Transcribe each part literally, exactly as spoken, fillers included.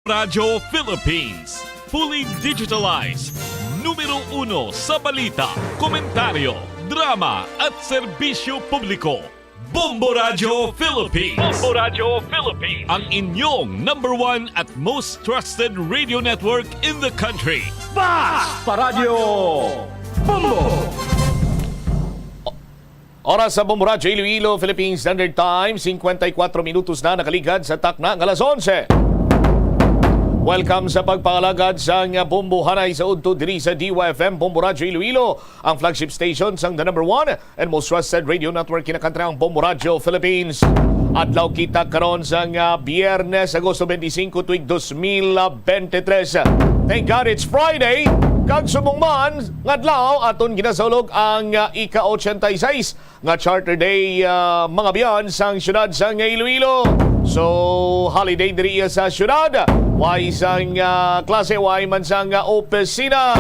Radyo Philippines, fully digitalized. Numero uno sa balita, komentaryo, drama at serbisyo publiko. Bombo Radyo Philippines. Bombo Radyo Philippines. Ang inyong number one at most trusted radio network in the country. Basta Radyo Bombo! Oras sa Bombo Radyo Iloilo, Philippine Standard Time, singkwenta y kuwatro minutos na nakaligad sa takna nga alas onse. Welcome sa pagpangalagad sang Bombo Hanay sa udto diri sa D Y F M, Bombo Radyo Iloilo, ang flagship station sang the number one and most trusted radio network kinakantrang Bombo Radyo Philippines. Adlaw kita karon sang, ah, Biyernes, Agosto twenty-five, tuig dos mil veintitrés. Thank God it's Friday. Kag subong man nga adlaw, aton ginasaulog ang, ah, ika-ochenta y seis nga Charter Day, ah, mga biyan sang siyudad sang Iloilo. So, holiday diri iya sa siyudad. Way sang, ah, klase, way man sang, ah, opisina.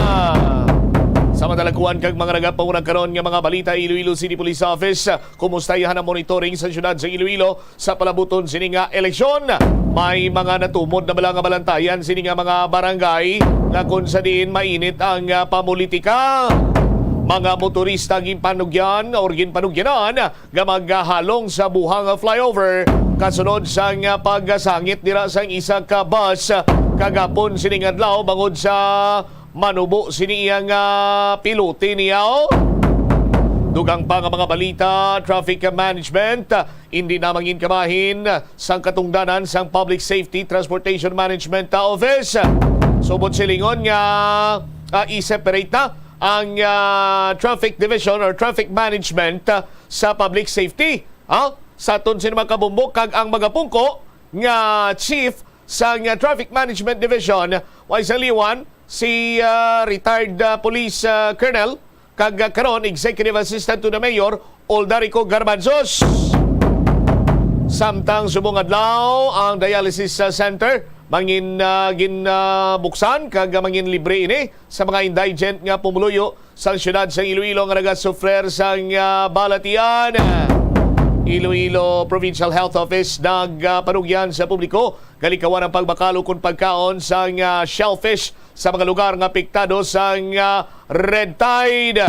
Sa madalaguan kag mga nagapanguna karon nga mga balita, Iloilo City Police Office, ah, kumusta iya na monitoring sa siyudad sa Iloilo sa palabuton sini nga eleksyon? May mga natumod na bala nga balantayan sini nga mga barangay nga kung sa diin mainit ang, ah, pamulitika? Mga motorista ginpanugyan or ginpanugyanan nga maghalong sa buhang flyover kasunod sang pagkasangit dira sang isa ka bus kagapon sining adlaw bangod sa manubo sini iya nga pilote niya. Dugang pa nga mga balita, traffic management, hindi na mangin kabahin sang katungdanan sang Public Safety Transportation Management Office. Subot silingon nga, ah, i-separate na ang, ah, traffic division or traffic management, ah, sa public safety, ha? Sa aton sin mga kabombo kag ang magapungko nga chief sang, ah, Traffic Management Division, way sang liwan, si, ah, retired, ah, police, ah, colonel, kag, ah, karon Executive Assistant to the Mayor, Olda Rico Garbanzos. Samtang subong adlaw ang dialysis, ah, center mangin, ah, gin, ah, buksan kag, ah, mangin libre ini sa mga indigent nga pumuluyo sang siyudad sang Iloilo nga nagasufrer sang, ah, balatian. Iloilo Provincial Health Office nagpanugyan sa publiko nga likawan ang pagbakal ukon pagkaon sang, ah, shellfish sa mga lugar nga apektado sang, ah, red tide.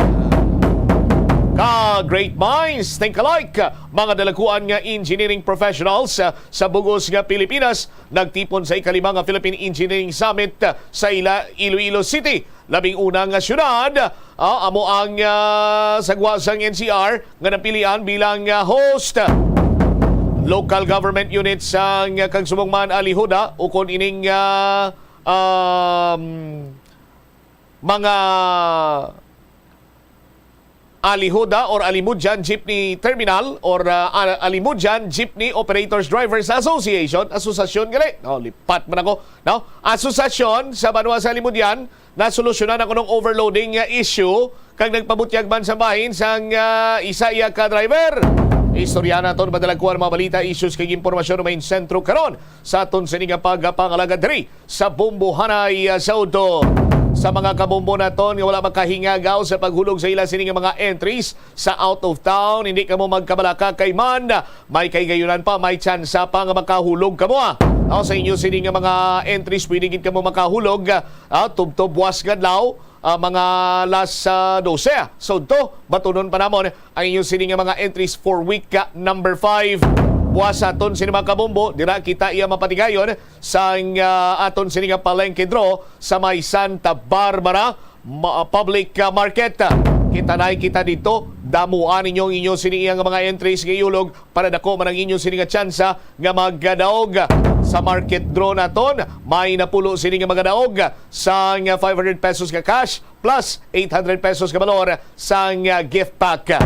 Ka great minds think alike, mga dalakuan nga engineering professionals, ah, sa bug-os nga Pilipinas nagtipon sa ikalima nga Philippine Engineering Summit, ah, sa ila Iloilo City. Labing una nga syudad, ah, amo ang, ah, sa gwa sang N C R nga napilian bilang, ah, host. Local government units sang, ah, Kagsubong man Alihuda ukon ining, ah, um, mga Alihuda or Alimudyan Jeepney Terminal or, ah, Al-, Alimudyan Jeepney Operators Drivers Association, asosasyon gali. Oh, lipat man ako, no? Asosasyon sa banwa sa Alimudyan, nasolusyonan ang kunong overloading nga issue kag nagpabutyag man sa bahin sang, ah, isa iya ka driver. Istorya naton madalagkuan mga balita, issues kag impormasyon nga main sentro karon sa aton sini nga pagpangalagad diri sa Bombo Hanay, ah, sa udto. Sa mga kabombo naton nga wala makahingagaw sa paghulog sa ila sini nga mga entries sa out of town, hindi kamo magkabalaka kay man may kahigayonan pa, may tsansa pa nga makahulog kamo, ah. Aw, sa inyo sini nga mga entries, pwede gid kamo makahulog, ah, tubtob buwas nga adlaw, ah, mga alas, ah, dose, ah. So, to, batunon pa namon ang inyo sini nga mga entries for week, ah, number five. Buwas sa aton sini mga kabombo, dira kita iya mapatigayon sang, ah, aton sini nga palengke draw sa may Santa Barbara ma-, Public, ah, Market. Kita na kita dito. Damuan ninyo ang inyo sini iya nga mga entries nga ihulog para dako man ang inyo sini nga tsansa nga magadaog sa market draw naton. May napulo sini nga magadaog sang five hundred pesos nga cash plus eight hundred pesos nga balor sang, ah, gift pack.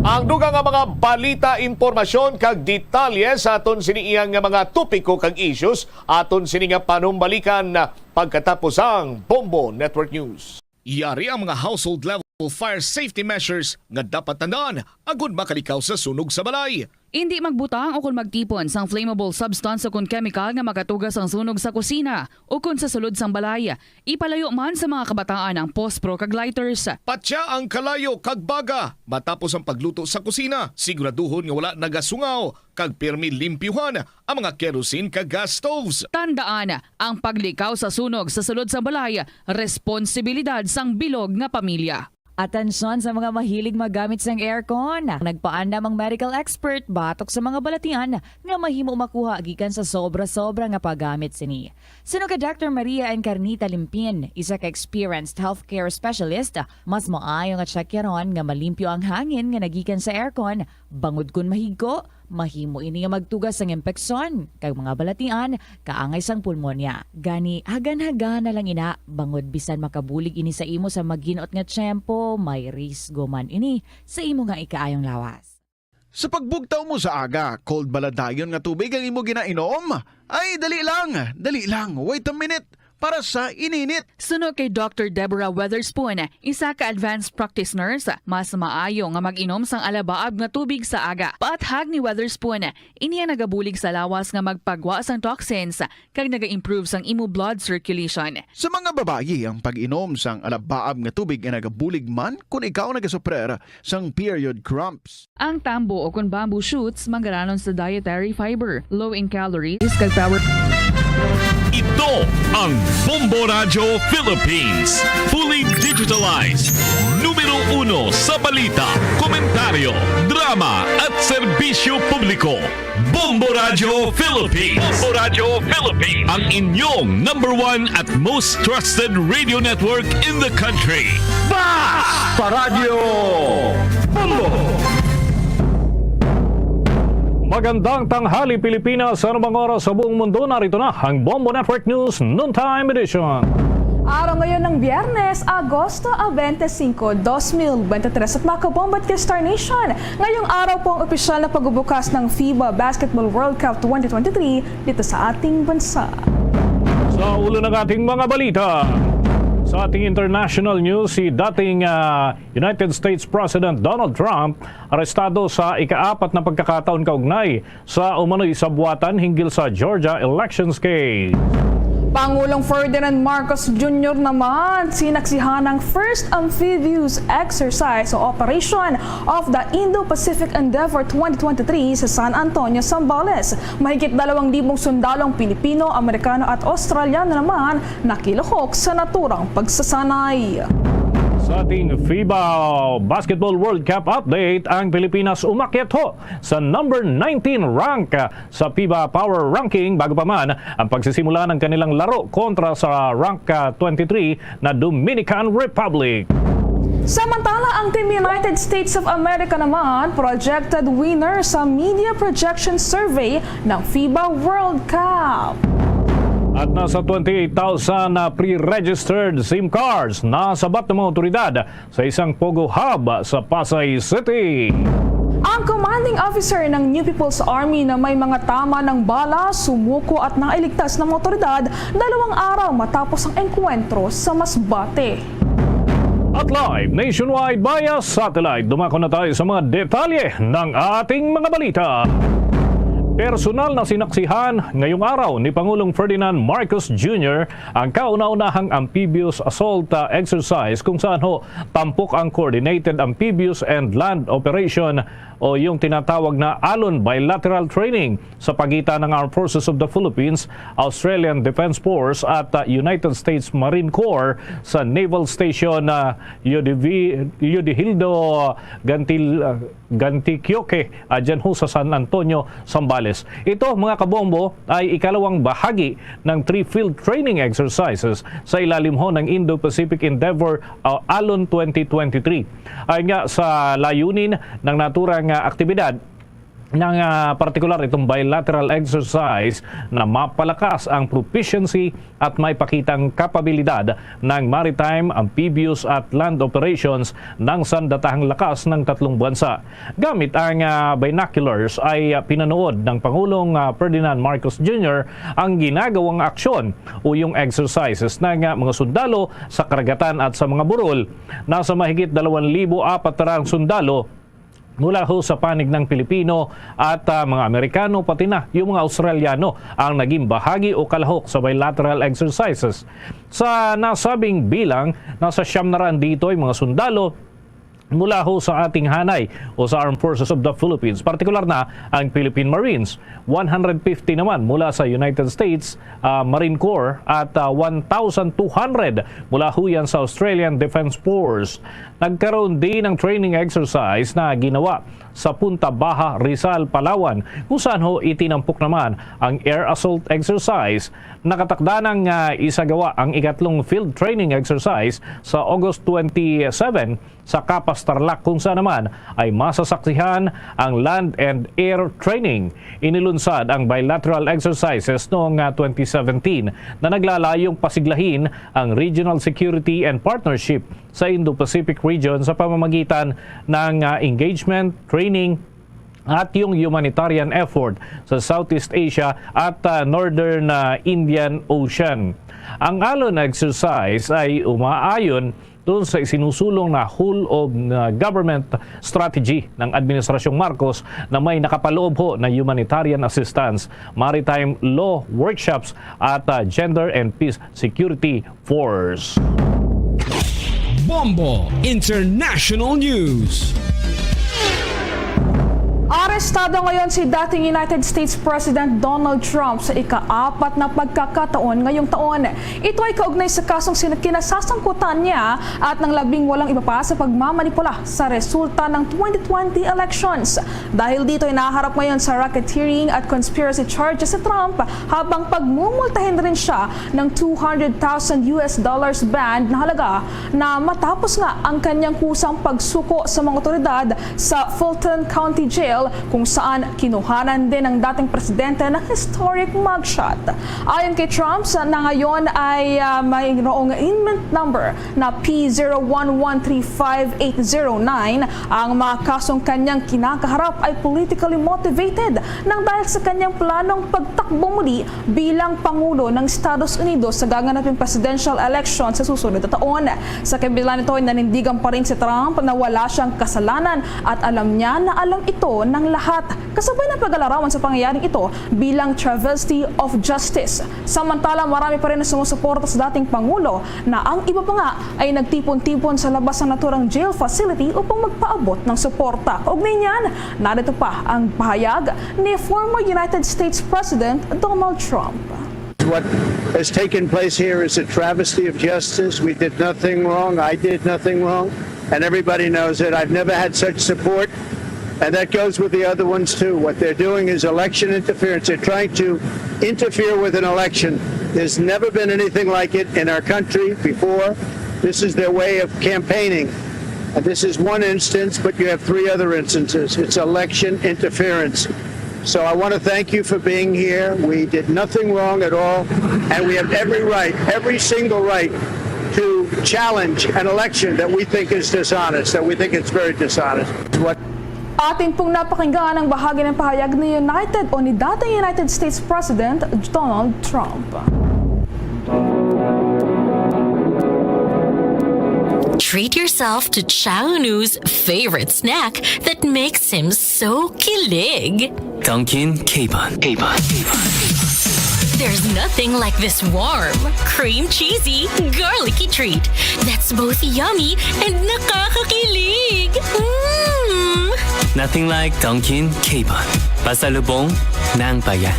Ang dugang nga mga balita, impormasyon kag detalye sa aton sini iyang nga mga topiko kag issues, aton sini nga panumbalikan pagkatapos ang Bombo Network News. Yari ang mga household level fire safety measures nga dapat tandaan agud makalikaw sa sunog sa balay. Indi magbutang o kon magtipon sang flammable substance o kon kemikal nga makatugas ang sunog sa kusina o kon sa sulod sang balay. Ipalayo man sa mga kabataan ang pospro kag lighters. Patya ang kalayo kag baga matapos ang pagluto sa kusina. Siguraduhon nga wala nagasungaw kag pirmi limpyuhan ang mga kerosene kag gas stoves. Tandaan, ang paglikaw sa sunog sa sulod sang balay, responsibilidad sang bilog nga pamilya. Atensyon sa mga mahilig maggamit sang aircon. Nagpaandam ang medical expert batok sa mga balatian nga mahimo makuha gikan sa sobra-sobra nga paggamit sini. Suno kay Doctor Maria Encarnita Limpin, isa ka experienced healthcare specialist, mas maayo nga tsakyaron nga malimpyo ang hangin nga nagikan sa aircon, bangod kon mahigko, mahimo ini nga magtugas sang impeksyon kag mga balatian kaangay sang pulmonya. Gani, hagan-hagan na lang ina, bangod bisan makabulig ini sa imo sa maghinot nga tiyempo, may risgo man ini sa imo nga ikaayong lawas. Sa pagbugtaw mo sa aga, cold bala dayon nga tubig ang imo ginainom? Ay, dali lang, dali lang, wait a minute, para sa ininit. Suno kay Doctor Deborah Weatherspoon, isa ka advanced practice nurse, mas maayo nga mag-inom sang alabaab nga tubig sa aga. Paathag ni Weatherspoon, ini ang nagabulig sa lawas nga magpagwa sang toxins kag naga-improve sang imo blood circulation. Sa mga babayi, ang pag-inom sang alabaab nga tubig ay nagabulig man kon ikaw nagasuprer sang period cramps. Ang tambo o kon bamboo shoots manggaranon sa dietary fiber, low in calories, kag power. Ito ang Bombo Radyo Philippines, fully digitalized. Numero uno sa balita, komentaryo, drama, at serbisyo publiko. Bombo Radyo Philippines. Bombo Radyo Philippines. Ang inyong number one at most trusted radio network in the country. Bas! Paradyo Bombo! Magandang tanghali, Pilipinas, sa anumang oras sa buong mundo. Narito na ang Bombo Network News Noontime Edition. Araw ngayon ng Biyernes, Agosto a twenty-five, dos mil bente tres, at mga kabombo at ka-Star Nation, ngayong araw po ang opisyal na pagbubukas ng FIBA Basketball World Cup twenty twenty-three dito sa ating bansa. Sa ulo ng ating mga balita, sa ating international news, si dating, ah, United States President Donald Trump arestado sa ikaapat na pagkakataon kaugnay sa umano'y sabwatan hinggil sa Georgia elections case. Pangulong Ferdinand Marcos Junior naman sinaksihan ang first amphibious exercise o operation of the Indo-Pacific Endeavor twenty twenty-three sa San Antonio, Zambales. Mahigit dalawang libong sundalong Pilipino, Amerikano at Australiano naman nakilahok sa naturang pagsasanay. Sa ating FIBA Basketball World Cup update, ang Pilipinas umakyat ho sa number nineteen rank sa FIBA Power Ranking bago pa man ang pagsisimula ng kanilang laro kontra sa rank, ah, twenty-three na Dominican Republic. Samantala, ang Team United States of America naman projected winner sa media projection survey ng FIBA World Cup. At nasa twenty-eight thousand na pre-registered SIM cards na sabat ng mga otoridad sa isang Pogo Hub sa Pasay City. Ang commanding officer ng New People's Army na may mga tama ng bala, sumuko at nailigtas ng mga otoridad dalawang araw matapos ang engkwentro sa Masbate. At live nationwide via satellite, dumako na tayo sa mga detalye ng ating mga balita. Personal na sinaksihan ngayong araw ni Pangulong Ferdinand Marcos Junior ang kauna-unahang amphibious assault, ah, exercise, kung saan ho tampok ang Coordinated Amphibious and Land Operation o yung tinatawag na ALON bilateral training sa pagitan ng Armed Forces of the Philippines, Australian Defense Force at, ah, United States Marine Corps sa Naval Station, ah, Yodivi-, Yodihildo Gantil-, ah, Gantiquioque, ah, dyan ho sa San Antonio, Zambales. Ito, mga kabombo, ay ikalawang bahagi ng three field training exercises sa ilalim ho ng Indo-Pacific Endeavor, ah, ALON twenty twenty-three. Ayon nga sa layunin ng naturang, ah, aktibidad, ng, ah, partikular itong bilateral exercise na mapalakas ang proficiency at maipakitang kapabilidad ng maritime, amphibious at land operations ng sandatahang lakas ng tatlong bansa. Gamit ang, ah, binoculars ay, ah, pinanood ng Pangulong, ah, Ferdinand Marcos Junior ang ginagawang aksyon o yung exercises ng, ah, mga sundalo sa karagatan at sa mga burol. Nasa mahigit dalawang libo apat na raang sundalo mula ho sa panig ng Pilipino at, ah, mga Amerikano, pati na yung mga Australiano ang naging bahagi o kalahok sa bilateral exercises. Sa nasabing bilang, nasa siyam na raan dito ay mga sundalo mula ho sa ating hanay o sa Armed Forces of the Philippines, partikular na ang Philippine Marines. One hundred fifty naman mula sa United States, ah, Marine Corps at, ah, one thousand two hundred mula ho yan sa Australian Defense Force. Nagkaroon din ng training exercise na ginawa sa Punta Baja, Rizal, Palawan, kung saan ho itinampok naman ang air assault exercise. Nakatakda ng, ah, isagawa ang ikatlong field training exercise sa August twenty-seven sa Capas, Tarlac, kung saan naman ay masasaksihan ang land and air training. Inilunsad ang bilateral exercises noong, ah, twenty seventeen na naglalayong pasiglahin ang regional security and partnership sa Indo-Pacific region sa pamamagitan ng, ah, engagement, training, at yung humanitarian effort sa Southeast Asia at, ah, Northern, ah, Indian Ocean. Ang ALON exercise ay umaayon doon sa isinusulong na whole of, ah, government strategy ng Administrasyong Marcos na may nakapaloob ho na humanitarian assistance, maritime law workshops, at, ah, gender and peace security force. Bombo International News. Arestado ngayon si dating United States President Donald Trump sa ikaapat na pagkakataon ngayong taon. Ito ay kaugnay sa kasong sin-, kinasasangkutan niya at ng labing walong iba pa sa pagmamanipula sa resulta ng twenty twenty elections. Dahil dito ay naharap ngayon sa racketeering at conspiracy charges si Trump, habang pagmumultahin rin siya ng two hundred thousand U S dollars bond na halaga, na matapos nga ang kanyang kusang pagsuko sa mga otoridad sa Fulton County Jail, kung saan kinuhanan din ng dating presidente ng historic mugshot. Ayon kay Trump, sa, na ngayon ay, ah, mayroong inmate number na P zero one one three five eight zero nine. Ang mga kasong kanyang kinakaharap ay politically motivated nang dahil sa kanyang planong pagtakbo muli bilang Pangulo ng Estados Unidos sa gaganaping presidential election sa susunod na taon. Sa kabila nito ay nanindigan pa rin si Trump na wala siyang kasalanan at alam niya na alam ito ng lahat. Kasabay ng paglalarawan sa pangyayaring ito bilang travesty of justice. Samantala, marami pa rin ang sumusuporta sa dating Pangulo na ang iba pa nga ay nagtipon-tipon sa labas ng naturang jail facility upang magpaabot ng suporta. Kaugnay niyan, narito pa ang pahayag ni former United States President Donald Trump. What has taken place here is a travesty of justice. We did nothing wrong. I did nothing wrong. And everybody knows it. I've never had such support. And that goes with the other ones, too. What they're doing is election interference. They're trying to interfere with an election. There's never been anything like it in our country before. This is their way of campaigning. And this is one instance, but you have three other instances. It's election interference. So I want to thank you for being here. We did nothing wrong at all, and we have every right, every single right, to challenge an election that we think is dishonest, that we think it's very dishonest. What Atin pong napakinggan ang bahagi ng pahayag ni United o ni dating United States President Donald Trump. Treat yourself to Chownu's favorite snack that makes him so kilig. Dunkin' K-Bun. K-Bun. There's nothing like this warm, cream cheesy, garlicky treat that's both yummy and nakakakilig. Mm! Nothing like Dunkin' K-Bun. Pasalubong ng bayan.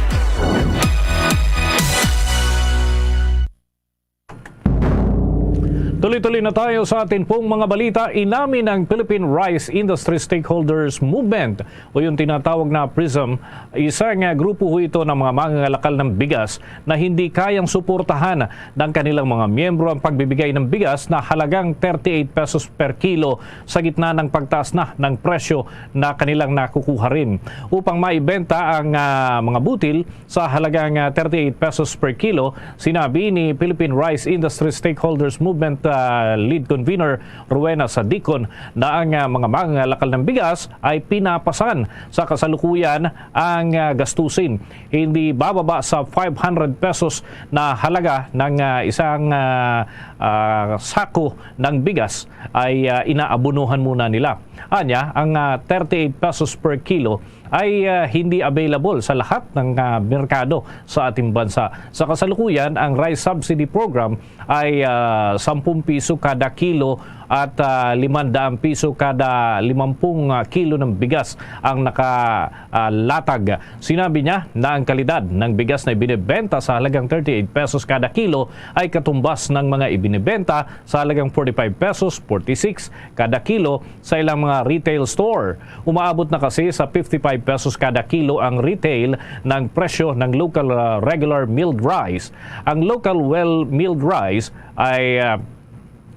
Tuloy-tuloy na tayo sa atin pong mga balita. Inamin ng Philippine Rice Industry Stakeholders Movement o yung tinatawag na PRISM, isang, ah, grupo ho ito ng mga mangangalakal ng bigas na hindi kayang suportahan ng kanilang mga miyembro ang pagbibigay ng bigas na halagang thirty-eight pesos per kilo sa gitna ng pagtaas na ng presyo na kanilang nakukuha rin. Upang maibenta ang, ah, mga butil sa halagang, ah, thirty-eight pesos per kilo, sinabi ni Philippine Rice Industry Stakeholders Movement, ah, ah, lead convener Rowena Sadicon na ang, ah, mga mangalakal ng bigas ay pinapasan sa kasalukuyan ang, ah, gastusin. Hindi bababa sa five hundred pesos na halaga ng, ah, isang, ah, ah, sako ng bigas ay, ah, inaabunuhan muna nila. Anya, ang, ah, thirty-eight pesos per kilo ay, ah, hindi available sa lahat ng, ah, merkado sa ating bansa. Sa kasalukuyan, ang rice subsidy program ay, ah, sampung piso kada kilo at, ah, limandaan piso kada limampung, ah, kilo ng bigas ang naka, ah, latag. Sinabi niya na ang kalidad ng bigas na ibinebenta sa halagang thirty-eight pesos kada kilo ay katumbas ng mga ibinebenta sa halagang forty-five pesos, forty-six kada kilo sa ilang mga retail store. Umaabot na kasi sa fifty-five pesos kada kilo ang retail ng presyo ng local, ah, regular milled rice. Ang local well milled rice ay, ah,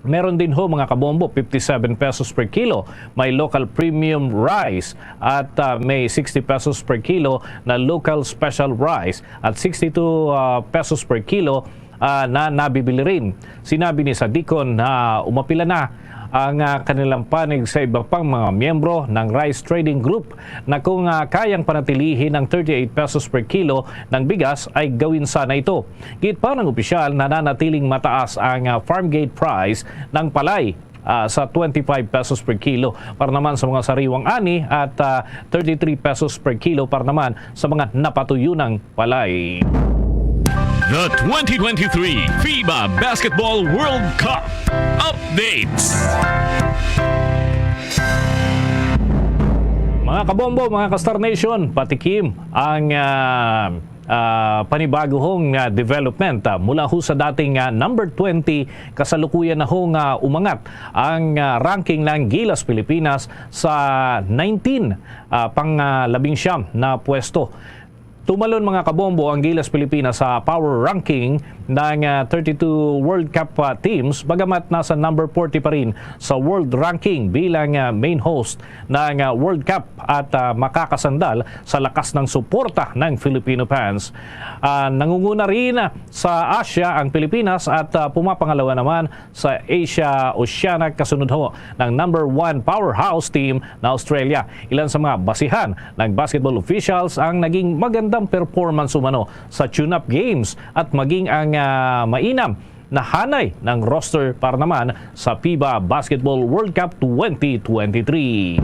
meron din ho, mga kabombo, fifty-seven pesos per kilo. May local premium rice at, ah, may sixty pesos per kilo na local special rice at sixty-two, ah, pesos per kilo, ah, na nabibili rin. Sinabi ni Sadicon na umapila na ang, ah, kanilang panig sa iba pang mga miyembro ng rice trading group na kung, ah, kayang panatilihin ang thirty-eight pesos per kilo ng bigas ay gawin sana ito. Giit pa ng opisyal, nananatiling mataas ang, ah, farm gate price ng palay, ah, sa twenty-five pesos per kilo para naman sa mga sariwang ani at, ah, thirty-three pesos per kilo para naman sa mga napatuyunang palay. The twenty twenty-three FIBA Basketball World Cup updates. Mga kabombo, mga ka-Star Nation, patikim ang, ah, ah, panibagong, ah, development, ah, mula ho sa dating, ah, number twenty, kasalukuyan na ho nga umangat ang, ah, ranking ng Gilas Pilipinas sa nineteen, ah, pang, ah, labing siyam na pwesto. Tumalon, mga kabombo, ang Gilas Pilipinas sa power ranking ng, ah, thirty-two World Cup, ah, teams, bagamat nasa number forty pa rin sa world ranking bilang, ah, main host ng, ah, World Cup at, ah, makakasandal sa lakas ng suporta ng Filipino fans. Ah, nangunguna rin sa Asia ang Pilipinas at, ah, pumapangalawa naman sa Asia Oceanic, kasunod ho ng number one powerhouse team na Australia. Ilan sa mga basihan ng basketball officials ang naging magandang performance umano sa tune-up games at maging ang, ah, mainam na hanay ng roster para naman sa FIBA Basketball World Cup twenty twenty-three.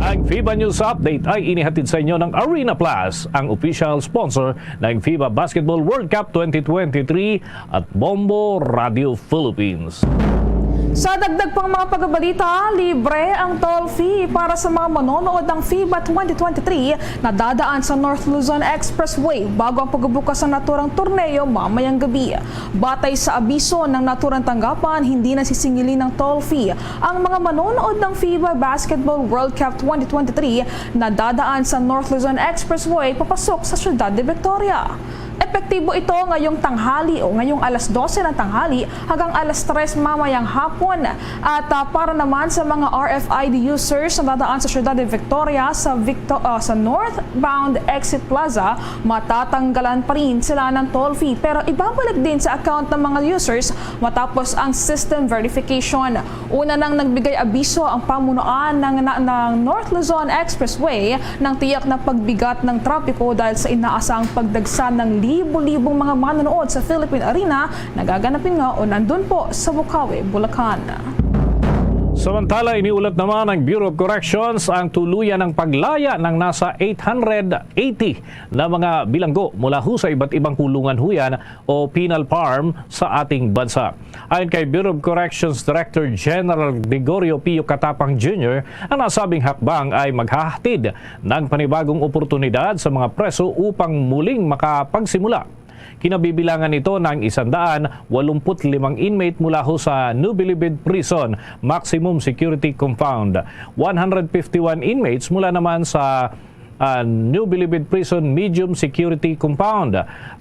Ang FIBA News Update ay inihatid sa inyo ng Arena Plus, ang official sponsor ng FIBA Basketball World Cup twenty twenty-three at Bombo Radio Philippines. Sa dagdag pang mga pagbabalita, libre ang toll fee para sa mga manonood ng FIBA twenty twenty-three na dadaan sa North Luzon Expressway bago ang pagbubukas ng naturang torneo mamayang gabi. Batay sa abiso ng naturang tanggapan, hindi na sisingilin ng toll fee ang mga manonood ng FIBA Basketball World Cup twenty twenty-three na dadaan sa North Luzon Expressway papasok sa Ciudad de Victoria. Epektibo ito ngayong tanghali o ngayong alas dose ng tanghali hanggang alas tres mamayang hapon. At, ah, para naman sa mga R F I D users na dadaan sa Ciudad de Victoria sa Victo-, ah, sa northbound exit plaza, matatanggalan pa rin sila ng toll fee, pero ibabalik din sa account ng mga users matapos ang system verification. Una nang nagbigay abiso ang pamunuan ng, na, ng North Luzon Expressway ng tiyak na pagbigat ng trapiko dahil sa inaasahang pagdagsa ng libo-libong mga manonood sa Philippine Arena na gaganapin nga o nandun po sa Bukawi, Bulacan. Samantala, iniulat naman ng Bureau of Corrections ang tuluyan ng paglaya ng nasa eight hundred eighty na mga bilanggo mula ho sa iba't ibang kulungan huyan o penal farm sa ating bansa. Ayon kay Bureau of Corrections Director General Gregorio Pio Catapang Junior, ang nasabing hakbang ay maghahatid ng panibagong oportunidad sa mga preso upang muling makapagsimula. Kinabibilangan nito ng isandaan walumput limang inmate mula ho sa Nubilibid Prison Maximum Security Compound, one hundred fifty-one inmates mula naman sa ah, New Bilibid Prison Medium Security Compound,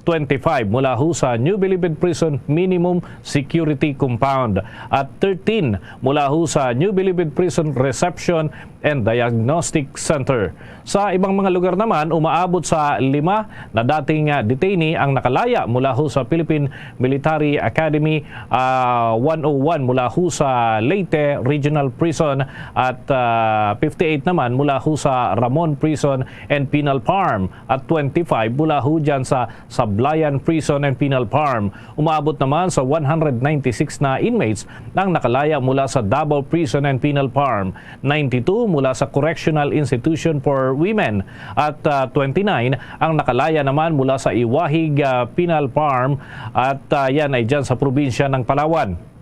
twenty-five mula ho sa New Bilibid Prison Minimum Security Compound, at thirteen mula ho sa New Bilibid Prison Reception and Diagnostic Center. Sa ibang mga lugar naman, umaabot sa lima na dating, ah, detainee ang nakalaya mula ho sa Philippine Military Academy, ah, one oh one mula ho sa Leyte Regional Prison at, ah, fifty-eight naman mula ho sa Ramon Prison and Penal Farm at twenty-five mula ho dyan sa Sablayan Prison and Penal Farm. Umaabot naman sa one hundred ninety-six na inmates ang nakalaya mula sa Davao Prison and Penal Farm, ninety-two mula sa Correctional Institution for Women, at, ah, twenty-nine ang nakalaya naman mula sa Iwahig, ah, Penal Farm, at, ah, yan ay dyan sa probinsya ng Palawan.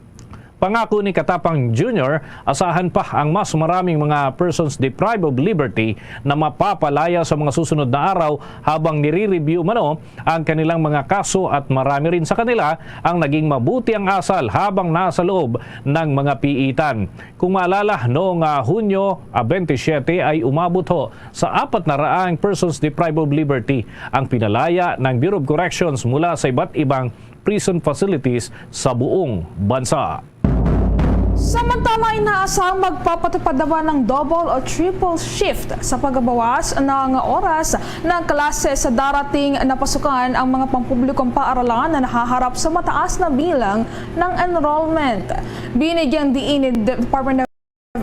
Pangako ni Katapang Junior, asahan pa ang mas maraming mga persons deprived of liberty na mapapalaya sa mga susunod na araw habang nire-review umano ang kanilang mga kaso, at marami rin sa kanila ang naging mabuti ang asal habang nasa loob ng mga piitan. Kung maalala, noong, ah, Hunyo, ah, twenty-seven ay umabot ho sa apat na raang persons deprived of liberty ang pinalaya ng Bureau of Corrections mula sa iba't ibang prison facilities sa buong bansa. Samantala, inaasahang magpapatupad naman ng double o triple shift sa pagbabawas ng oras ng klase sa darating na pasukan ang mga pampublikong paaralan na nahaharap sa mataas na bilang ng enrollment. Binigyang diin ni Department of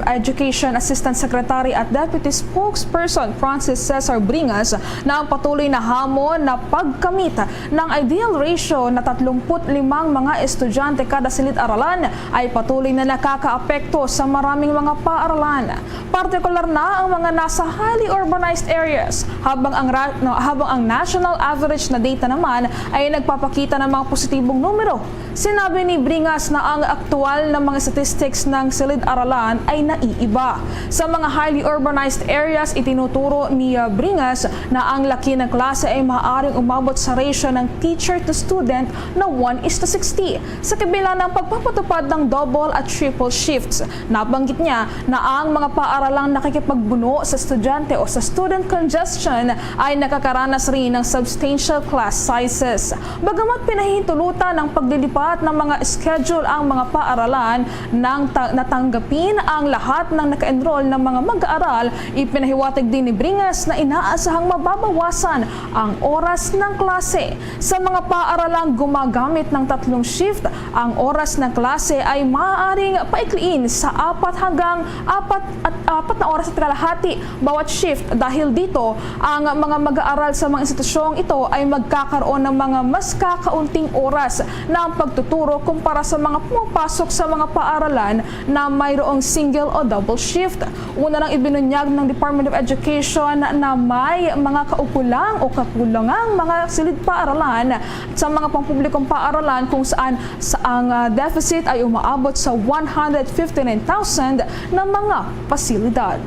Education Assistant Secretary at Deputy Spokesperson Francis Cesar Bringas na ang patuloy na hamon na pagkamit ng ideal ratio na tatlumpu't limang mga estudyante kada silid-aralan ay patuloy na nakakaapekto sa maraming mga paaralan. Partikular na ang mga nasa highly urbanized areas, habang ang, ra- no, habang ang national average na data naman ay nagpapakita ng mga positibong numero. Sinabi ni Bringas na ang aktual na mga statistics ng silid-aralan ay naiiba. Sa mga highly urbanized areas, itinuturo ni, ah, Bringas na ang laki ng klase ay maaaring umabot sa ratio ng teacher to student na one is to sixty. Sa kabila ng pagpapatupad ng double at triple shifts, nabanggit niya na ang mga paaralang nakikipagbuno sa estudyante o sa student congestion ay nakakaranas rin ng substantial class sizes. Bagamat pinahihintulutan ng paglilipat ng mga schedule ang mga paaralan, nang ta- natanggapin ang lahat ng naka-enroll na mga mag-aaral, ipinahiwatig din ni Bringas na inaasahang mababawasan ang oras ng klase. Sa mga paaralang gumagamit ng tatlong shift, ang oras ng klase ay maaaring paikliin sa apat hanggang apat at apat na oras at kalahati bawat shift. Dahil dito, ang mga mag-aaral sa mga institusyong ito ay magkakaroon ng mga mas kakaunting oras ng pagtuturo kumpara sa mga pumapasok sa mga paaralan na mayroong single o double shift. Una nang ibinunyag ng Department of Education na may mga kaukulang o kakulangang mga silid paaralan sa mga pampublikong paaralan kung saan sa ang, ah, deficit ay umaabot sa one hundred fifty-nine thousand na mga pasilidad.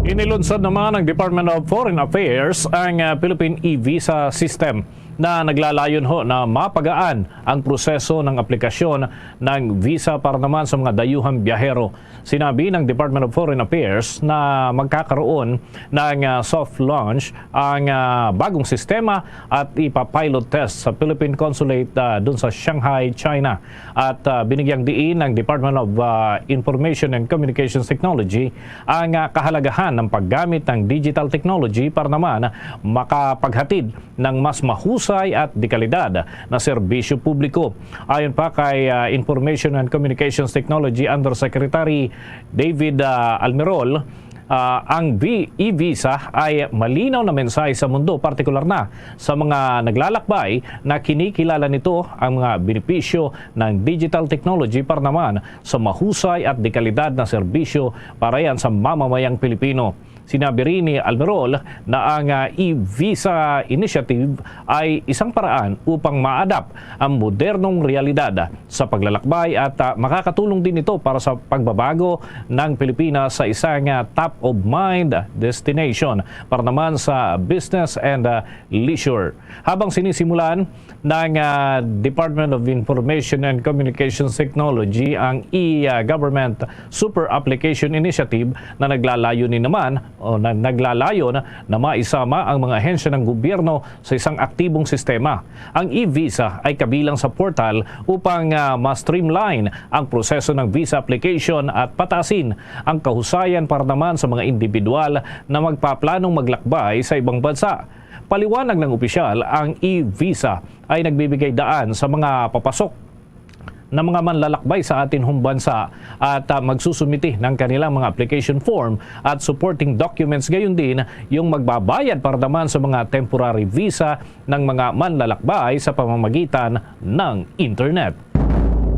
Inilunsad naman ng Department of Foreign Affairs ang, ah, Philippine e-visa system na naglalayon ho na mapagaan ang proseso ng aplikasyon ng visa para naman sa mga dayuhang biyahero. Sinabi ng Department of Foreign Affairs na magkakaroon ng, ah, soft launch ang, ah, bagong sistema at ipapilot test sa Philippine Consulate, ah, dun sa Shanghai, China. At, ah, binigyang diin ng Department of, ah, Information and Communications Technology ang, ah, kahalagahan ng paggamit ng digital technology para naman makapaghatid ng mas mahusay at dekalidad na serbisyo publiko. Ayon pa kay, ah, Information and Communications Technology Undersecretary David, ah, Almirol, ah, ang vi- e-visa ay malinaw na mensahe sa mundo, partikular na sa mga naglalakbay na kinikilala nito ang mga benepisyo ng digital technology para naman sa mahusay at dekalidad na serbisyo para yan sa mamamayang Pilipino. Sinabi rin ni Almirol na ang, ah, e-visa initiative ay isang paraan upang ma-adapt ang modernong realidad sa paglalakbay at, ah, makakatulong din ito para sa pagbabago ng Pilipinas sa isang, ah, top-of-mind destination para naman sa business and, ah, leisure. Habang sinisimulan ng, ah, Department of Information and Communications Technology ang e-government super application initiative na naglalayon din naman o na naglalayon na maisama ang mga ahensya ng gobyerno sa isang aktibong sistema. Ang e-visa ay kabilang sa portal upang, ah, ma-streamline ang proseso ng visa application at patasin ang kahusayan para naman sa mga individual na magpaplanong maglakbay sa ibang bansa. Paliwanag ng opisyal, ang e-visa ay nagbibigay daan sa mga papasok na mga manlalakbay sa atin hong bansa at, ah, magsusumite ng kanilang mga application form at supporting documents, gayon din yung magbabayad para naman sa mga temporary visa ng mga manlalakbay sa pamamagitan ng internet.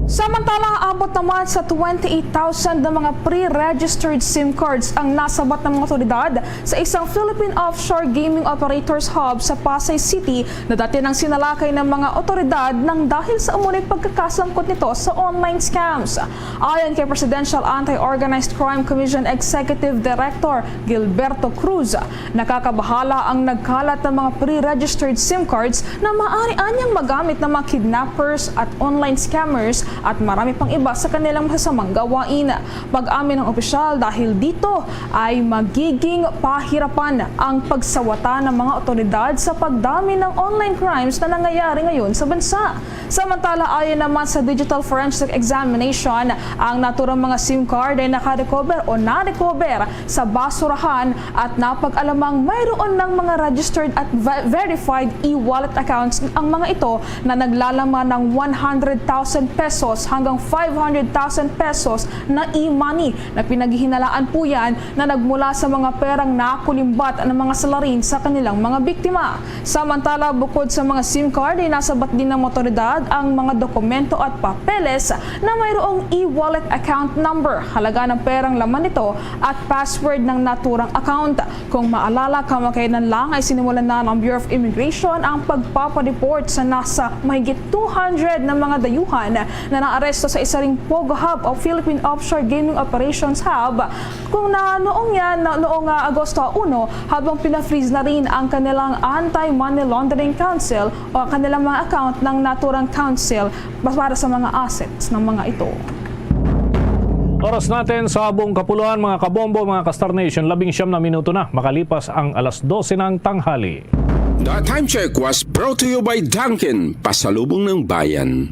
Samantala, abot naman sa twenty-eight thousand na mga pre-registered SIM cards ang nasabat ng mga otoridad sa isang Philippine Offshore Gaming Operators Hub sa Pasay City na dati nang sinalakay ng mga otoridad nang dahil sa umano'y pagkakasangkot nito sa online scams. Ayon kay Presidential Anti-Organized Crime Commission Executive Director Gilberto Cruz, nakakabahala ang nagkalat ng mga pre-registered SIM cards na maaari anyang magamit ng mga kidnappers at online scammers at marami pang iba sa kanilang masasamang gawain. Pag-amin ng opisyal, dahil dito ay magiging pahirapan ang pagsawata ng mga otoridad sa pagdami ng online crimes na nangyayari ngayon sa bansa. Samantala, ayon naman sa digital forensic examination, ang naturang mga SIM card ay nakarecover o na-recover sa basurahan at napag-alamang mayroon ng mga registered at ve-, verified e-wallet accounts ang mga ito na naglalaman ng one hundred thousand pesos hanggang five hundred thousand pesos na e-money na pinaghihinalaan po yan na nagmula sa mga perang nakulimbat ng mga salarin sa kanilang mga biktima. Samantala, bukod sa mga SIM card, ay nasabat din ng mga otoridad ang mga dokumento at papeles na mayroong e-wallet account number, halaga ng perang laman nito at password ng naturang account. Kung maalala, kamakailan lang ay sinimulan na ng Bureau of Immigration ang pagpapareport sa nasa mahigit two hundred na mga dayuhan na naaresto sa isa ring POGO Hub o Philippine Offshore Gaming Operations Hub, kung na noong yan, na, noong, ah, Agosto uno, habang pina-freeze na rin ang kanilang Anti-Money Laundering Council o kanilang mga account ng naturang council para sa mga assets ng mga ito. Oras natin sa buong kapuluan, mga kabombo, mga ka-Star Nation, labing siyam na minuto na makalipas ang alas dose ng tanghali. The time check was brought to you by Dunkin, pasalubong ng bayan.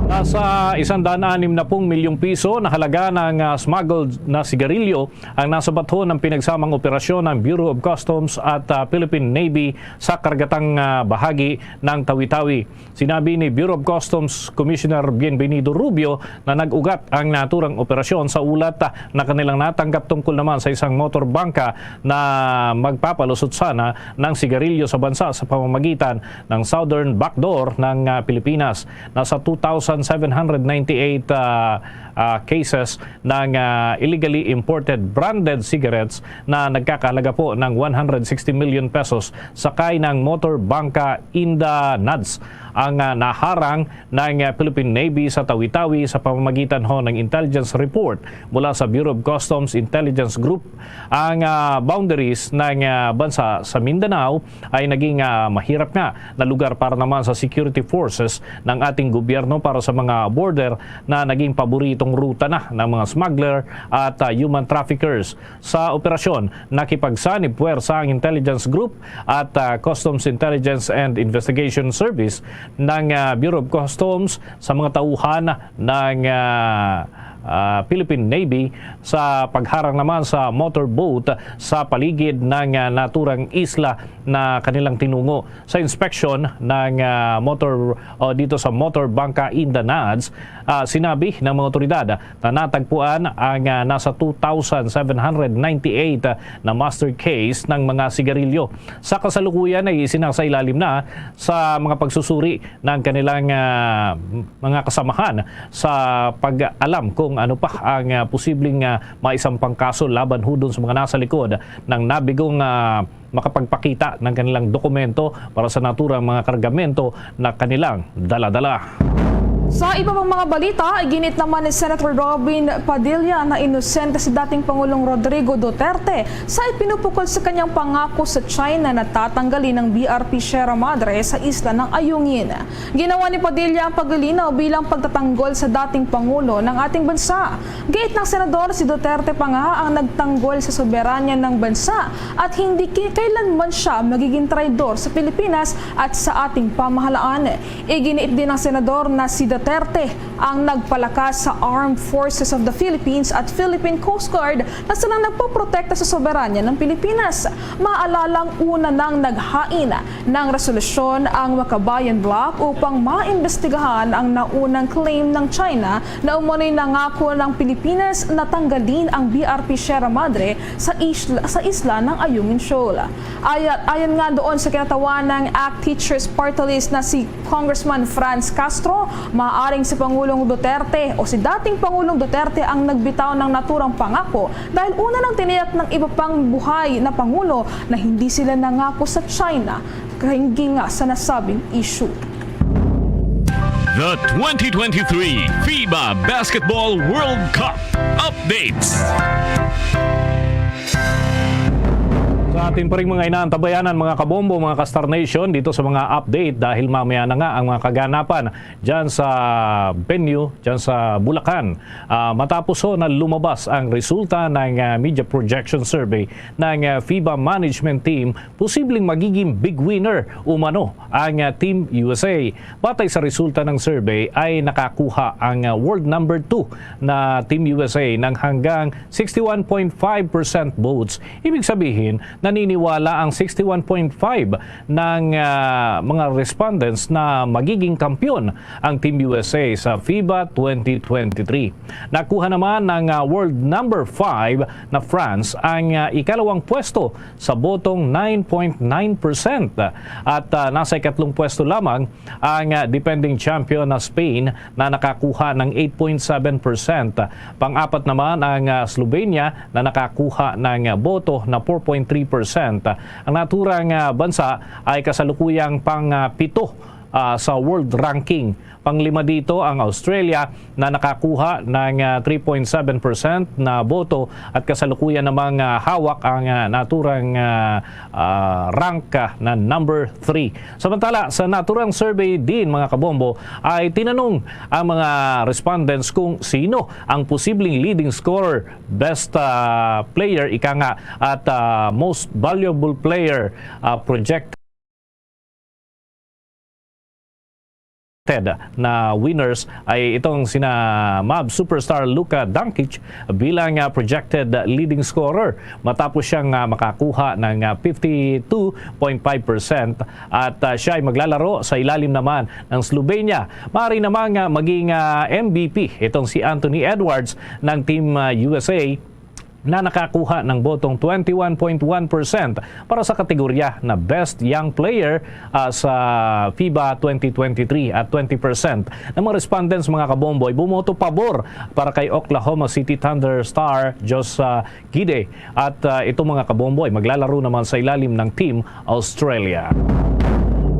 Nasa isang daan anim na pung milyong piso na halaga ng, ah, smuggled na sigarilyo ang nasabat ho ng pinagsamang operasyon ng Bureau of Customs at, ah, Philippine Navy sa kargatang, ah, bahagi ng Tawi-Tawi. Sinabi ni Bureau of Customs Commissioner Bienvenido Rubio na nag-ugat ang naturang operasyon sa ulat, ah, na kanilang natanggap tungkol naman sa isang motor bangka na magpapalusot sana ng sigarilyo sa bansa sa pamamagitan ng Southern Backdoor ng, ah, Pilipinas. Nasa two thousand seven hundred ninety-eight, ah, ah, cases ng, ah, illegally imported branded cigarettes na nagkakahalaga po ng one hundred sixty million pesos sakay ng motor bangka Inda Nads ang, ah, naharang ng, ah, Philippine Navy sa Tawi-Tawi sa pamamagitan ho ng intelligence report mula sa Bureau of Customs Intelligence Group. Ang, ah, boundaries ng, ah, bansa sa Mindanao ay naging, ah, mahirap nga na lugar para naman sa security forces ng ating gobyerno para sa mga border na naging paboritong ruta na ng mga smuggler at, ah, human traffickers. Sa operasyon, nakipagsanib puwersa ang intelligence group at, ah, Customs Intelligence and Investigation Service ng, ah, Bureau of Customs sa mga tauhan ng, ah, ah, Philippine Navy sa pagharang naman sa motorboat sa paligid ng, ah, naturang isla na kanilang tinungo. Sa inspection ng, ah, motor, o dito sa motor bangka Inda Nads, ah, sinabi ng mga otoridad na natagpuan ang, ah, nasa two thousand seven hundred ninety-eight na master case ng mga sigarilyo. Sa kasalukuyan ay isinasailalim na sa mga pagsusuri ng kanilang, ah, mga kasamahan sa pag-alam kung ano pa ang, ah, posibleng, ah, maisampang kaso laban hudon sa mga nasa likod ng nabigong, ah, makapagpakita ng kanilang dokumento para sa naturang mga kargamento na kanilang dala-dala. Sa iba pang mga balita, iginit naman ni Senator Robin Padilla na inosente si dating Pangulong Rodrigo Duterte sa ipinupukol sa kanyang pangako sa China na tatanggalin ang B R P Sierra Madre sa isla ng Ayungin. Ginawa ni Padilla ang paglilinaw bilang pagtatanggol sa dating Pangulo ng ating bansa. Giit ng senador, si Duterte pa nga ang nagtanggol sa soberanya ng bansa at hindi ki-, kailanman siya magiging traidor sa Pilipinas at sa ating pamahalaan. Iginiit din ng senador na si Duterte ang nagpalakas sa Armed Forces of the Philippines at Philippine Coast Guard na silang nagpoprotekta sa soberanya ng Pilipinas. Maalalang una nang naghain ng resolusyon ang Makabayan Bloc upang maimbestigahan ang naunang claim ng China na umano'y nangako ng Pilipinas na tanggalin ang B R P Sierra Madre sa isla, sa isla ng Ayungin Shoal. Ay-, ayon nga doon sa kinatawanan ng ACT Teachers Party List na si Congressman Franz Castro, maaaring si Pangulong Duterte o si dating Pangulong Duterte ang nagbitaw ng naturang pangako dahil una nang tiniyak ng iba pang buhay na pangulo na hindi sila nangako sa China hinggil nga sa nasabing issue. The twenty twenty-three FIBA Basketball World Cup updates. Sa ating pa ring mga inaantabayanan, mga kabombo, mga ka-Star Nation, dito sa mga update, dahil mamaya na nga ang mga kaganapan dyan sa venue, dyan sa Bulacan. Ah, matapos ho na lumabas ang resulta ng, ah, media projection survey ng, ah, FIBA management team, posibleng magiging big winner umano ang, ah, Team U S A. Batay sa resulta ng survey ay nakakuha ang, ah, world number two na Team U S A ng hanggang sixty-one point five percent votes. Ibig sabihin, naniniwala ang sixty-one point five ng, ah, mga respondents na magiging kampiyon ang Team U S A sa FIBA twenty twenty-three. Nakuha naman ng, ah, world number five na France ang, ah, ikalawang pwesto sa botong nine point nine percent at, ah, nasa ikatlong pwesto lamang ang, ah, defending champion na Spain na nakakuha ng eight point seven percent. Pang-apat naman ang, ah, Slovenia na nakakuha ng, ah, boto na four point three percent. Ang naturang, ah, bansa ay kasalukuyang pang, ah, pito, ah, sa world ranking. Panglima dito ang Australia na nakakuha ng, ah, three point seven percent na boto at kasalukuyan namang, ah, hawak ang, ah, naturang, ah, ah, rank, ah, na number three. Samantala, sa naturang survey din, mga kabombo, ay tinanong ang mga respondents kung sino ang posibleng leading scorer, best, ah, player, ika nga, at, ah, most valuable player, ah, projected na winners ay itong sina Mavs superstar Luka Doncic bilang, ah, projected leading scorer matapos siyang, ah, makakuha ng, ah, fifty-two point five percent at, ah, siya ay maglalaro sa ilalim naman ng Slovenia. Maaari namang, ah, maging, ah, M V P itong si Anthony Edwards ng Team, ah, U S A na nakakuha ng botong twenty-one point one percent para sa kategorya na Best Young Player, ah, sa FIBA twenty twenty-three at twenty percent ng mga respondents, mga kabomboy, bumoto pabor para kay Oklahoma City Thunder star Josh, ah, Giddey at, ah, itong mga kabomboy maglalaro naman sa ilalim ng Team Australia.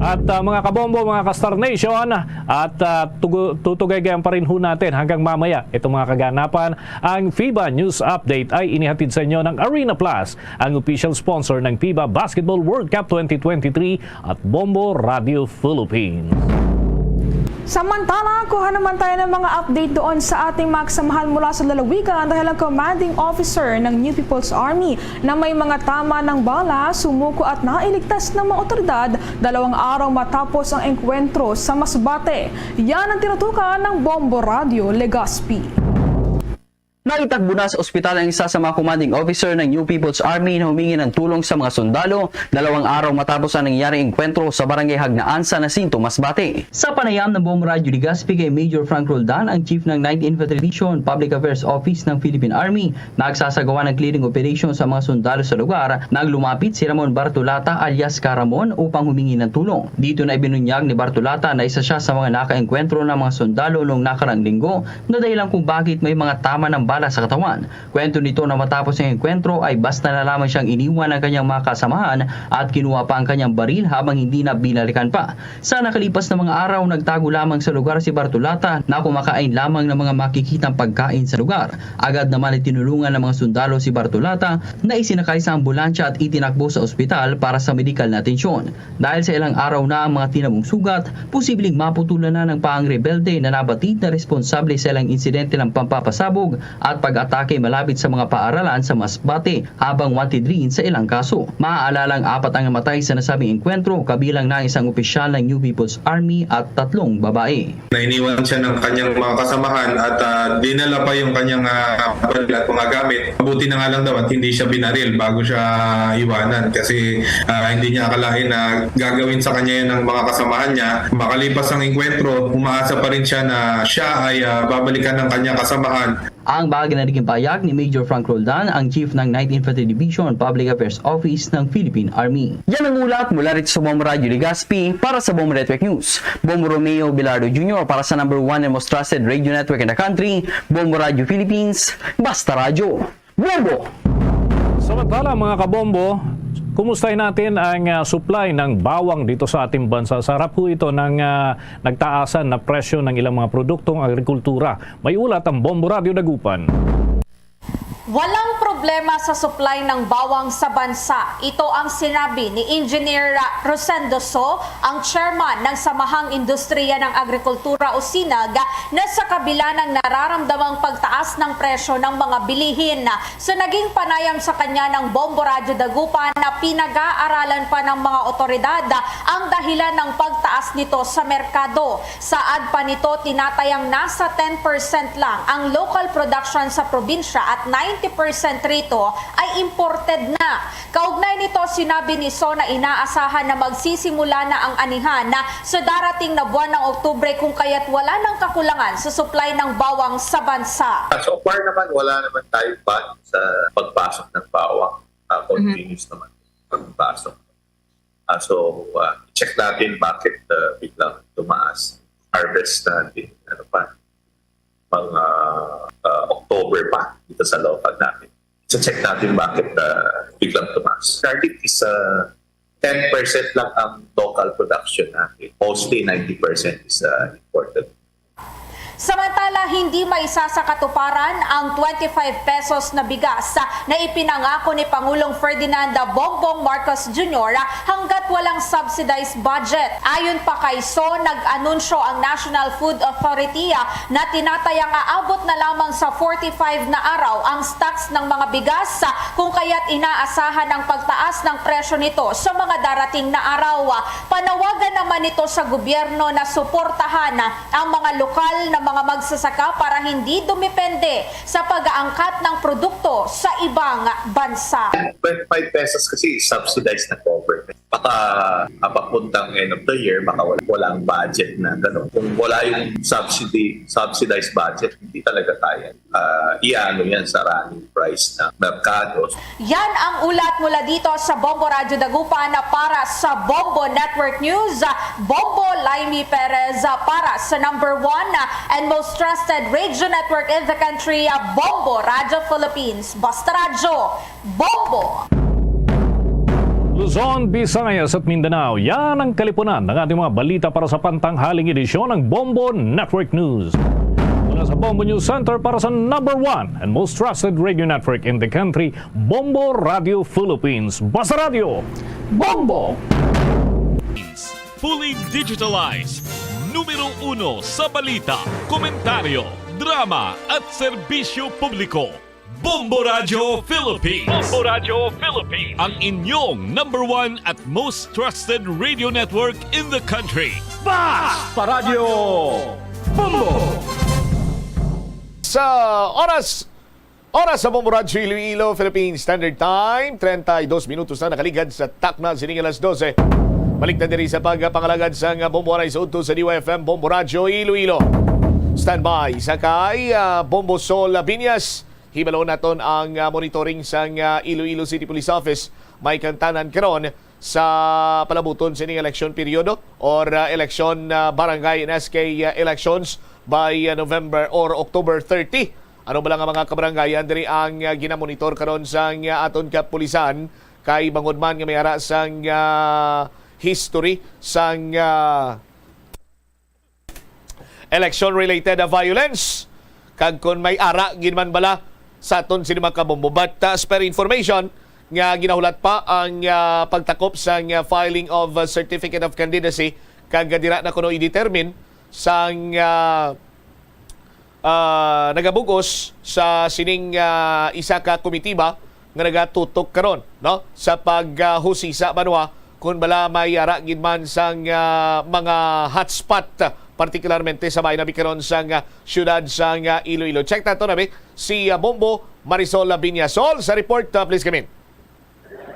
At, ah, mga kabombo, mga ka-Star Nation, at, ah, tugu-, tutugay gayam pa rin ho natin hanggang mamaya itong mga kaganapan. Ang FIBA News Update ay inihatid sa inyo ng Arena Plus, ang official sponsor ng FIBA Basketball World Cup twenty twenty-three at Bombo Radio Philippines. Samantala, kuha naman tayo ng mga update doon sa ating mga kasamahan mula sa lalawigan dahil ang commanding officer ng New People's Army na may mga tama ng bala, sumuko at nailigtas ng mga otoridad dalawang araw matapos ang engkwentro sa Masbate. Yan ang tinutukan ng Bombo Radio Legazpi. Naitagbo na sa ospital ang isa sa mga commanding officer ng New People's Army na humingi ng tulong sa mga sundalo, dalawang araw matapos ang nangyaring engkwentro sa Barangay Hagnaan, San Jacinto, Masbate. Sa panayam ng Bombo Radyo Legazpi kay Major Frank Roldan, ang Chief ng Ninth Infantry Division Public Affairs Office ng Philippine Army, nagsasagawa ng clearing operation sa mga sundalo sa lugar, nang lumapit si Ramon Bartolata alias Karamon upang humingi ng tulong. Dito na ibinunyag ni Bartolata na isa siya sa mga nakaengkwentro ng mga sundalo noong nakarang linggo na dahilan kung bakit may mga tama ng ala sa katawan. Kwento nito na matapos ang engkwentro ay basta na lamang siyang iniwan ng kanyang mga kasamahan at kinuha pa ang kanyang baril habang hindi na binalikan pa. Sa nakalipas na mga araw, nagtago lamang sa lugar si Bartolata na kumakain lamang ng mga makikitang pagkain sa lugar. Agad naman ay tinulungan ng mga sundalo si Bartolata na isinakay sa ambulansya at itinakbo sa ospital para sa medikal na atensyon. Dahil sa ilang araw na ang mga tinamong sugat, posibleng maputulan na ng pahang rebelde na nabatid na responsable sa ilang insidente ng pampapasabog at pag-atake malapit sa mga paaralan sa Masbate, habang wanted rin sa ilang kaso. Maaalala ang apat ang namatay sa nasabing engkwentro, kabilang na isang opisyal ng New People's Army at tatlong babae. Nainiwan siya ng kanyang mga kasamahan at, ah, dinala pa yung kanyang, ah, baril at mga gamit. Mabuti na nga lang daw at hindi siya binaril bago siya iwanan kasi, ah, hindi niya akalain na gagawin sa kanya yan ng mga kasamahan niya. Makalipas ang engkwentro, umaasa pa rin siya na siya ay, ah, babalikan ng kanyang kasamahan. Ang bahagi na naging pahayag ni Major Frank Roldan, ang Chief ng Ninth Infantry Division Public Affairs Office ng Philippine Army. Yan ang ulat mula rito sa Bombo Radyo Legazpi para sa Bombo Network News. Bombo Romeo Bilardo Junior para sa number one and most trusted radio network in the country, Bombo Radyo Philippines, Basta Radyo. Bombo! Samantala, mga kabombo, kumustahin natin ang, ah, supply ng bawang dito sa ating bansa. Sa harap po ito ng, ah, nagtaasan na presyo ng ilang mga produktong agrikultura. May ulat ang Bombo Radyo Dagupan. Walang problema sa supply ng bawang sa bansa. Ito ang sinabi ni Engineer Rosendo So, ang chairman ng Samahang Industriya ng Agrikultura o sinag, na sa kabila ng nararamdamang pagtaas ng presyo ng mga bilihin, sa naging panayam sa kanya ng Bombo Radyo Dagupan na pinag-aaralan pa ng mga otoridad ang dahilan ng pagtaas nito sa merkado. Saad pa nito, tinatayang nasa ten percent lang ang local production sa probinsya at ninety percent rito ay imported na. Kaugnay nito, sinabi ni So na inaasahan na magsisimula na ang anihan na sa darating na buwan ng Oktubre, kung kaya't wala nang kakulangan sa supply ng bawang sa bansa. So far naman, wala naman tayong ban sa pagpasok ng bawang. Ah, Mhm. Continuous naman pagpasok. Ah, so, ah, check natin bakit, ah, biglang tumaas. Harvest natin, ano pa, mga, ah, October pa dito sa local natin. So, check natin bakit, ah, biglang tumaas. Garlic is, ah, ten percent lang ang local production natin. Mostly ninety percent is, ah, imported. Samantala, hindi maisa sa katuparan ang twenty-five pesos na bigas na ipinangako ni Pangulong Ferdinand Bongbong Marcos Junior hanggat walang subsidized budget. Ayon pa kay So, nag-anunsyo ang National Food Authority na tinatayang aabot na lamang sa forty-five na araw ang stocks ng mga bigas, kung kaya't inaasahan ang pagtaas ng presyo nito sa mga darating na araw. Panawagan naman nito sa gobyerno na suportahan ang mga lokal na mga magsasaka para hindi dumepende sa pag-aangkat ng produkto sa ibang bansa. Twenty-five pesos kasi subsidized na government. Baka, ah, papuntang end of the year, baka wala, wala ang budget na gano'n. Kung wala yung subsidy, subsidized budget, hindi talaga kaya. Ah, iano yan sa running price ng merkado. Yan ang ulat mula dito sa Bombo Radyo Dagupan na para sa Bombo Network News. Bombo Laimi Perez para sa number one and most trusted radio network in the country, Bombo Radyo Philippines. Basta Radyo, Bombo! Luzon, Visayas at Mindanao, yan ang kalipunan ng ating mga balita para sa pantanghaling edisyon ng Bombo Network News. Mula sa Bombo News Center para sa number one and most trusted radio network in the country, Bombo Radio Philippines. Basta Radyo, Bombo! Fully digitalized. Numero uno sa balita, komentaryo, drama at serbisyo publiko. Bombo Radyo Philippines. Bombo Radyo Philippines. Ang inyong number one at most trusted radio network in the country. Basta Radyo Bombo! Sa oras, oras sa Bombo Radyo Iloilo, Philippine Standard Time, treinta y dos minutos na nakaligad sa takna sining alas dose. Balik ta diri sa pagpangalagad sang Bombo Anay sa udto sa D Y F M, Bombo Radyo Iloilo. Standby sa kay, ah, Bombo Sol Labiñas. Hibalon naton ang, ah, monitoring sang, ah, Iloilo City Police Office. May kantanan karon sa palabuton sining election periodo or, ah, election, ah, barangay and S K, ah, elections by, ah, November or October thirty. Ano bala nga mga kabarangayan diri ang, ah, ginamonitor karon sang, ah, aton kapulisan, kay bangod man nga may ara sang, ah, history sang, ah, election-related, ah, violence, kag kon may ara gid man bala sa aton sini mga kabombo. But, ah, as per information nga ginahulat pa ang, ah, pagtakop sang, ah, filing of, ah, certificate of candidacy, kag dira na kuno i-determine sang, ah, ah, nagabug-os sa sining, ah, isa ka komitiba nga nagatutok karon, no, sa paghusisa banwa kon bala may ara gid man sang, ah, mga hotspot, particularmente sa bahin nabi karon sang, ah, siyudad sang, ah, Iloilo. Check nato nabi si, ah, Bombo Marisol Labiña. Sol, sa report, ah, please come in.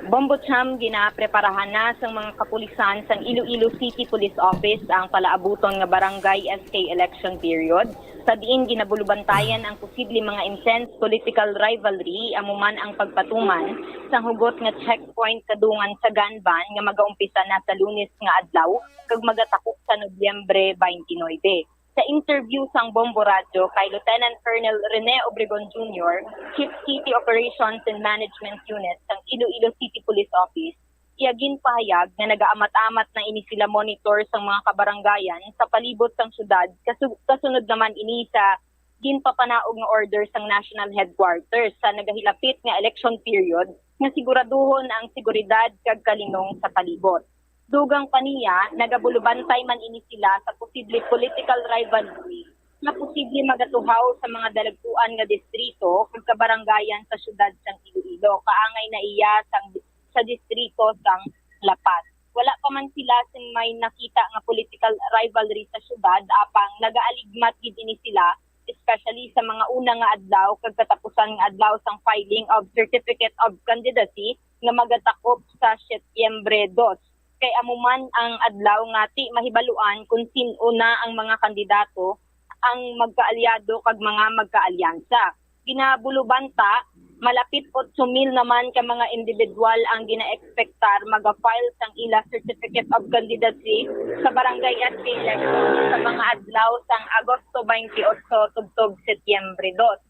Bombo Cham, ginapreparahan na sang mga kapulisan sang Iloilo City Police Office ang palaabuton nga barangay S K election period, sa diin ginabulubantayan ang posible mga intense political rivalry, amo man ang pagpatuman sang hugot nga checkpoint kadungan sa gun ban nga magaumpisa na sa Lunes nga adlaw kag magatakop sa Nobyembre twenty-nine. Sa interview sang Bombo Radyo kay Lieutenant Colonel Rene Obregon Junior, Chief City Operations and Management Unit sang Iloilo City Police Office, iya ginpahayag nga nagaamat-amat na ini sila monitor sang mga kabarangayan sa palibot sang syudad, kasu-, kasunod naman ini sa ginpapanaog nga order sang National Headquarters sa nagahilapit nga election period nga siguraduhon ang seguridad kag kalinong sa palibot. Dugang pa niya, nagabulubantay man ini sila sa posible political rivalry nga posible magatuhaw sa mga dalagkuan nga distrito kag kabarangayan sa siyudad sang Iloilo, kaangay na iya sang, sa distrito sang La Paz. Wala pa man sila sing may nakita nga political rivalry sa siyudad, apang nagaaligmat gid ini sila, especially sa mga una nga adlaw kag katapusan nga adlaw sang filing of certificate of candidacy nga magatakop sa Setyembre dos. Kay amo man ang adlaw nga ti mahibaluan kon sin-o na ang mga kandidato ang magkaalyado kag mga magkaalyansa. Ginabulubanta, malapit otso mil naman ka mga individual ang ginaekspektar maga-file sang ila certificate of candidacy sa barangay S K election sa mga adlaw sang Agosto twenty-eight tubtob Setyembre dos.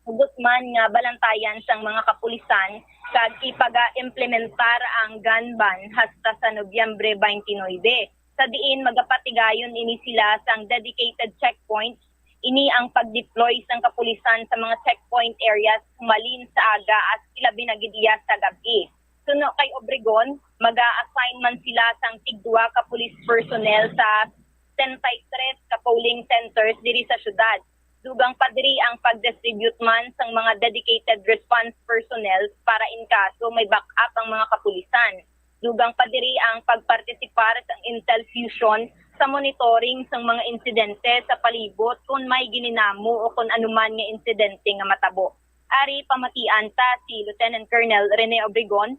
Hugot man nga balantayan sang mga kapulisan kag ipaga-implementar ang gun ban hasta sa Nobyembre twenty-nine, sa diin magapatigayon ini sila sang dedicated checkpoints. Ini ang pag-deploy sang kapulisan sa mga checkpoint areas humalin sa aga at ilabi na gid iya sa gab-i. Suno kay Obregon, maga-assign man sila sang tigduha ka police personnel sa treinta y tres ka polling centers diri sa syudad. Dugang pa diri ang pag-distribute man sang mga dedicated response personnel para in kaso may backup ang mga kapulisan. Dugang pa diri ang pagpartisipar sang Intel Fusion sa monitoring sang mga insidente sa palibot kon may gininamo o kon anuman nga insidente nga matabo. Ari pamatian ta si Lieutenant Colonel Rene Obregon,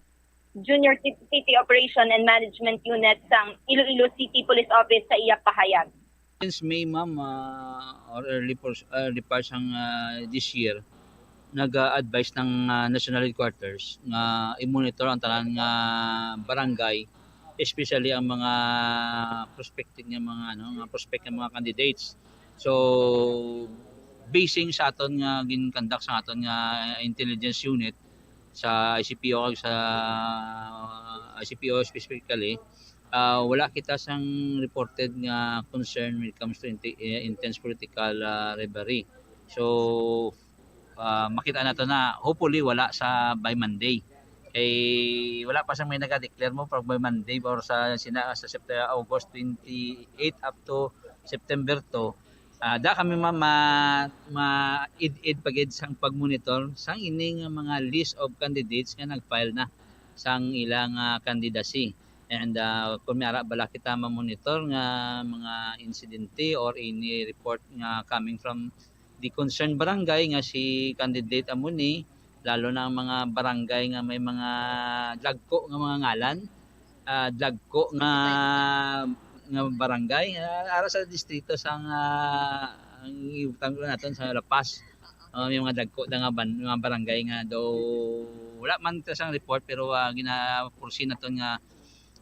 Junior Ci-, City Operation and Management Unit sang Iloilo City Police Office, sa iya pahayag. Since May, ma'am, ah, or early por-, early part sang, ah, this year, nag-a-advise ng, ah, National Headquarters nga i-monitor ang tanan nga barangay, especially ang mga prospective nga mga, ano, nga prospect nga mga candidates. So, basing sa aton nga gin-conduct sa aton nga intelligence unit, sa I C P O kag sa I C P O specifically, ah, wala kita sang reported nga concern when it comes to inti-, eh, intense political, ah, rivalry. So, ah, makita nato na hopefully wala sa by Monday. Kay wala pa sang may naga-declare mo pag by Monday or sa sina-, sa September, August twenty-eight up to September two. Ah, da kami ma-, ma-, ma-id-id pa gid sang pag-monitor sang ini nga mga list of candidates nga nag-file na sang ilang, ah, candidacy. And, ah, kung may ara bala kita ma-monitor nga mga insidente or any report nga coming from the concerned barangay nga si candidate amo ni, lalo na ang mga barangay nga may mga dagko nga mga ngalan, ah, dagko nga, nga barangay, ah, ara sa distrito sang, ah, ang ibutang ko naton sa La Paz. Ah, may mga dagko da nga ban-, mga barangay nga daw wala man ta sang report, pero, ah, gina-foresee naton nga,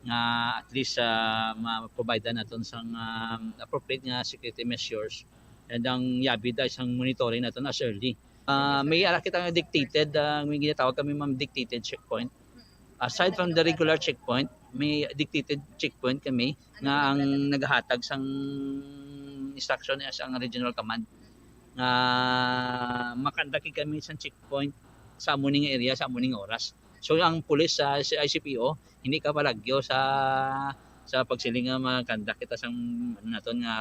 nga at least, ah, ma-provide naton sang, ah, appropriate nga security measures And ang YABI da isang monitoring naton as early. Ah, may ara kita nga dictated, ah, may ginatawag kami, ma'am, dictated checkpoint. Aside from the regular checkpoint, may dictated checkpoint kami nga ang nagahatag sang instruction is ang regional command nga makandaki kami sa checkpoint sa amo ning area, sa amo ning oras. So ang pulis sa I C P O hindi ka palagyo sa sa pagsiling nga makandak kita sang ano naton nga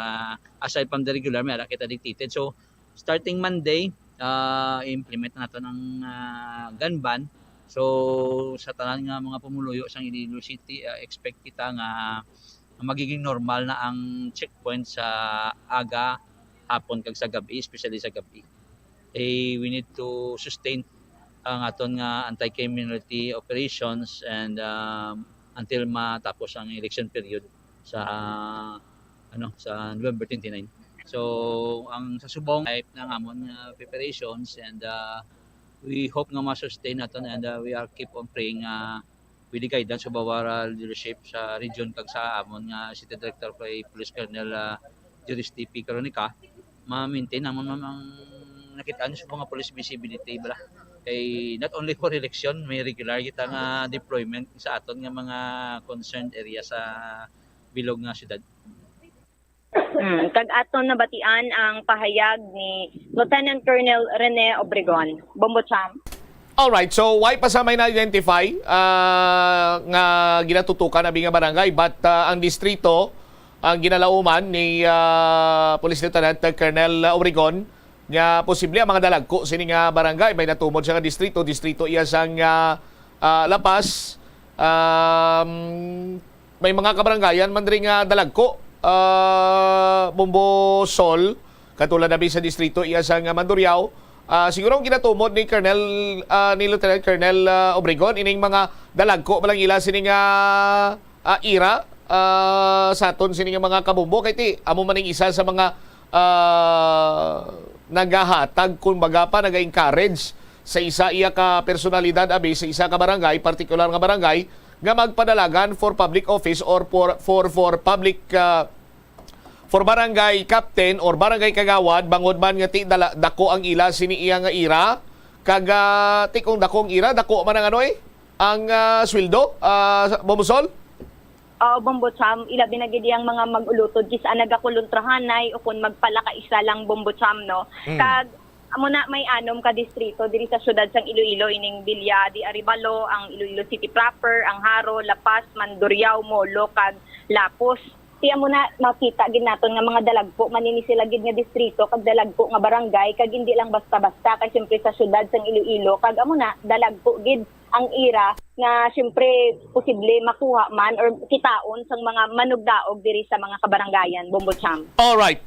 aside from the regular, may ara kita dictated. So starting Monday, ah, i-implement na naton ang, ah, gun ban. So sa tanan nga mga pumuluyo sang Iloilo City, ah, expect kita nga magiging normal na ang checkpoint sa aga, hapon kag sa gabi, especially sa gabi. Eh, we need to sustain ang aton nga anti-criminality operations and, um, until matapos ang election period sa, ano, sa November twenty-nine. So ang sa subong, hype na ang amon nga preparations and, uh, we hope nga ma-sustain naton and, uh, we are keep on praying, uh, with the guidance of our, uh, leadership sa region kag sa amon nga City Director kay Police Colonel, uh, Juris T P Caronica, ma-maintain namon, ma'am, ang nakita niyo sa mga police visibility bala. Kay not only for election, may regular kita nga deployment sa aton nga mga concerned area sa bilog nga syudad. Mm, kag aton nabatian ang pahayag ni Lieutenant Colonel Rene Obregon. Bombo Cham. Alright, so why pa sa may na-identify, ah, nga ginatutukan abi nga barangay, but, ah, ang distrito ang ginalauman ni, ah, Police Lieutenant Colonel Obregon nga posible ang mga dalagko sini nga barangay. May natumod siya nga distrito, distrito iya sang, ah, ah, La Paz. Um, may mga kabarangayan man diri nga dalagko, ah, Bombo Sol, katulad na sa distrito iya sang Mandurriao. Ah, siguro ang ginatumod ni Colonel, ah, ni Lieutenant Colonel, ah, Obregon, ining mga dalagko ba lang ila sini nga, ah, ira, ah, sa aton sini nga mga kabombo, kay ti amo man ning isa sa mga, ah, nagahatag, kumbaga pa, naga-encourage sa isa iya ka personalidad, abi, sa isa ka barangay, partikular nga barangay, nga magpadalagan for public office or for, for, for public, ah, for barangay captain or barangay kagawad, bangod man nga ti dala, dako ang ila sini iya nga ira, kag, ah, ti kung dako ang ira, dako man ang ano, eh, ang, ah, sweldo, ah, Bombo Sol? Oo, Bombo Cham, ilabi na gid ang mga mag-ulutod, kis-a nagakuluntrahanay o kung magpalakaisa lang, Bombo Cham, no? Mm. Kag amo na, may anom ka distrito diri sa siyudad sang Iloilo, ining Villa de Arevalo, ang Iloilo City proper, ang Jaro, La Paz, Mandurriao, Molo, kag Lapuz. Ti amo na, makita gid naton nga mga dalagko man ini sila gid nga distrito kag dalagko nga barangay, kag hindi lang basta-basta, kay siyempre sa siyudad sang Iloilo, kag amo na, dalagko gid ang ira nga siyempre posible makuha man or kitaon sang mga manugdaog diri sa mga kabarangayan, Bombo Cham. Alright.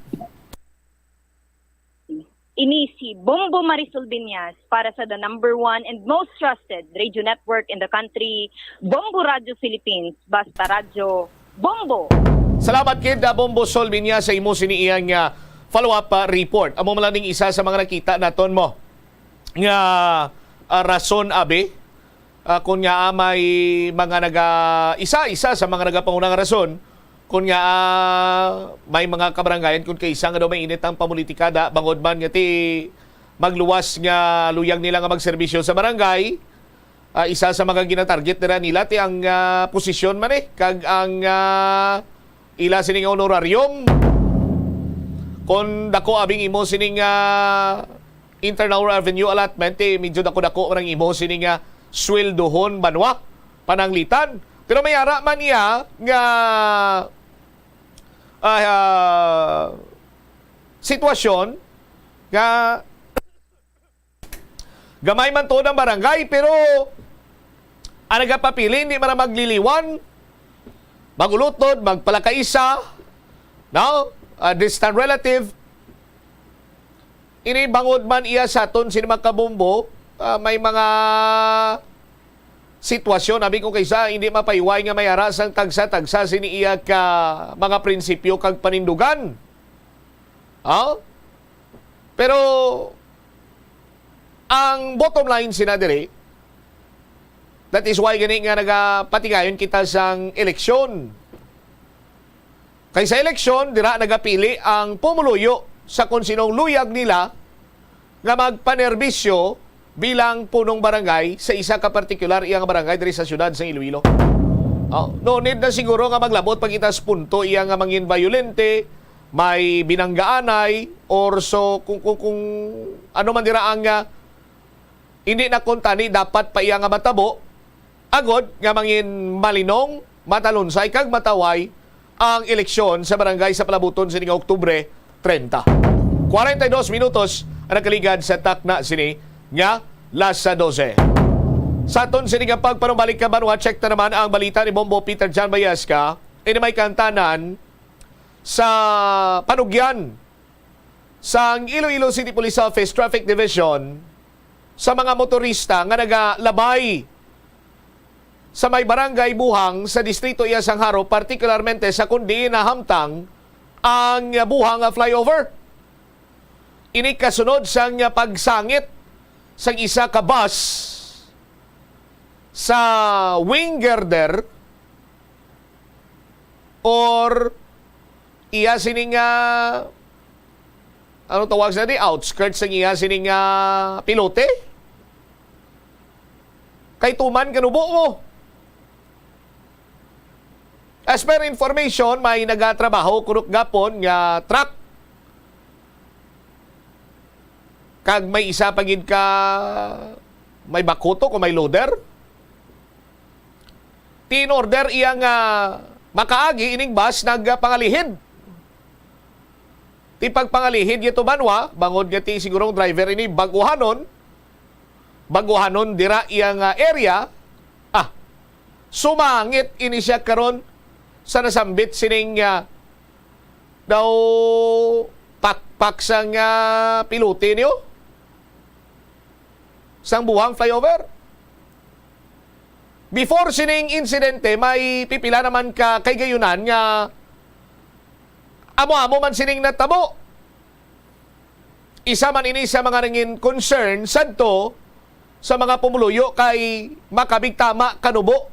Ini si Bombo Marisol Binyas para sa the number one and most trusted radio network in the country, Bombo Radio Philippines, basta radyo, Bombo! Salamat kid, ah, Bombo Sol Binyas, sa imo sini iyang, ah, follow-up, ah, report. Amo man lang ning isa sa mga nakita naton mo nga, ah, rason, abi, ah, kun nga, ah, may mga naga-, isa, isa sa mga nagapangunang rason kun nga, ah, may mga kabarangayan kun kay isa nga daw mainit ang pamulitika da, bangod man nga ti magluwas nga luyag nila nga magserbisyo sa barangay. Ah, isa sa mga ginatarget nila, nila ti ang, ah, posisyon man, eh, kag ang, ah, ila sini nga honorarium. Kon dako abing imo sini nga internal revenue allotment, eh, medyo dako-dako man ang imo sini nga sweldohon, banwa, pananglitan. Pero may ara man iya nga, ah, ah, sitwasyon nga gamay man tuod ang barangay, pero ang nagapapili, hindi man magliliwan, magulutod, magpalakaisa, no? Ah, distant relative. Ini bangod man iya sa aton sini mga kabombo, ah, may mga sitwasyon, abi ko kaysa, hindi mapahiway nga may ara sang tagsa-tagsa sini iya ka mga prinsipyo kag panindugan. Ha? Pero ang bottom line sina diri, that is why gani nga nagapatigayon kita sang eleksyon. Kay sa eleksyon, dira nagapili ang pumuluyo sa kung sinong luyag nila nga magpanerbisyo bilang punong barangay sa isa ka partikular iyang barangay diri sa siyudad sa Iloilo. Oh, no need na siguro nga maglabot pag itas punto iya nga mangin bayolente, may binanggaanay, or so kung, kung, kung ano man dira ang, ah, hindi na kuntani dapat pa iya nga matabo, agod nga mangin malinong, matalunsay kag mataway ang eleksyon sa barangay sa palabuton sini nga Oktubre treinta. Kwarenta y dos minutos ang nakaligad sa takna sini nga las dose. Sa aton sini nga pagpanumbalik ka banwa, check na naman ang balita ni Bombo Peter John Bayasca. Ini may kantanan sa panugyan sang Iloilo City Police Office Traffic Division sa mga motorista nga nagalabay sa may barangay Buhang sa distrito iya sang Jaro, partikularmente sa kundi nahamtang ang Buhang nga flyover. Ini kasunod sang pagsangit sang isa ka bus sa wing girder or iya sini nga, ano tawag sa di, outskirts sang iya sini nga pilote. Kay tuman kanubo mo. As per information, may nagatrabaho kunok gapon nga truck kag may isa pa gid ka may bakuto o may loader. Ti in order iya nga makaagi ining bus nagpangalihid. Ti pagpangalihid ito banwa, bangod nga ti sigurong driver ini baguhanon, baguhanon dira iya nga area. Ah, sumangit ini siya karon sa nasambit sining, ah, daw pakpak sang, ah, pilote niyo sang Buhang flyover. Before sining insidente, may pipila naman ka kahigayonan nga amo-amo man sining natabo. Isa man ini sa mga nangin concern sadto sa mga pumuluyo kay makabigtama kanubo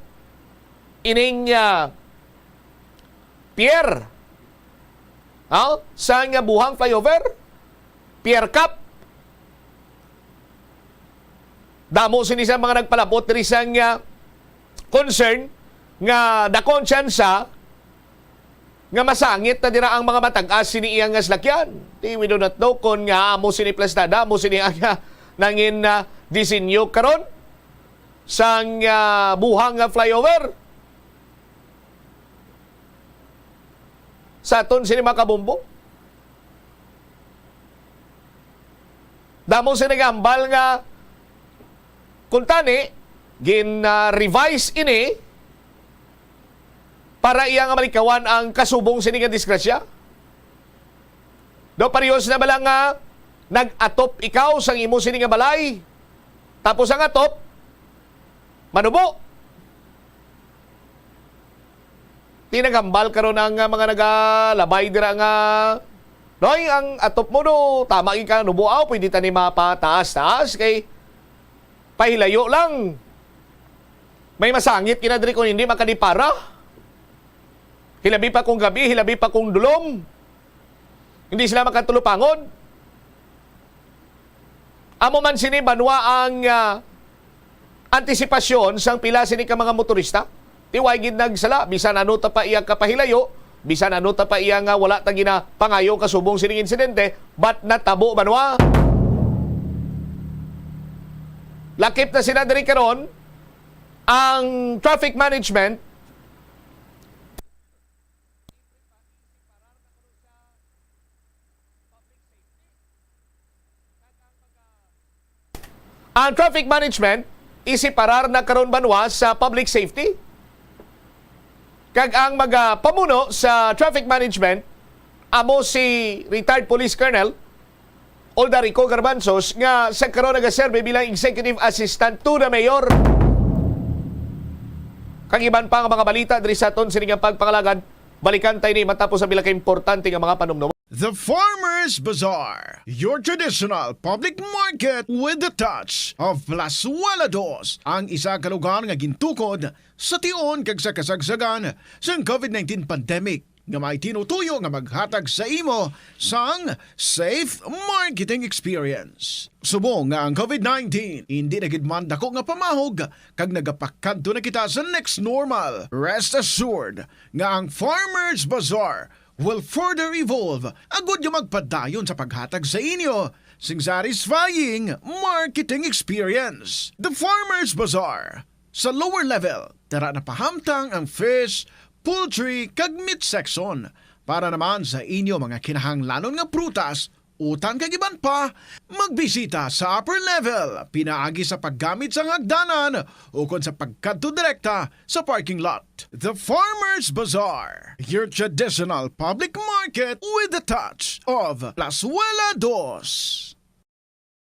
ining, ah, pier, ha? Sa nga Buhang flyover, pier cap. Damo sini sa mga nagpalabot diri sang, ah, concern nga dakon tsansa nga masangit na dira ang mga matag-as sini iya nga salakyan. Ti, we do not know kon nga amo sini plastada, amo sini ang, ah, nangin, ah, disenyo karon sang, ah, Buhang nga flyover. Sa aton sini, mga kabombo, damo sini nagahambal nga kuntani gin, ah, revise ini para iya nga malikawan ang kasubong sini nga disgrasya. Daw parehas na bala nga nag-atop ikaw sang imo sini nga balay, tapos ang atop manubo. Ti naghambal karon ang, ah, mga nagalabay dira nga, "Noy, ang atop mo do, tama gid ka, nubo aw, pwede ta ni mapataas-taas kay pahilayo lang. May masangit gina diri kung hindi makadipara. Hilabi pa kung gabi, hilabi pa kung dulom. Hindi sila makatulupangod." Amo man sini banwa ang, ah, antisipasyon sang pila sini ka mga motorista. Ti way gid nagsala, bisan ano ta pa iya kapahilayo, bisan ano ta pa iya nga wala ta ginapangayo kasubong sining insidente, but natabo banwa. Lakip na sila diri karon ang traffic management. Ang traffic management isiparar na karon banwa sa public safety. Kag ang magapamuno sa traffic management amo si retired Police Colonel Oldarico Garbanzos, nga sa karon nagaserbi bilang executive assistant to the mayor. Kag iban pa nga mga balita diri sa aton sini nga pagpangalagad. Balikan tayo ni matapos ang pila ka importante nga mga panumdum. The Farmers Bazaar, your traditional public market with the touch of Plazuela Dos, ang isa ka lugar nga gintukod sa tion kag sa kasagsagan sang covid nineteen pandemic. nga may tinutuyo nga maghatag sa imo sang safe marketing experience. Subong nga ang COVID nineteen indi na gid man dako nga pamahog kag nagapakadto na kita sa next normal, rest assured nga ang Farmers Bazaar will further evolve agud nga magpadayon sa paghatag sa inyo sing satisfying marketing experience. The Farmers Bazaar, sa lower level, tara na pahamtang ang fish, poultry, kag meat section. Para naman sa inyo mga kinahanglanon nga prutas, utan kag iban pa, magbisita sa upper level pinaagi sa paggamit sang hagdanan ukon sa pagkadto direkta sa parking lot. The Farmers Bazaar, your traditional public market with a touch of Plazuela Dos.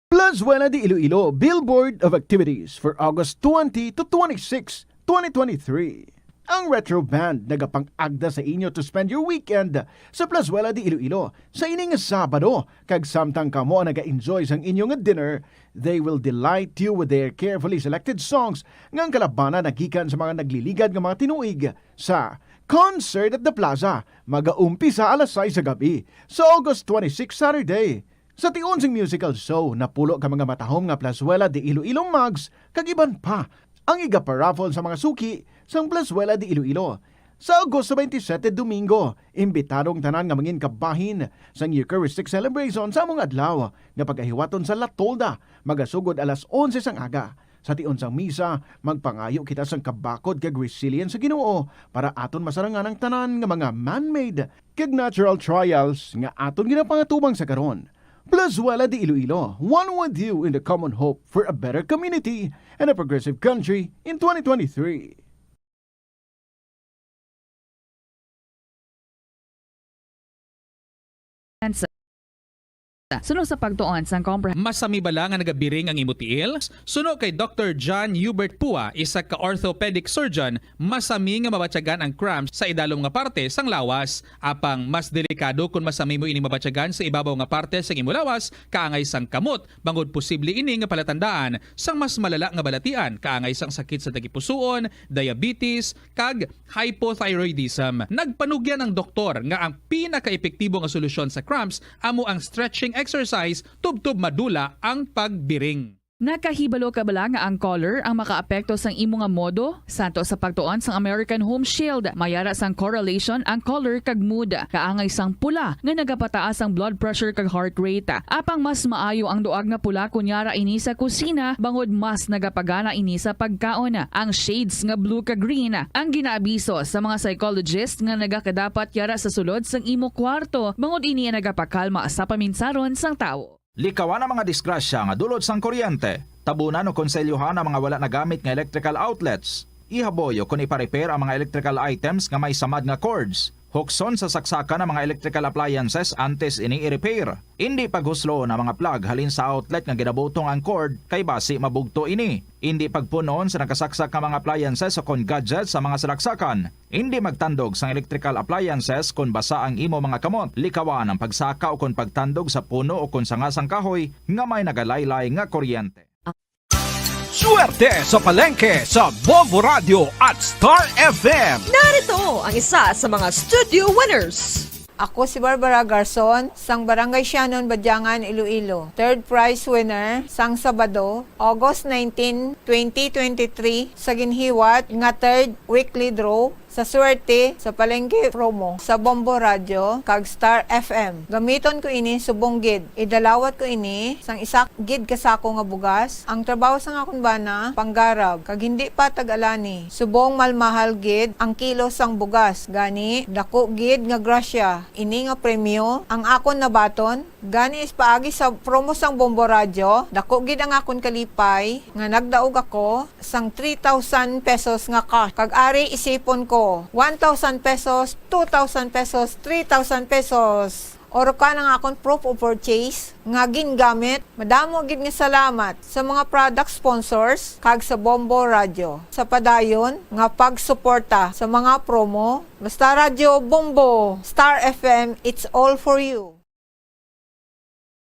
Plazuela de Iloilo, Billboard of Activities for August twenty to twenty-six, twenty twenty-three. Ang Retro Band nagapang-agda sa inyo to spend your weekend sa Plazuela de Iloilo sa ini nga Sabado, kag samtang kamo ang naga-enjoy sang inyo nga dinner, they will delight you with their carefully selected songs nga ang kalabana nagikan sa mga nagliligad nga mga tinuig sa Concert at the Plaza, magaumpisa alas sais sa gabi sa August twenty-six, Saturday. Sa tion sing musical show, napulo ka mga matahom nga Plazuela de Iloilo mugs kag iban pa ang igaparaffle sa mga suki sang Plazuela de Iloilo. Sa Agosto twenty-seven, Domingo, imbitado ang tanan nga mangin kabahin sang Eucharistic Celebration sa among adlaw nga pagahiwaton sa La Tolda, magasugod alas onse sang aga. Sa tion sang misa, magpangayo kita sang kabakod kag resilience sa Ginoo para aton masarangan ang tanan nga mga man-made kag natural trials nga aton ginapangatubang sa karon. Plazuela de Iloilo, one with you in the common hope for a better community and a progressive country in twenty twenty-three. Suno sa pagtuon sang kompre- Masami bala nga nagabiring ang imo tiil? Suno kay Doktor John Hubert Pua, isa ka orthopedic surgeon, masami nga mabatyagan ang cramps sa idalom nga parte sang lawas. Apang mas delikado kon masami mo ini mabatyagan sa ibabaw nga parte sang imo lawas, kaangay sang kamot, bangod posible ini nga palatandaan sang mas malala nga balatian, kaangay sang sakit sa tagipusoon, diabetes, kag hypothyroidism. Nagpanugyan ang doktor nga ang pinakaepektibo nga solusyon sa cramps amo ang stretching exercise tubtob madula ang pagbiring. Nakahibalo ka bala nga ang color ang makaapekto sang imo nga modo? Santo sa pagtuon sang American Home Shield, may ara sang correlation ang color kag mood. Kaangay sang pula nga nagapataas ang blood pressure kag heart rate. Apang mas maayo ang duag nga pula kon yara ini sa kusina, bangod mas nagapagana ini sa pagkaon. Ang shades nga blue kag green ang ginaabiso sa mga psychologist nga nagakadapat yara sa sulod sang imo kwarto, bangod ini ang nagapakalma sa paminsaron sang tawo. Likawan ang mga disgrasya nga dulot sang kuryente. Tabunan o konselyohan ang mga wala nagamit nga electrical outlets. Ihaboy o kon ipa-repair ang mga electrical items nga may samad nga cords. Hukson sa saksakan ang mga electrical appliances antes ini i-repair. Indi paghusloon ang mga plug halin sa outlet nga ginabutong ang cord, kay basi mabugto ini. Indi pagpun-on sa nakasaksak nga mga appliances o kon gadgets sa mga salaksakan. Indi magtandog sang electrical appliances kon basa ang imo mga kamot. Likawan ang pagsaka o kon pagtandog sa puno o kon sanga sang kahoy nga may nagalaylay nga kuryente. Swerte sa palengke sa Bombo Radio at Star F M. Narito ang isa sa mga studio winners. Ako si Barbara Garzon, sang Barangay Sianon, Badiangan, Iloilo. Third prize winner sang Sabado, August nineteen, twenty twenty-three, sa ginhiwat nga third weekly draw sa Swerte sa Palengke promo sa Bombo Radio kag Star F M. Gamiton ko ini subong gid. Idalawat ko ini sang isa gid ka sako nga bugas. Ang trabaho sang akon bana, panggarab, kag hindi pa tag-alani. Subong malmahal gid ang kilo sang bugas. Gani, dako gid nga grasya ini nga premyo ang akon nabaton. Gani, is paagi sa promo sang Bombo Radyo, dako gid ang akon kalipay nga nagdaog ako sang three thousand pesos nga cash. Kag ari isipon ko, one thousand pesos, two thousand pesos, three thousand pesos. Oro ka ang akon proof of purchase nga gingamit. Madamo gid nga salamat sa mga product sponsors kag sa Bombo Radyo sa padayon nga pagsuporta sa mga promo. Basta Radyo Bombo, Star F M, it's all for you.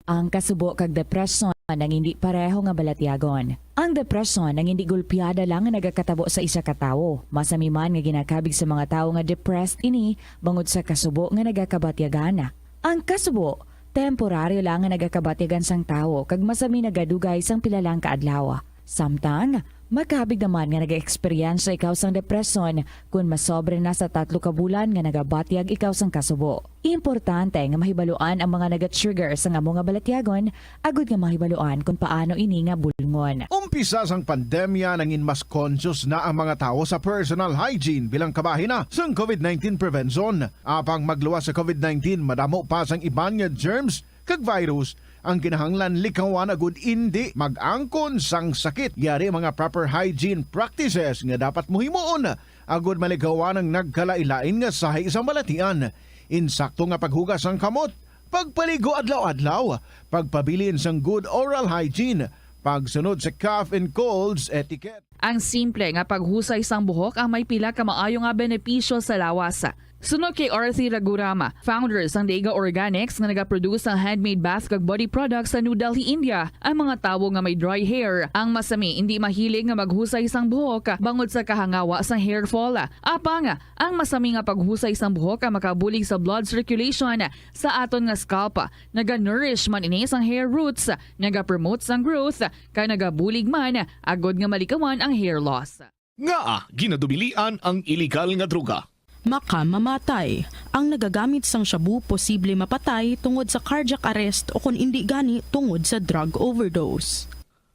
Ang kasubo kag depresyon. ang hindi pareho nga balatyagon. Ang depresyon ang hindi gulpiada lang nga nagakatabo sa isa ka tawo. Masami man nga ginakabig sa mga tawo nga depressed ini bangod sa kasubo nga nagakabatyagan. Ang kasubo, temporaryo lang nga nagakabatyagan sang tawo kag masami nagadugay sang pila lang ka adlaw. Samtang, makabig naman nga nag-eksperyensya ikaw sang depresyon kon masobra na sa tatlo ka bulan nga nagabatyag ikaw sang kasubo. Importante nga mahibaluan ang mga naga-trigger sang amo nga balatyagon agud nga mahibaluan kon paano ini nga bulngon. Umpisa sang pandemya, nangin mas conscious na ang mga tawo sa personal hygiene bilang kabahin na sang covid nineteen prevention. Apang magluwas sa covid nineteen, madamo pa sang iban nga germs kag virus ang kinahanglan likawan agud indi mag-angkon sang sakit. Yari mga proper hygiene practices nga dapat mo himuon agud malikawan ang nagkalain-lain nga sahi sang balatian. Insakto nga paghugas sang kamot, pagpaligo adlaw-adlaw, pagpabilin sang good oral hygiene, pagsunod sa cough and colds etiquette. Ang simple nga paghusay sang buhok ang may pila ka maayo nga benepisyo sa lawas. Suno kay Arthi Ragurama, founder sang Dega Organics nga nagaproduce sang handmade bath kag body products sa New Delhi, India, ang mga tawo nga may dry hair ang masami hindi mahilig nga maghusay sang buhok bangod sa kahangawa sang hair fall. Apang, ang masami nga paghusay sang buhok ang makabulig sa blood circulation sa aton nga scalp. Naga-nourish man ini sang hair roots, nagapromote sang growth, kag nagabulig man agud nga malikawan ang hair loss. Ngaa ginadubilian ang iligal nga droga? Makamamatay. Ang nagagamit sang shabu posible mapatay tungod sa cardiac arrest o kon indi gani tungod sa drug overdose.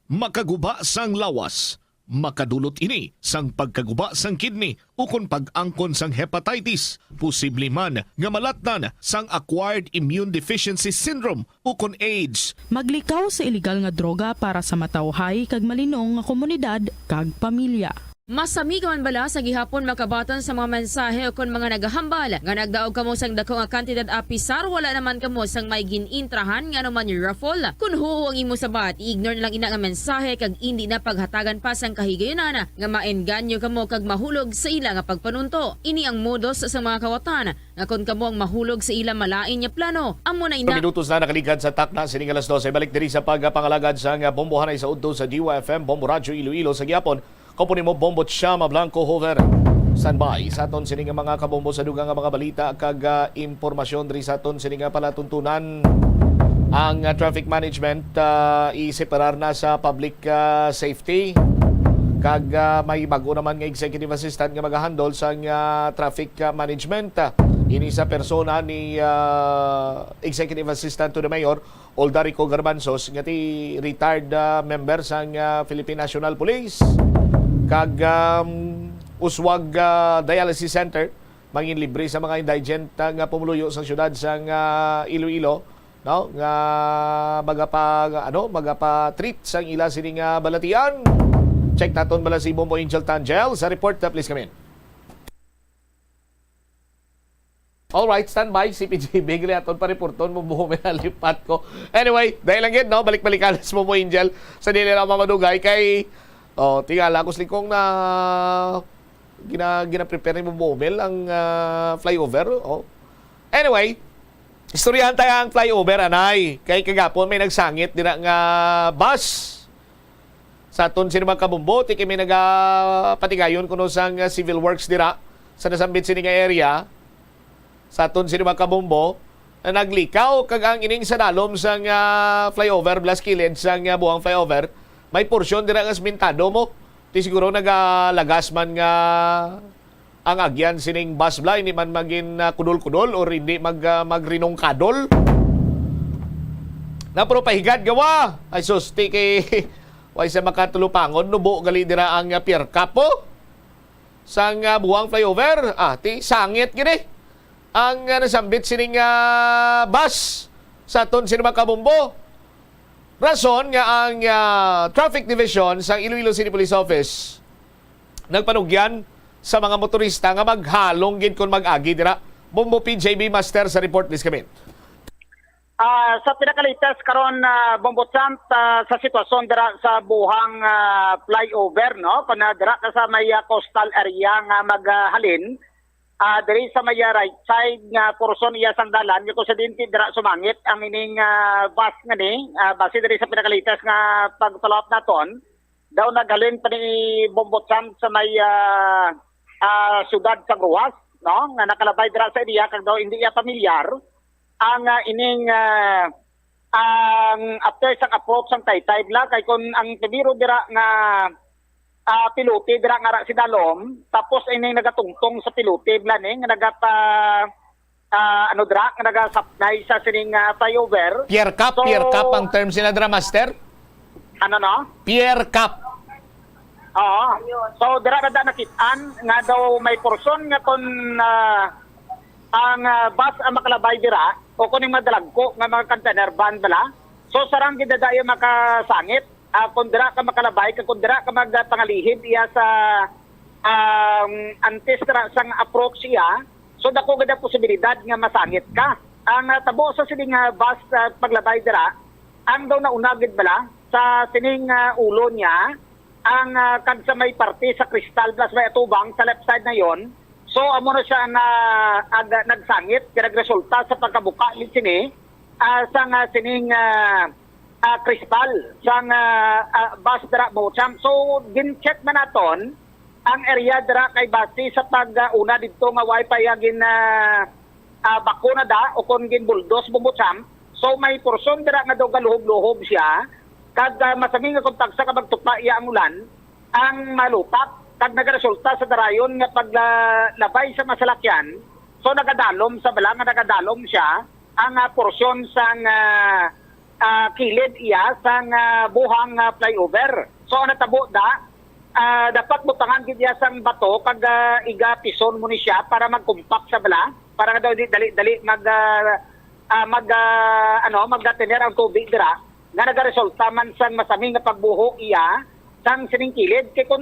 Makaguba sang lawas. Makadulot ini sang pagkaguba sang kidney ukon pag-angkon sang hepatitis, posible man nga malatnan sang acquired immune deficiency syndrome ukon AIDS. Maglikaw sa iligal nga droga para sa matawhay kag malinong nga komunidad kag pamilya. Masami ka man bala sa gihapon makabaton sa mga mensahe ukon mga nagahambal nga nagdaog kamo sang dako nga kantidad, apisar wala naman kamo sang may gin-intrahan nga anuman raffle? Kon huo ang imo sabat, i-ignore na lang ina nga mensahe kag indi na paghatagan pa sang kahigayunan nga maengganyo kamo kag mahulog sa ila nga pagpanunto. Ini ang modus sa mga kawatan nga kon kamo ang mahulog sa ila malain nga plano, amo na ina. Minutos na nakaligad sa takna sining alas dose. Balik diri sa pagpangalagad sang bombohanay sa udto sa D Y F M, Bombo Radyo Iloilo sa gihapon. Kaupo nimo, Bombo Chama Blanco Hover. Standby sa aton sini nga mga kabombo sa dugang nga mga balita kag, ah, impormasyon diri sa aton sini nga palatuntunan. Ang, ah, traffic management, ah, iseparar na sa public, ah, safety. Kag, ah, may bag-o naman nga executive assistant nga magahandle sang, ah, traffic, ah, management. Ah, ini sa persona ni, ah, Executive Assistant to the Mayor, Olda Rico Garbanzos, nga ti retired, ah, member sang, ah, Philippine National Police, kag, um, Uswag, ah, Dialysis Center, mangin libre sa mga indigent, ah, nga pumuluyo sa siyudad sang, ah, Iloilo, no, nga magapa-, ano, magapa-treat sang ila sini nga balatian. Check naton bala si Bombo Angel Tangel sa report. Ah, please come in. Alright, standby si P J B. Gali aton pa reporton mo, buho may nalipat ko. Anyway, dahil lang gid, no? Balik-balikan sa mo, Angel. Sa dili lang mamadugay kay, oh, tingala ko, Slikong, na gina-, gina-prepare ni mo, Bomel, ang, ah, flyover. Oh. Anyway, istoryahan tayo ang flyover, anay. Kay kagapon may nagsangit dira nga bus. Sa aton sini mga kabombo, ti kami nagapatigayon kuno sang, ah, civil works dira sa nasambit sini nga area. Sa aton sini mga kabombo, na naglikaw kag ang ining sa dalom sang, ah, flyover, blas kilid sang, ah, buang flyover, may porsyon dira nga sementado mo. Ti siguro nagalagas man nga ang agyan sining bus bala, hindi man magin, ah, kudol-kudol or hindi mag, ah, magrinongkadol. Na, pero pahigad gawa. Ay sus, ti kay way sa makatulupangon, nubo gali dira ang, ah, pier cap, oh. Sang, ah, buang flyover, ah, ti sangit gini ang, ah, nasambit sining, ah, bus sa aton sini mga kabombo. Rason nga ang, ah, Traffic Division sang Iloilo City Police Office nagpanugyan sa mga motorista nga maghalong gid kon mag-agi dira. Bombo P J B Master sa report, please come in. Ah, sa pinakalitas karon, ah, Bombo Champ, ah, sa sitwasyon dira sa buhang, ah, flyover, no? Kon, ah, dira ka sa may, ah, coastal area nga maghalin, ah, diri sa may, ah, right side nga portion iya sang dalan, nga kung sa dinti dira sumangit ang ining, ah, bus nga ni, ah, base diri sa pinakalitas nga pag-follow up naton, daw naghalin pa ni Bombo Champ sa may, ah, ah, siyudad sa Roxas, no? Nga nakalabay dira sa area kag daw hindi iya pamilyar ang, ah, ining, ah, ang after sang approach sang taytay bala, kay kun ang primero dira nga, ah, pilote dira nga ra si Dalom, tapos ining nagatungtong sa pilote bala ni nga nagapa, ah, ano dira, nga nagasapnay sa sining, ah, flyover. Pier cap, So, pier cap ang term sila dira, master? Ano, no? Pier cap. Oo. So, dira na da nakit-an nga daw may portion nga kon, ah, ang, ah, bus ang makalabay dira o kun yung madalagko nga mga container van bala. So, sarang gid dada iya makasangit. Ah, kung dira ka makalabay, kag kung dira ka magpangalihid iya sa, um, antes dira sang approach iya, so dako gid ang posibilidad nga masangit ka. Ang, ah, tabo sa sining, ah, bus, ah, paglabay dira, ang daw nauna gid bala sa sining, ah, ulo niya, ang, ah, kag sa may parte sa kristal plus may atubang sa left side na yon. So, amo na siya na ag-, nagsangit, kaya nagresulta sa pagkabuka ni sini, ah, sang, ah, sining, ah, ah, kristal, sang, ah, ah, bus dira, Bocham. So, gin-check man naton ang area dira kay base sa pag, ah, una didto nga way pa iya gin, ah, ah, bako na da o kon gin-bulldoze, Bocham. So, may portion dira nga daw galuhob-luhob siya, kag, ah, masami nga kung tagsa ka magtupa iya ang ulan, ang malupak, kag nagaresulta sa darayon nga paglabay sa masalakyan. So, nagadalom sa bala nga nagadalom siya ang, ah, porsyon sang, ah, ah, kilid iya sang, ah, buhang, ah, flyover. So, ang natabo da, ah, dapat butangan gid iya sang bato kag, ah, iga pison mo ni siya para magkumpak sa bala, para nga daw di dali-dali mag, ah, ah, mag, ah, ano, magdatener ang tubig dira, nga nagaresulta man sang masami nga pagbuho iya sang sining kilid. Kay kun,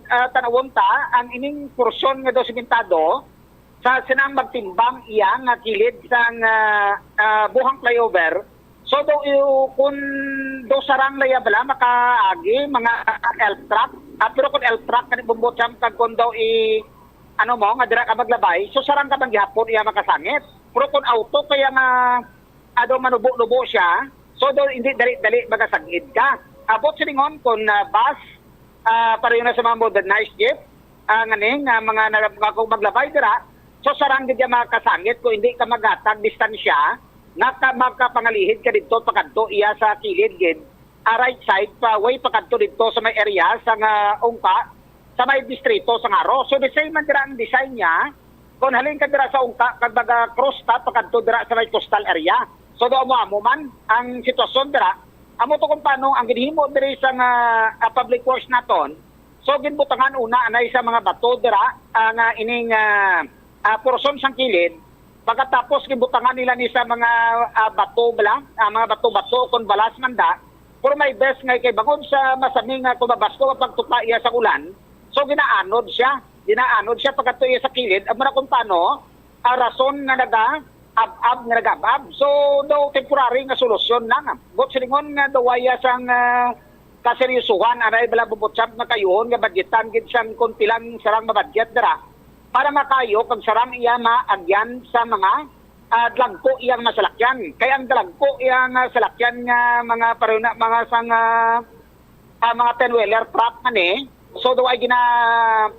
ah, tanawon ta, ang ining porsyon nga daw simentado, sa sinang magtimbang iya nga kilid sang, ah, ah, buhang flyover, so daw iyo, kun daw sarang laya bala makaagi mga elf truck, ah, pero kun elf truck kani, Bombo Champ, kag kun daw i, ano mo, nga dira ka maglabay, so sarang ka man gihapon iya makasangit. Pero kun auto kaya nga, ah, daw manubo-nubo siya, so daw hindi dali-dali magasagid ka. Abot silingon kun, ah, bus, ah, pareho na sa mga modernized jeep, ah, nga ni, nga mga nag-, nga kung maglabay dira, so sarang gid ya makasangit kung hindi ka maghatag distansya nga ka makapangalihid ka didto pakadto iya sa kilid gid, ah, right side pa, way pakadto didto sa may area sa nga ungka, sa may distrito sa Ngaro. So, the same man dira ang design niya. Kung halin ka dira sa ungka, kag maga-cross ta, pakadto dira sa may coastal area. So, do amo-amo man ang sitwasyon dira. Amo to kung paano ang ginhimo diri sa nga, ah, public works naton. So, ginbutangan una anay sa mga bato dira, ah, nga ining, ah, ah, portion sang kilid. Pagkatapos, gibutangan nila ni sa mga, ah, bato bala, ah, mga bato-bato kon balas man da. Pero may best nga kay bangod sa masami nga kumabasko ang pagtupa iya sa ulan, so ginaanod siya. Ginaanod siya pagkadto iya sa kilid. Amo na kung paano, ah, rason nga naga-ab-ab, nga nag-ab-ab. So, daw temporary nga solusyon lang. But silingon nga daw waya sang, ah, kaseryosohan, aray bala, Bombo Champ, nga kayuhon nga budgetan gid sang kon pilang sarang mabudget dira para makayo kag sarang iya maagyan sa mga, ah, dalagko iyang masalakyan. Kay ang dalagko iyang, ah, salakyan nga mga paruna, mga sang, ah, ah, mga ten-wheeler truck man eh, so daw ay gina,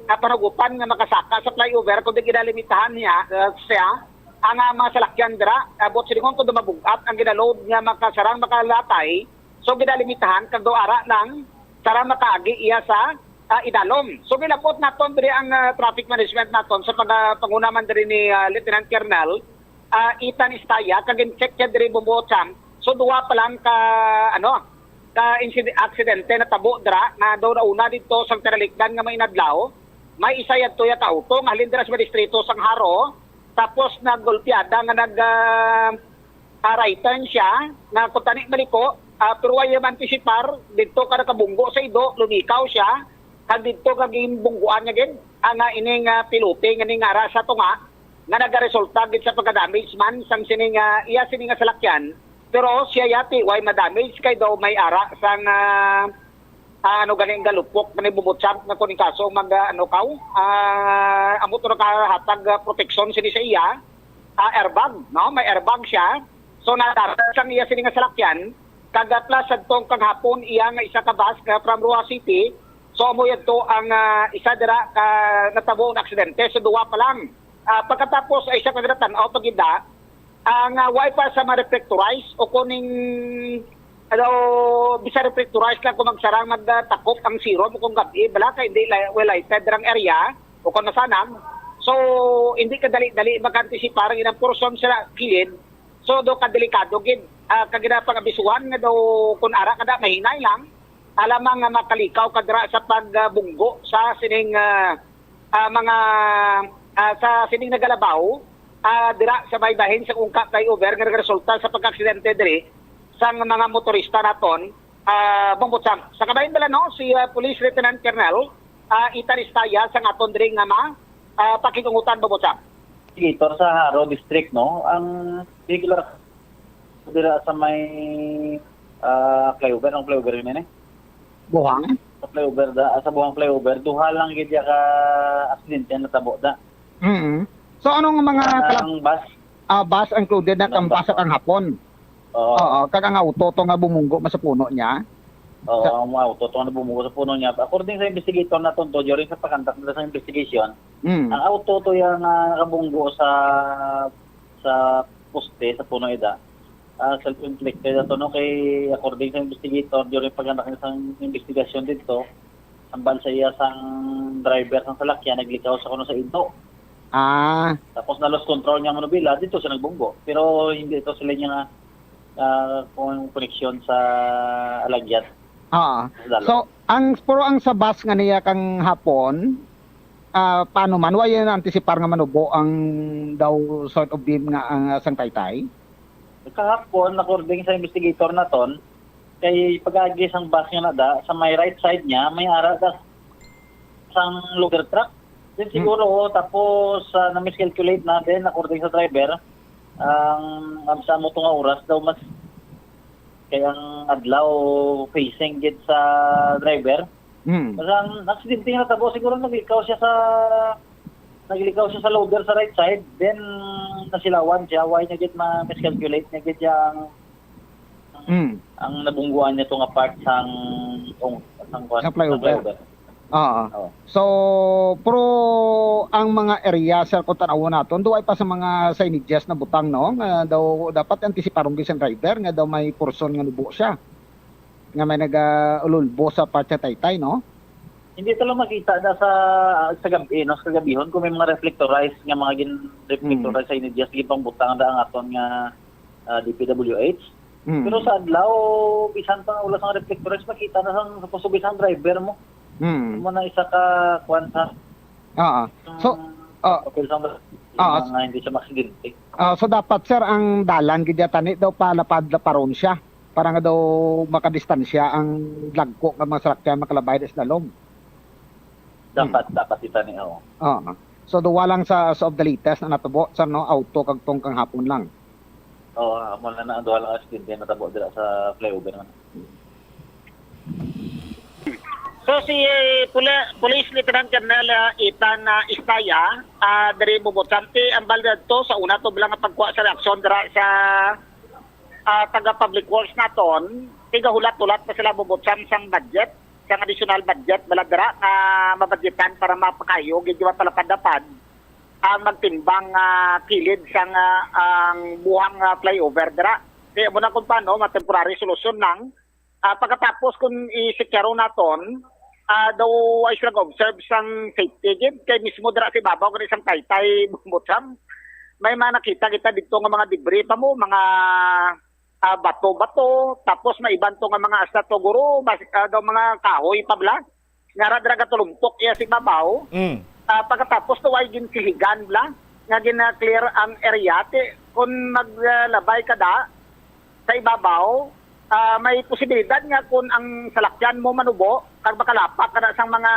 ah, panagutan nga makasaka sa flyover, kundi ginalimitahan niya, ah, siya ang, ah, mga salakyan dira. Abot silingon kung dumabug-at ang ginaload nga makasarang makalatay, so ginalimitahan kag daw ara lang sarang makaagi iya sa, ah, idalom. So gilapot naton diri ang, ah, traffic management naton sa pag-, ah, panguna man diri ni, ah, Lieutenant Colonel, ah, Ethan Istaya, kag in-check siya diri, Bombo Champ. So duha pa lang ka, ano, ka inside-, aksidente natabo dira nga daw nauna didto sang tinalikdan nga may inadlaw. May isa yadto ya ka auto nga halin dira sa distrito sang Jaro, tapos naggulpiada nga nag, ah, ah, right turn siya, nga kung tani maliko, ah, pero wala man antisipar, didto ka nakabunggo sa ido, lumikaw siya, kag didto ka ginbungguan niya gid, ang, ah, ini nga pilote nga ningara sa tunga, nga nagaresulta gid sa pagka-damage man sang sini nga, iya sini nga salakyan, pero siya yati, way ma-damage kay daw may ara sang, ah, ah, ano gani ang galupok ni Bubutsab nga kung in kaso mag, ah, ano kaw, ah, amo to nakahatag, ah, proteksyon sini sa iya, ah, airbag, no? May airbag siya. So, nadapit sang iya sini nga salakyan, kag, ah, plus adto kang hapon iya nga isa ka bus nga from Roxas City. So, amo yadto ang, ah, isa dira ka natabo nga aksidente. So, duwa pa lang. Ah, pagkatapos ay siya kagatan-aw pagida, ang, ah, way pa sa ma-reflectorize o kuning, ano, bisa reflectorize lang kung magsarang magtakop ang serum o kung gabi, bala kay hindi li-, well lighted ang area o kung nasanang. So, hindi ka dali-dali makaantisipar ang ilang portion sa kilid. So, do ka delikado gid, ah, ka ginapangabisuhan nga daw kung ara ka da, mahinay lang, alamang nga makalikaw ka dira sa pagbunggo sa sining, ah, ah, mga, ah, sa sining nagalabaw, ah, dira sa may bahin sa Ungka Flyover nga nagresulta sa pagkaaksidente diri sang mga motorista naton, ah, Bong Botsang. Sa kabahin bala, no, si, ah, Police Lieutenant Colonel, ah, Ethan Estaya sang aton diri nga ma-, ah, pakigungutan, Bong Botsang. Investigator sa Jaro District, no, ang vehicular dira sa may, ah, flyover, ang flyover yun, eh. Buhang? Sa flyover da, sa Buhang flyover, duha lang gid ya ka aksidente ang natabo da. Mm. So, anong mga Ah, kala-, ang bus, ah, bus included na ang kang bus bus, sa oh. Kang hapon? Oo. Oo, kag ang auto to nga bumunggo man sa puno niya? Oo, Sa ang mga auto to nga bumunggo sa puno niya. According sa investigator na to, during sa pagkandak nila sa investigation, Mm. ang auto to yung, ah, nakabunggo sa, sa poste, sa puno ida. Ah, self-inflicted ato, no? Kay according sa investigator, during pagkandak sa investigasyon dito, hambal sa iya sang driver sang salakyan, naglikaw sa kuno sa ido. Ah. Tapos na-lost control niya manubila, dito siya nagbunggo. Pero hindi ito sila niya nga, ah, kung koneksyon sa alagyan. Ah. Sa dalo. So, ang, pero ang sa bus nga niya kang hapon, ah, paano man? Wa yan antisipar nga manubo ang daw sort of beam nga ang, ah, sang taytay? Kahapon, according sa investigator naton, kay pag-agi sang bus nga nada, sa may right side niya, may ara da sang loader truck. Then Hmm. siguro, tapos, ah, na-miscalculate na, then according sa driver, ang, ang sa amo to nga oras daw mas kay ang adlaw facing gid sa driver. Hmm. Basta ang aksidente nga natabo, siguro naglikaw siya sa, naglikaw siya sa loader sa right side, then nasilawan siya, why niya gid ma-miscalculate niya gid siya ang, Hmm. ang nabungguan niya to nga part sang, sang, sang, Sa sang flyover. flyover. Oo. Oo. So, pero ang mga area, sir, kung tan-awon naton, duway pa sa mga signages na butang, no? Nga daw dapat antisiparon gid sang driver nga daw may portion nga nubo siya. Nga may nagaululbo sa part sa taytay, no? Hindi ta lang makita na sa, sa gabi, no? Sa gabihon, kung may mga reflectorized nga mga gin-, reflectorized Mm. signages, sige pang butang da ang aton nga, ah, D P W H. Mm. Pero sa adlaw, bisan pa wala sang reflectorized, makita na sang, sa kusog sang driver mo. Mm. Mo na isa ka, kwan sa, Oo. So, um, ah, papel sa mga, ah, mga hindi siya maaksidente. Ah, so dapat, sir, ang dalan gid yata ni daw palapad-laparon siya para nga daw makadistansya ang dagko nga mga salakyan makalabay sa lalom. Dapat, Hmm. dapat ita ni, oo. Oo. So, duwa lang sa, sa of the latest na natubo, sir, no? Auto kag tong kang hapon lang. Oo, amo na na ang duha lang aksidente natabo dira sa flyover man. So, si Pula-, Police Lieutenant Colonel, ah, Ethan, ah, Istaya, ah, diri Bubutsam, ti ang balda to sa una to bilang nga pagkuha sa reaksyon dira sa, ah, taga Public Works naton, tigahulat-hulat pa sila Bubutsam sang budget, sang additional budget, bala dira nga mabudgetan para mapakayo, gid, di ba, palapad-lapad ang magtimbang, ah, kilid sang, ah, ang buhang, ah, flyover dira. Kaya mo na kung paano, ma-temporary solution lang. Ah, pagkatapos kung i-secure naton, ah, daw ay sila observe sang safety gid kay mismo dira sa ibabaw kani sang taytay Bubutsam. May mga nakita kita dito nga mga debris pa mo, mga, ah, bato-bato, tapos may iban to nga mga asta to guro, mas, ah, daw mga kahoy pa bala. Nga ra dira gatulumpok iya sa ibabaw. Mm. Ah, pagkatapos to ay ginsiligan bala nga gina-clear ang area. Ti, kung maglabay ka da sa ibabaw, ah, may posibilidad nga kung ang salakyan mo manubo, kag makalapak ka na sang mga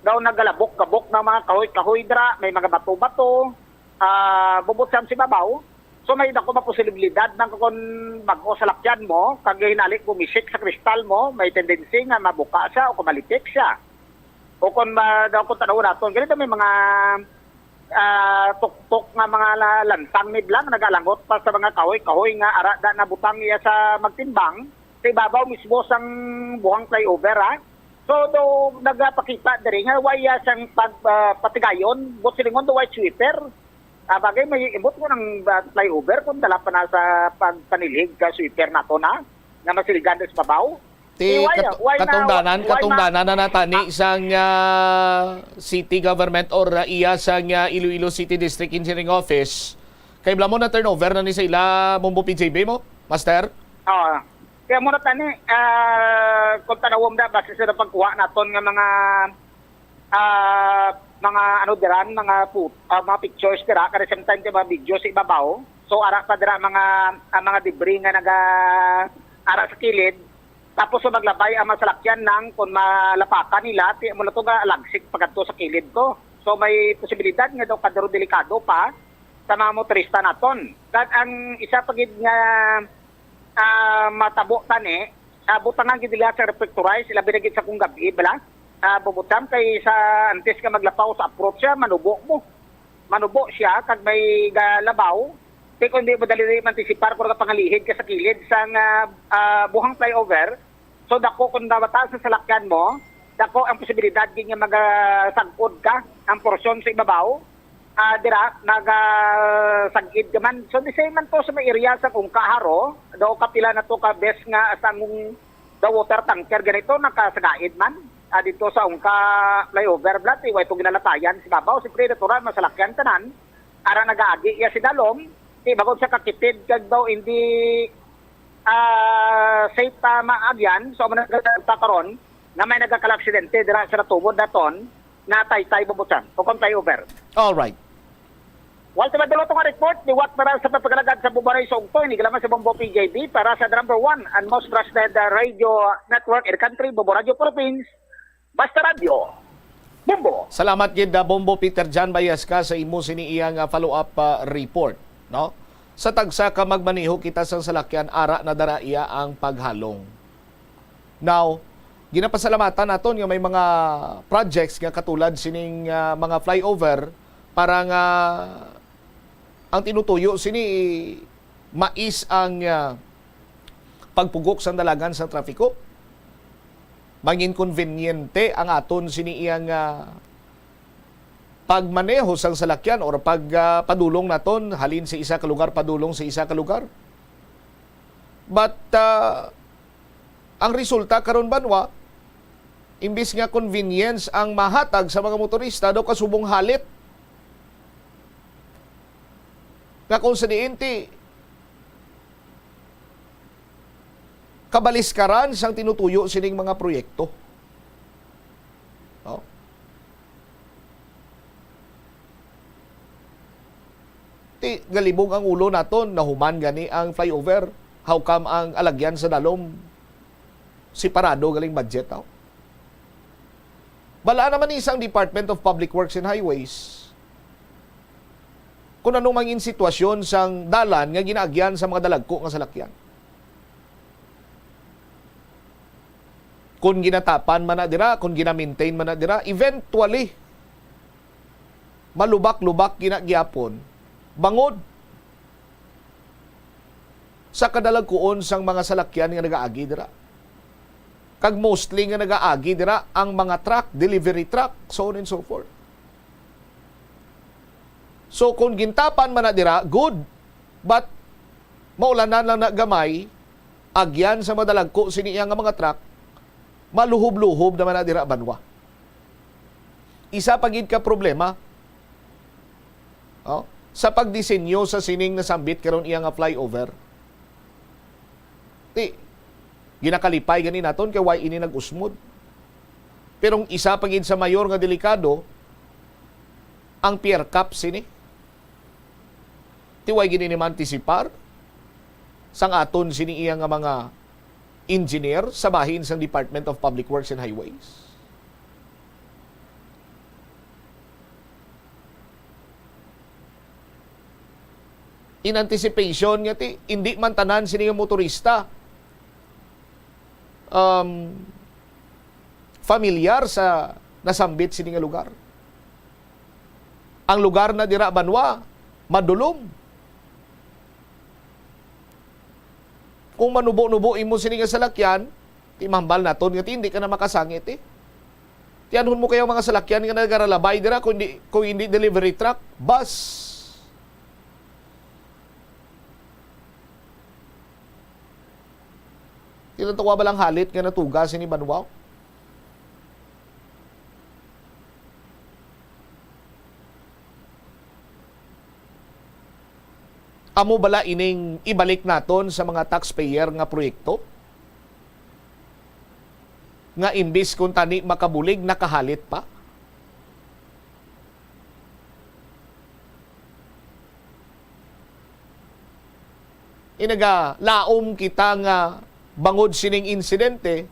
daw nagalabok-gabok ng mga kahoy-kahoy dira, may mga bato-bato, ah, Bubutsam sa ibabaw. So, may dako nga posibilidad man kon bag-o salakyan mo, kag hinali gumisik sa kristal mo, may tendency nga mabuka siya o kumalitik siya. O kon ma-, daw kon tan-awon naton, ganito may mga, ah, tuktok nga mga la-, lantang ni Blang nagalangot pa sa mga kahoy-kahoy nga ara da nabutang iya sa magtimbang sa ibabaw mismo sang buhang flyover, ha. So, do, nagapakita diri nga way, ah, sang pag, ah, patigayon, buot silingon do way sweeper. Ah, bagay, may ibot mo ng, ah, flyover kung dala pa na sa pagpanilhig ka sweeper nato na, nga masiligan sa babaw. Ti Iway, kat-, why na, katungdanan, why ma- katungdanan na natani Ah. sang, ah, city government or, ah, iya sang, ah, Iloilo City District Engineering Office. Kay bala mo na turnover na ni sa ila, Bombo P J B mo, Master? Oo. Kaya muna tani, ah, kung tanawom na, base sa pagkuha naton nga mga, ah, mga ano diran, mga pu-, ah, mga pictures dira, kaya sometimes yung mga video sa ibabaw. So, ara pa dira mga, ah, mga debris nga naga, ara sa kilid. Tapos, so, maglabay ang masalakyan nang kung malapakan nila, ti mo na to nga alagsik pagadto sa kilid ko. So, may posibilidad nga daw kadaro delikado pa sa mga motorista naton. Kag ang isa pa gid nga, ah, matabo tani, ah, butangan gid nila sa reflectorize, labi na gid sa kung gabi, bala. Ah, bubutang kay sa antes ka maglapaw sa approach siya, manubo mo. Manubo siya, kag may galabaw. Kay kung di mo dali man antisipar, kung nakapangalihid ka sa kilid sang, ah, ah, buhang flyover, so dako kung nabata sa salakyan mo, dako ang posibilidad gid nga magasag-od ka ang porsyon sa ibabaw. Ah, dira, nagasag-id ka man. So, the same man to sa may area sa Ungka, Jaro. Daw kapila na to ka bes nga sa among the water tanker ganito, nakasagaid man. Ah, dito sa Ungka flyover, bala, ti, way to ginalatayan si babaw. Siyempre, natural, masalakyan tanan. Ara nagaagi iya si dalom. Ti, bagon sa kakitid, kag daw hindi, ah, safe pa maagyan. So, amo na nagkakita karon nga may nagkakalaaksidente dira sa natubod naton, na Taytay Bubutsan, o kung flyover. All right. Walter Maduloto nga report, liwat para sa pagpagalagad sa Bubaray sa Ugtoy, ni Galaman sa Bombo P J B para sa number one and most trusted, uh, radio network in the country, Bombo Radio Philippines, Basta Radio, Bombo. Salamat gid, uh, Bombo Peter John Bayasca, sa imo sini iya nga follow-up, uh, report, no? Sa tagsa ka magmaneho kita sang salakyan, ara na dara iya ang paghalong. Now, ginapasalamatan naton nga may mga projects nga katulad sining, ah, mga flyover para nga ang tinutuyo sini mais ang, ah, pagpugok sang dalagan sang trapiko. Mangin konbenyente ang aton sini iyang, ah, pagmaneho sang salakyan or pag, ah, padulong naton halin sa isa ka lugar padulong sa isa ka lugar. But, ah, ang resulta karon, banwa, imbis nga convenience ang mahatag sa mga motorista, daw kasubong halit. Nga kung sa diin ti kabaliskaran sang tinutuyo sining mga proyekto. No? Ti, galibog ang ulo naton, nahuman gani ang flyover. How come ang alagyan sa dalom separado galing budget, aw? Balaan naman ni sang Department of Public Works and Highways kung ano mangin sitwasyon sang dalan nga ginaagyan sa mga dalagko nga salakyan. Kung ginatapan man na dira, kung gina-maintain man na dira, eventually, malubak-lubak gina gyapon, bangod sa kadalagkuon sang mga salakyan nga nagaagi dira. Kag mostly nga nagaagi dira ang mga truck, delivery truck, so on and so forth. So, kung gintapan man na dira, good. But, maulanan lang na gamay, agyan sa madalagko sini iya nga mga truck, maluhob-luhob naman na dira banwa. Isa pa gid ka problema, oh, sa pagdisenyo sa sining nasambit karon iya nga flyover. Ti, ginakalipay gani naton kay why ini nag-usmod. Pero ang isa pa gid sa mayor nga delikado, ang pier cap sini. Ti why gid ini maantisipar sang aton sini iya nga mga engineer sa bahin sang Department of Public Works and Highways. In anticipation nga ti, hindi man tanan sini nga motorista, um, familiar sa nasambit sini nga lugar. Ang lugar na dira, banwa, madulom. Kung manubo-nubo imo sini nga salakyan, ti mahambal naton nga ti hindi ka na makasangit, eh. Tiyanhon mo kayo mga salakyan nga nagaralabay dira, kung hindi, kung hindi delivery truck, bus. Tinatawa ba lang halit nga natuga sini banwa? Amo bala ining ibalik naton sa mga taxpayer nga proyekto? Nga imbis kung tani makabulig, nakahalit pa? Inagalaom kita nga bangod sining insidente,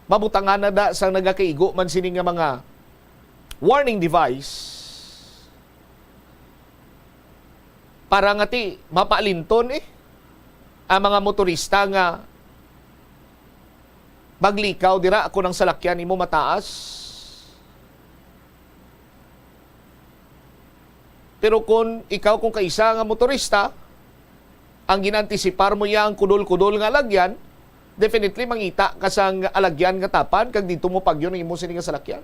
mabutangan na da sang nagakaigo man sini nga mga warning device para nga ti mapaalinton, eh, ang mga motorista nga maglikaw dira kung ang salakyan nimo mataas. Pero kung ikaw, kung kaisa nga motorista, ang ginantisipar mo iya ang kudol-kudol nga alagyan, definitely mangita ka sang alagyan nga tapan kag didto mo pagyon ang imo sini nga salakyan.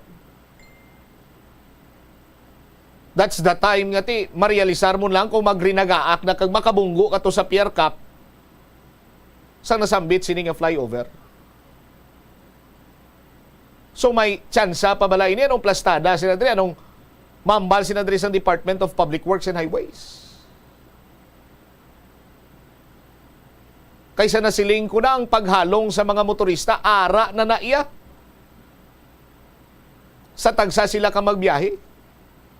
That's the time nga ti, marealisar mo lang kung magrinagaak na kag makabunggo ka to sa pier cup sa nasambit sini nga flyover. So, may tsansa pa bala ini? Anong plastada sila diri? Anong mambal sila diri sa Department of Public Works and Highways? Kaysa nasiling ko na ang paghalong sa mga motorista, ara na na iya sa tagsa sila ka magbiyahe.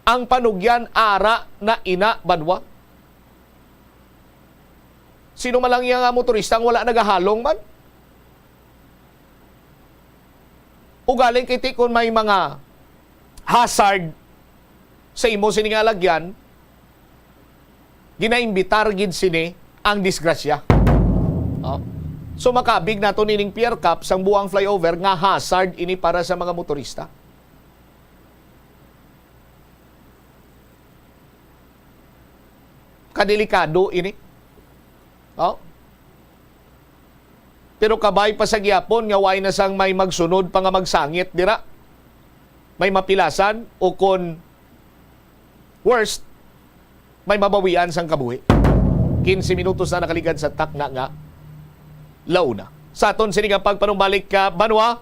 Ang panugyan, ara na ina, banwa. Sino man lang iya nga motorista ang wala nagahalong man? Ugaling kay ti kon may mga hazard sa imo sini nga alagyan, ginaimbitar gid sini ang disgrasya. Oh. So, makabig nato nining pier cup sang buang flyover nga hazard ini para sa mga motorista. Kadelikado ini. Oh. Pero kabay pa sa gihapon nga way na sang may magsunod pa nga magsangit dira. May mapilasan o kon worst, may mabawian sang kabuhi. Quince minutos na nakaligad sa takna nga launa. Sa aton sini nga pagpanumbalik ka, banwa,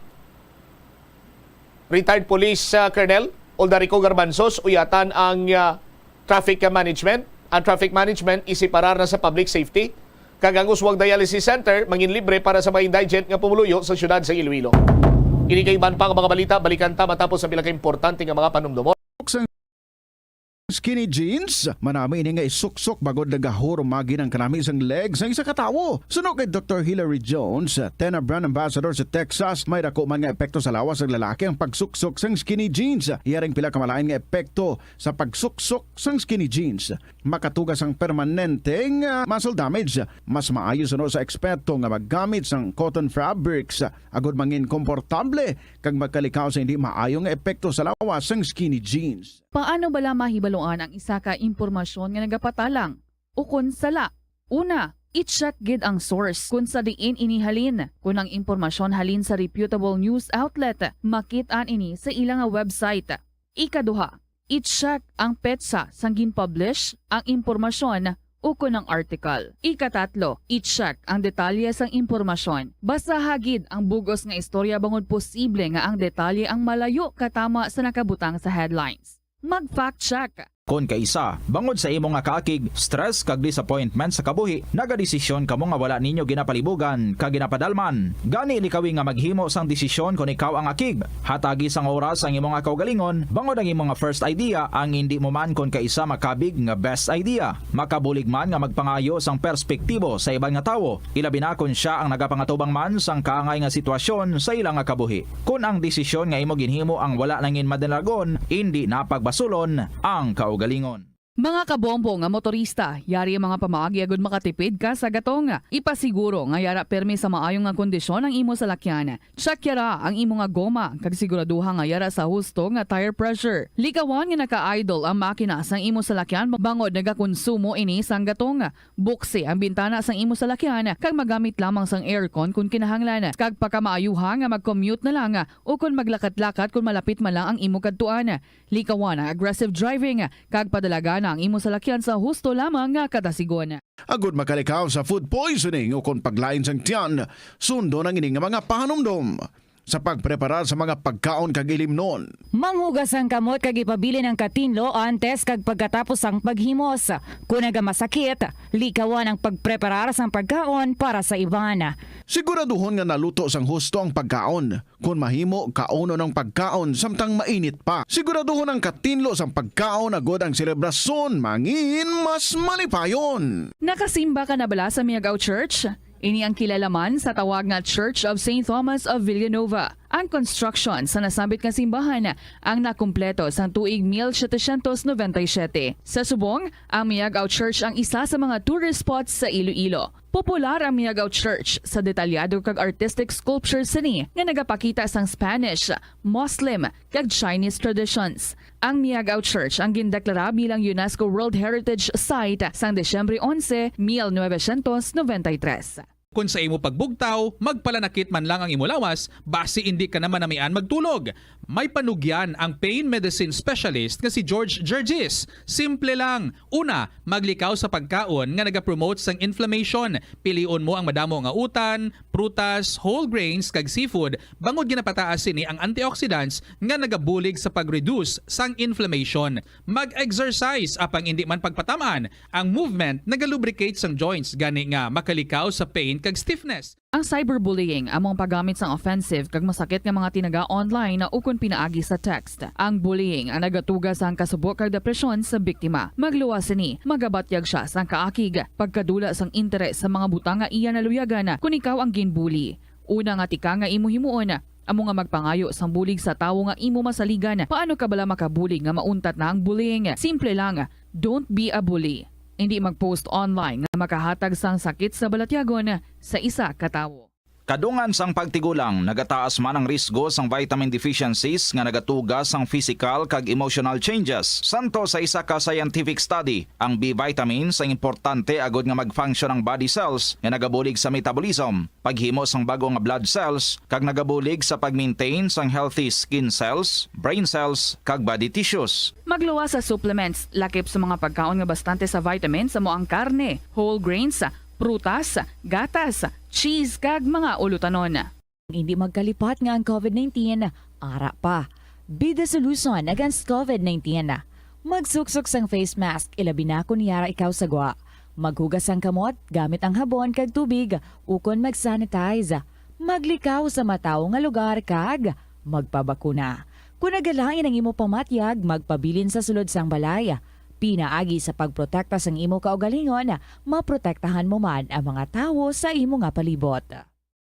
retired police, ah, Colonel Oldarico Garbanzos, uyatan ang, ah, traffic management. Ang traffic management isiparar na sa public safety. Kag ang Uswag Dialysis Center mangin libre para sa mga indigent nga pumuluyo sa siyudad sa Iloilo. Ini kag iban pa nga mga balita, balikan ta matapos ang pila ka importante nga mga panumdumon. Skinny jeans, manami ini nga isuksok bangod nagahurumagi ang kanami sang leg sang isa ka tawo. Suno kay Doktor Hilary Jones, Tena brand ambassador sa Texas, may dako man nga epekto sa lawas sang lalaki ang pagsuksok sang skinny jeans. Iya ring pila ka malain nga epekto sa pagsuksok sang skinny jeans. Makatuga sang permanente nga muscle damage. Mas maayo suno sa eksperto nga maggamit sang cotton fabrics agud mangin komportable kag magkalikaw sa hindi maayo nga epekto sa lawas sang skinny jeans. Paano bala mahibaluan ang isa ka impormasyon nga nagapatalang ukon sala? Una, i-check gid ang source kon sa diin ini halin. Kon ang impormasyon halin sa reputable news outlet, makit-an ini sa ila nga website. Ikaduha, i-check ang petsa sang gin-publish ang impormasyon ukon ang article. Ikatatlo, i-check ang detalye sang impormasyon. Basaha gid ang bug-os nga istorya bangod posible nga ang detalye ang malayo katama sa nakabutang sa headlines. Mag-fact check. Kon kaisa, bangod sa imo nga kaakig, stress kag disappointment sa kabuhi, nagadesisyon kamo nga wala ninyo ginapalibugan kag ginapadalman. Gani likawi nga maghimo sang desisyon kon ikaw ang akig. Hatagi sang oras ang imo nga kaugalingon, bangod ang imo nga first idea ang indi mo man kon kaisa makabig nga best idea. Makabulig man nga magpangayo sang perspektibo sa iban nga tawo, ilabi na kon sia ang nagapangatubang man sang kaangay nga sitwasyon sa ila nga kabuhi. Kon ang desisyon nga imo ginhimo ang wala nangin madalagon, indi na pagbasulon ang kaugalingon. Mga kabombo nga motorista, yari ang mga pamaagi agud makatipid ka sa gatong. Ipasiguro nga yara permi sa maayo nga kondisyon ang imo salakyan. Check yara ang imo nga goma kag siguraduha nga yara sa husto nga tire pressure. Likawan nga naka-idle ang makina sang imo salakyan bangod nagakonsumo ini sang gatong. Buksi ang bintana sang imo salakyan kag magamit lamang sang aircon kon kinahanglan, kag pakamaayuha nga mag-commute na lang o kon maglakat-lakat kon malapit man lang ang imo kadtuan. Likawan ang aggressive driving kag padalagana ang imo salakyan sa husto lamang nga katasigon. Agud makalikaw sa food poisoning o kon paglain sang tiyan, sundon ang ini nga mga pahanumdom sa pagpreparar sa mga pagkaon kag ilimnon. Manghugas ang kamot kag ipabilin ang katinlo antes kag pagkatapos sang paghimos. Kon nagamasakit, likawan ang pagpreparar sang pagkaon para sa iban. Siguraduhon nga naluto sang husto ang pagkaon. Kon mahimo, kaunon ang pagkaon samtang mainit pa. Siguraduhon ang katinlo sang pagkaon agud ang selebrasyon mangin mas malipayon. Nakasimba ka na bala sa Miagao Church? Ini ang kilala man sa tawag nga Church of Saint Thomas of Villanova. Ang construction sa nasambit nga simbahan ang nakumpleto sang tuig mil setecientos noventa y siete. Sa subong, ang Miagao Church ang isa sa mga tourist spots sa Iloilo. Popular ang Miagao Church sa detalyado kag artistic sculptures sini nga nagapakita sang Spanish, Muslim, kag Chinese traditions. Ang Miagao Church ang gindeklara bilang UNESCO World Heritage Site sang Disyembre onse, mil novecientos noventa y tres. Kon sa imo pagbugtaw, magpalanakit man lang ang imo lawas, basi indi ka na manamian magtulog. May panugyan ang pain medicine specialist nga si George Gergis. Simple lang. Una, maglikaw sa pagkaon nga nagapromote sang inflammation. Pilion mo ang madamo nga utan, prutas, whole grains, kag seafood, bangod ginapataas sini ang antioxidants nga nagabulig sa pag-reduce sang inflammation. Mag-exercise, apang indi man pagpatam-an. Ang movement nagalubricate sang joints, gani nga makalikaw sa pain kag stiffness. Ang cyberbullying amo ang paggamit sang offensive kag masakit nga mga tinaga online ukon pinaagi sa text. Ang bullying ang nagatuga sang kasubo kag depresyon sa biktima. Magluwas sini, magabatyag sia sang kaakig, pagkadula sang interes sa mga butang nga iya naluyagan kon ikaw ang ginbully. Una nga tikang nga imo himuon, amo nga magpangayo sang bulig sa tawo nga imo masaligan. Paano ka bala makabulig nga mauntat na ang bullying? Simple lang, don't be a bully. Indi mag-post online nga makahatag sang sakit sa balatyagon sa isa ka tawo. Kadungan sang pagtigulang, nagataas man ang risgo sang vitamin deficiencies nga nagatuga sang physical kag emotional changes. Santo sa isa ka scientific study, ang B vitamins ang importante agud nga mag-function ang body cells nga nagabulig sa metabolism, paghimo sang bag-o nga blood cells, kag nagabulig sa pag-maintain sang healthy skin cells, brain cells, kag body tissues. Magluwas sa supplements, lakip sa mga pagkaon nga bastante sa vitamins, amo ang karne, whole grains, prutas, gatas, cheese, kag mga ulutanon. Hindi magkalipat nga ang covid nineteen ara pa. Be the solution against covid nineteen. Magsuksok sang face mask, ilabi na kon yara ikaw sa gwa. Maghugas sang kamot gamit ang habon kag tubig ukon mag-sanitize. Maglikaw sa matawo nga lugar kag magpabakuna. Kon nagalain ang imo pamatyag, magpabilin sa sulod sang balay. Pinaagi sa pagprotekta sang imo kaugalingon, maprotektahan mo man ang mga tawo sa imo nga palibot.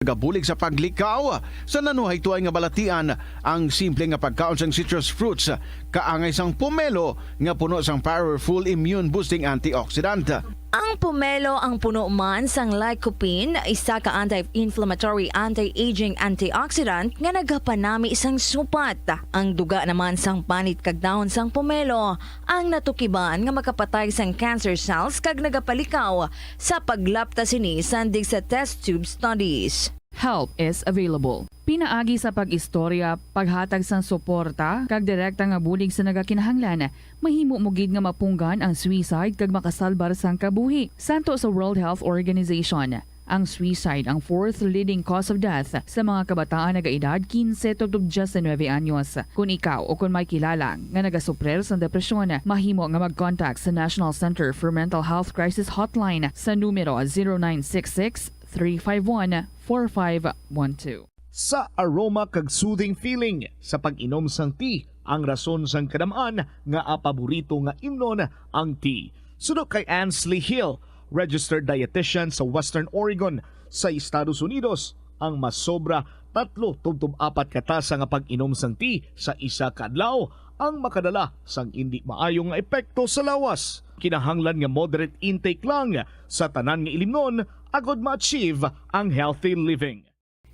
Nagabulig sa paglikaw sa nanuhaytoay nga balatian ang simple nga pagkaon sang citrus fruits, kaangay sang pomelo nga puno sang powerful immune boosting antioxidant. Ang pomelo ang puno man sang lycopene, isa ka anti-inflammatory, anti-aging antioxidant nga nagapanami sang supat. Ang duga naman sang panit kag dahon sang pomelo ang natukiban nga makapatay sang cancer cells kag nagapalikaw sa paglapta sini sandig sa test tube studies. Help is available. Pinaagi sa pag-istorya, paghatag sang suporta, kag direkta nga bulig sa nagakinahanglan, mahimo mo gid nga mapunggan ang suicide kag makasalbar sang kabuhi. Santo sa World Health Organization, ang suicide ang fourth leading cause of death sa mga kabataan nagaedad kinse tubtob diyes nuebe anyos. Kon ikaw o kon may kilala nga nagasuprir sang depresyon, mahimo nga mag-contact sa National Center for Mental Health Crisis Hotline sa numero zero nine six six, three five one, four five one two. Sa aroma kag soothing feeling sa pag-inom sang tea, ang rason sang kadam-an nga paborito nga imnon ang tea. Suno kay Ansley Hill, registered dietitian sa Western Oregon, sa Estados Unidos, ang masobra tatlo tubtob apat ka tasa nga pag-inom sang tea sa isa ka adlaw ang makadala sang indi maayo nga epekto sa lawas. Kinahanglan nga moderate intake lang sa tanan nga ilimnon agod ma-achieve ang healthy living.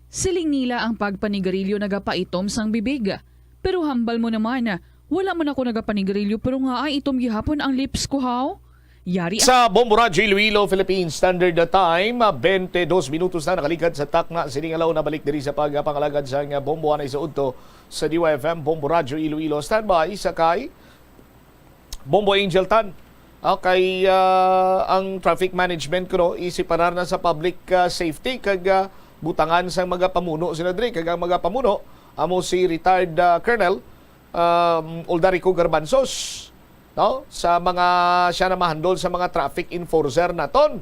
Siling nila ang pagpanigarilyo nagapaitom sang bibig. Pero hambal mo naman, wala man ako nagapanigarilyo pero nga ay itom gihapon ang lips ko, haw? Yari Sa Bombo Radyo Iloilo, Philippine Standard Time, ah, twenty-dos minutos na nakaligad sa takna. Sini nga law nabalik diri sa pagpangalagad sang Bombo anay sa udto sa D Y F M, Bombo Radyo Iloilo. Standby sa kay Bombo Angel Tan. Ah, kay, ah, ang traffic management kuno isiparar na sa public, ah, safety kag, ah, butangan sang mga pamuno sila diri kag ang mga pamuno amo si retired, ah, Colonel, um, Uldarico Garbanzos, no? Sa mga siya na mahandol sa mga traffic enforcer naton.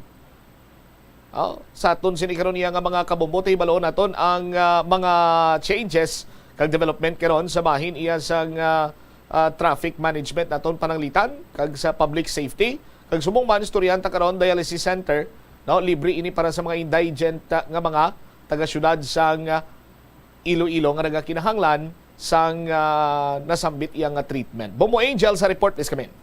Oh, sa aton sini karon iya nga mga kabombo, hibaloon naton ang, ah, mga changes kag development karon sa bahin iya sang, ah, ah, traffic management naton pananglitan kag sa public safety. Kag subong man, istoryahan ta karon dialysis center, no? Libre ini para sa mga indigent, ah, nga mga taga-syudad sang, ah, Iloilo nga nagakinahanglan sang, ah, nasambit iya nga treatment. Bombo Angel sa report, please come in.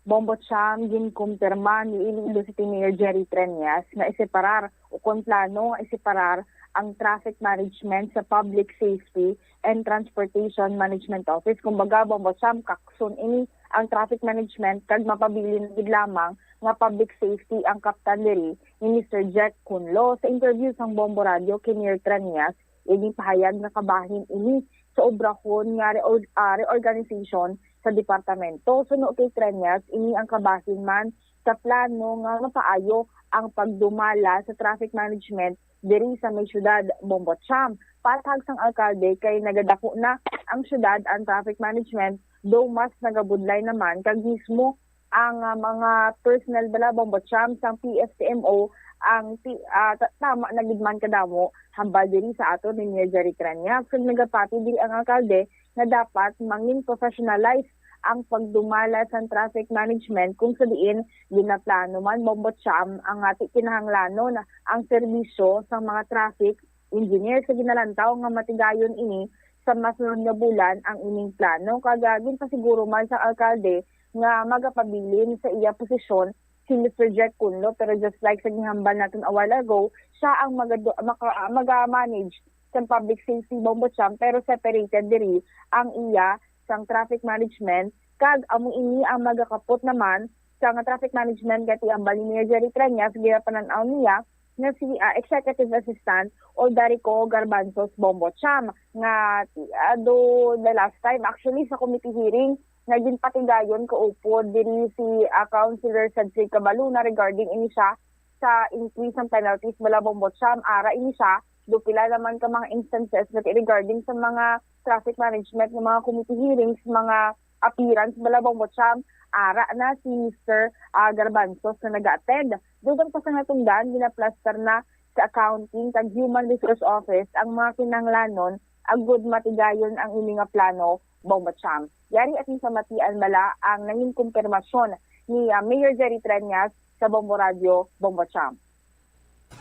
Bombo Cham, ginkumpirma ni Iloilo City Mayor Jerry Treñas nga iseparar o kon plano nga iseparar ang traffic management sa Public Safety and Transportation Management Office. Kumbaga, Bombo Cham, kakson ini ang traffic management kag mapabilin gid lamang nga public safety ang kaptan diri ni Mister Jack Kunlo. Sa interview sang Bombo Radio kay Mayor Treñas, ginpahayag nga kabahin ini sa obrahon nga reor-, ah, reorganization sa departamento. Suno kay Treñas, ini ang kabahin man sa plano nga mapaayo ang pagdumala sa traffic management diri sa may siyudad, Bombo Cham. Pathag sang alkalde kay nagadako na ang siyudad ang traffic management, though mas nagabudlay naman kag mismo ang, ah, mga personnel bala, Bombo Cham, sang P S T M O ang ti-, ah, ta-, tama na gid man kadamo hambal diri sa aton ni Mayor Jerry Treñas. Kag nagapati diri ang alkalde nga dapat mangin professionalize ang pagdumala sang traffic management, kung sa diin ginaplano man, Bombo Cham, ang ati kinahanglanon ang serbisyo sang mga traffic engineer. Sa ginalantaw nga matigayon ini sa masunod nga bulan ang ining plano, kag, ah, ginpasiguro man sang alkalde nga magapabilin sa iya posisyon si Mister Jack Kunlo, pero just like sa gihambal naton a while ago, siya ang magadu-, maka-, maga-manage sa public safety, Bombo Cham, pero separated diri ang iya sang traffic management, kag amo ini ang magakapot naman sa nga traffic management, gati ang bali ni Jerry Treñas, ginapanan-aw niya nga si, ah, Executive Assistant Oldarico Garbanzos, Bombo Cham, nga, ah, do the last time, actually, sa committee hearing, nga ginpatigayon kaupod diri si, ah, Councilor Cedric Cabaluna regarding ini siya sa increase ng penalties bala, Bombo Cham. Ara ini siya, do pila naman ka mga instances na regarding sa mga traffic management ng mga committee hearings, mga appearance bala, Bombo Cham. Ara na si Mister, ah, Garbanzos na nag-attend. Dugang pa sa natungdan, ginaplastar na sa Accounting kag Human Resource Office ang mga kinahanglanon agud matigayon ang ini nga plano, Bombo Cham. Yari atin sa matian bala ang nangin kumpirmasyon ni, ah, Mayor Jerry Treñas sa Bombo Radio, Bombo Cham.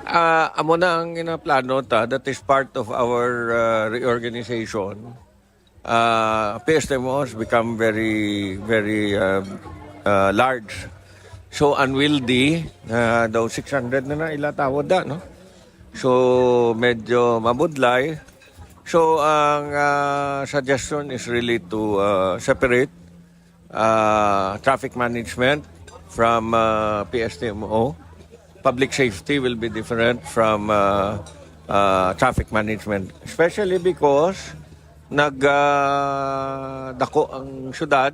Ah, amo na ang ginaplano ta. That is part of our, ah, reorganization. Ah, P S T M O has become very, very, ah, ah, large. So, unwieldy, ah, daw six hundred na na ila tawod da, no? So, medyo mabudlay. So, ang, ah, suggestion is really to, ah, separate, ah, traffic management from, ah, P S T M O. Public safety will be different from, ah, ah, traffic management, especially because nag, ah, dako ang syudad,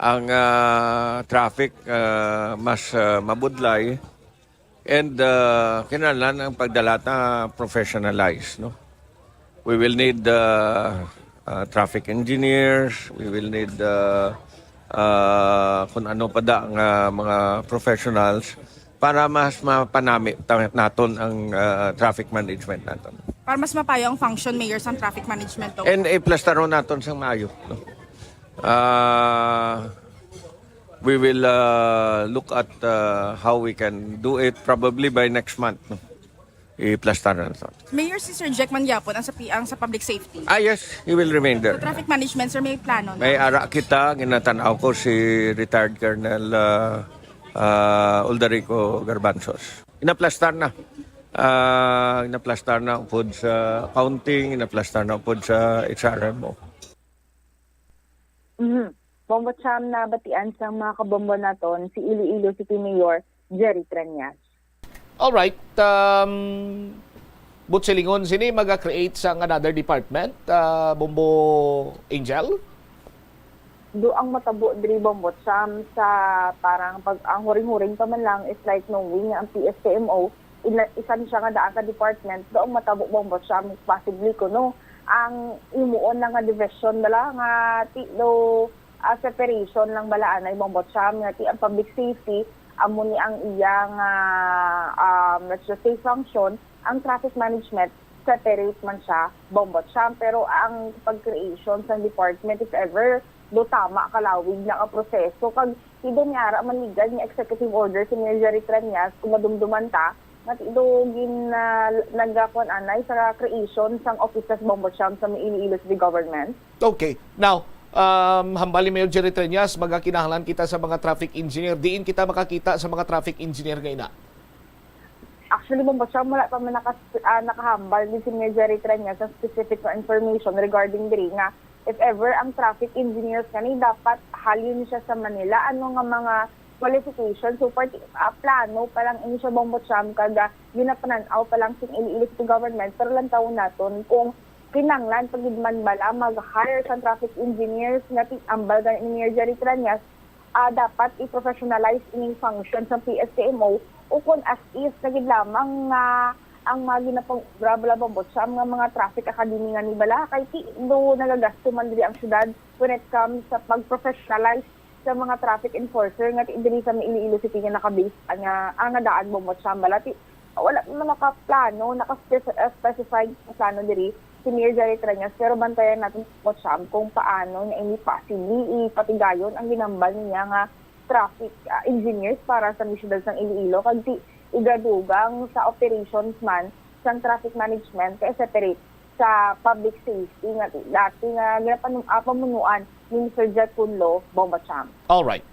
ang, ah, traffic, ah, mas, ah, mabudlay, and, ah, kinahanglan ang pagdala ta professionalize, no? We will need, ah, ah, traffic engineers, we will need, ah, ah, kung ano pa da nga mga professionals para mas mapanami ta-, naton ang, ah, traffic management naton. Para mas mapayo ang function, Mayor, sa traffic management, no? And iplastaron naton sang maayo, no? Ah, we will, ah, look at, ah, how we can do it probably by next month, no? iplastar na naton. Mayor, si Sir Jack man gyapon ang sa, pi- ang sa public safety. Ah, yes, he will remain So, there. Traffic management, sir, may plano na. May ara kita, ginatanaw ko si retired Colonel ah, ah, Uldarico Garbanzos. Inaplastar na. Ah, inaplastar na upod sa accounting, inaplastar na upod sa H R M O. Mhm. Bombo Cham, nabatian sang mga kabombo naton si Iloilo City Mayor Jerry Treñas. Alright. Um, but silingon sini maga-create sang another department, ah, Bombo Angel? Do ang matabo diri, Bombo Cham, sa parang pag ang huring-huring pa man lang is like knowing nga ang P S T M O ila- isan siya nga daan ka department. Do ang matabo, Bombo Cham, possibly kuno ang imuon na nga division bala nga ti do ah, separation lang bala anay, Bombo Cham, nga ti ang public safety amo ni ang iyang ah, um, let's just say function, ang traffic management separate man siya, Bombo Cham, pero ang pag-creation sa department, if ever, do tama kalawig na nga proseso kag ti do niara man ligad nga executive order si Mayor Jerry Treñas kung madumduman ta nga ti do gin ah, nagakuan anay sa creation sang offices, Bombo Cham, sa may Iloilo City Government. Okay. Now, um, hambal ni Mayor Jerry Treñas, magakinahanglan kita sa mga traffic engineer. Diin kita makakita sa mga traffic engineer nga ina? Actually, Bombo Cham, wala pa man naka, ah, nakahambal din si Mayor Jerry Treñas sa specific nga information regarding diri nga if ever ang traffic engineers kani dapat halin siya sa Manila. Ano nga mga qualifications? So, part, ah, plano pa lang ini siya, Bombo Cham, kag ah, ginapanan-aw pa lang sing Iloilo City Government, pero lantawon naton kung kinanglan pa gid man bala mag-hire sang traffic engineers nga ti-, ambal gani ni Mayor Jerry Treñas, ah, dapat i-professionalize ining function sa P S T M O, o kon as is na gid lamang nga ang mga ginapang-obra bala, Bombo Cham, nga mga traffic academy nga ni bala, kay ti do nagagasto man diri ang syudad when it comes sa pag-professionalize sa mga traffic enforcer nga ti diri sa may Iloilo City nga nakabase nga, ah, nga daan, Bombo Cham, bala ti wala pa man nakaplano, naka-specified nga plano diri si Mayor Jerry Treñas, pero bantayan naton, Bombo Cham, kung paano niya ini possibly ipatigayon ang ginambal niya nga traffic ah, engineers para sa may syudad sang Iloilo, kag ti igadugang sa operations man sang traffic management kay separate sa public safety nga ti-, dati nga ginapanu- ah, pamunuan ni Mister Jet Kunlo, Bombo Cham. Alright.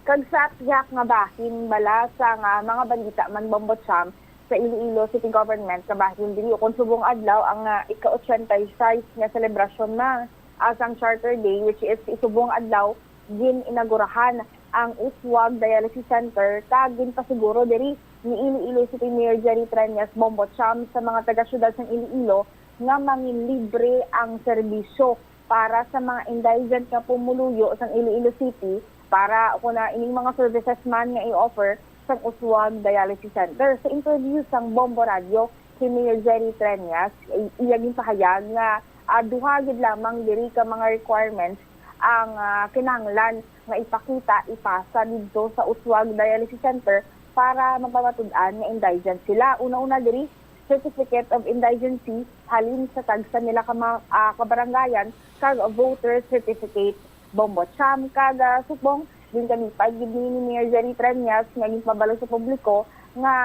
Kag sa tiyak nga bahin bala sa nga mga bandita man, Bombo Cham, sa Iloilo City Government nga bahin diri, ukon subong adlaw ang ah, ika-ochenta y seis nga selebrasyon na ah, sang Charter Day, which is subong adlaw gin-inagurahan ang Uswag Dialysis Center, kag ginpasiguro diri ni Iloilo City Mayor Jerry Treñas, Bombo Cham, sa mga taga-syudad sang Iloilo nga manginlibre ang serbisyo para sa mga indigent nga pumuluyo sang Iloilo City para kuno ining mga services man nga i-offer sang Uswag Dialysis Center. Sa interview sang Bombo Radio, si Mayor Jerry Treñas, i- iya ginpahayag nga ah, duha gid lamang diri ka mga requirements ang ah, kinahanglan nga ipakita, ipasa didto sa Uswag Dialysis Center para mapamatud-an nga indigent sila. Una-una diri, Certificate of Indigency halin sa tagsa nila ka, ma- ah, kabarangayan kag voter certificate, Bombo Cham, kag ah, subong ginkalipay gid ni, ni Mayor Jerry Treñas nga ginpabalo sa publiko nga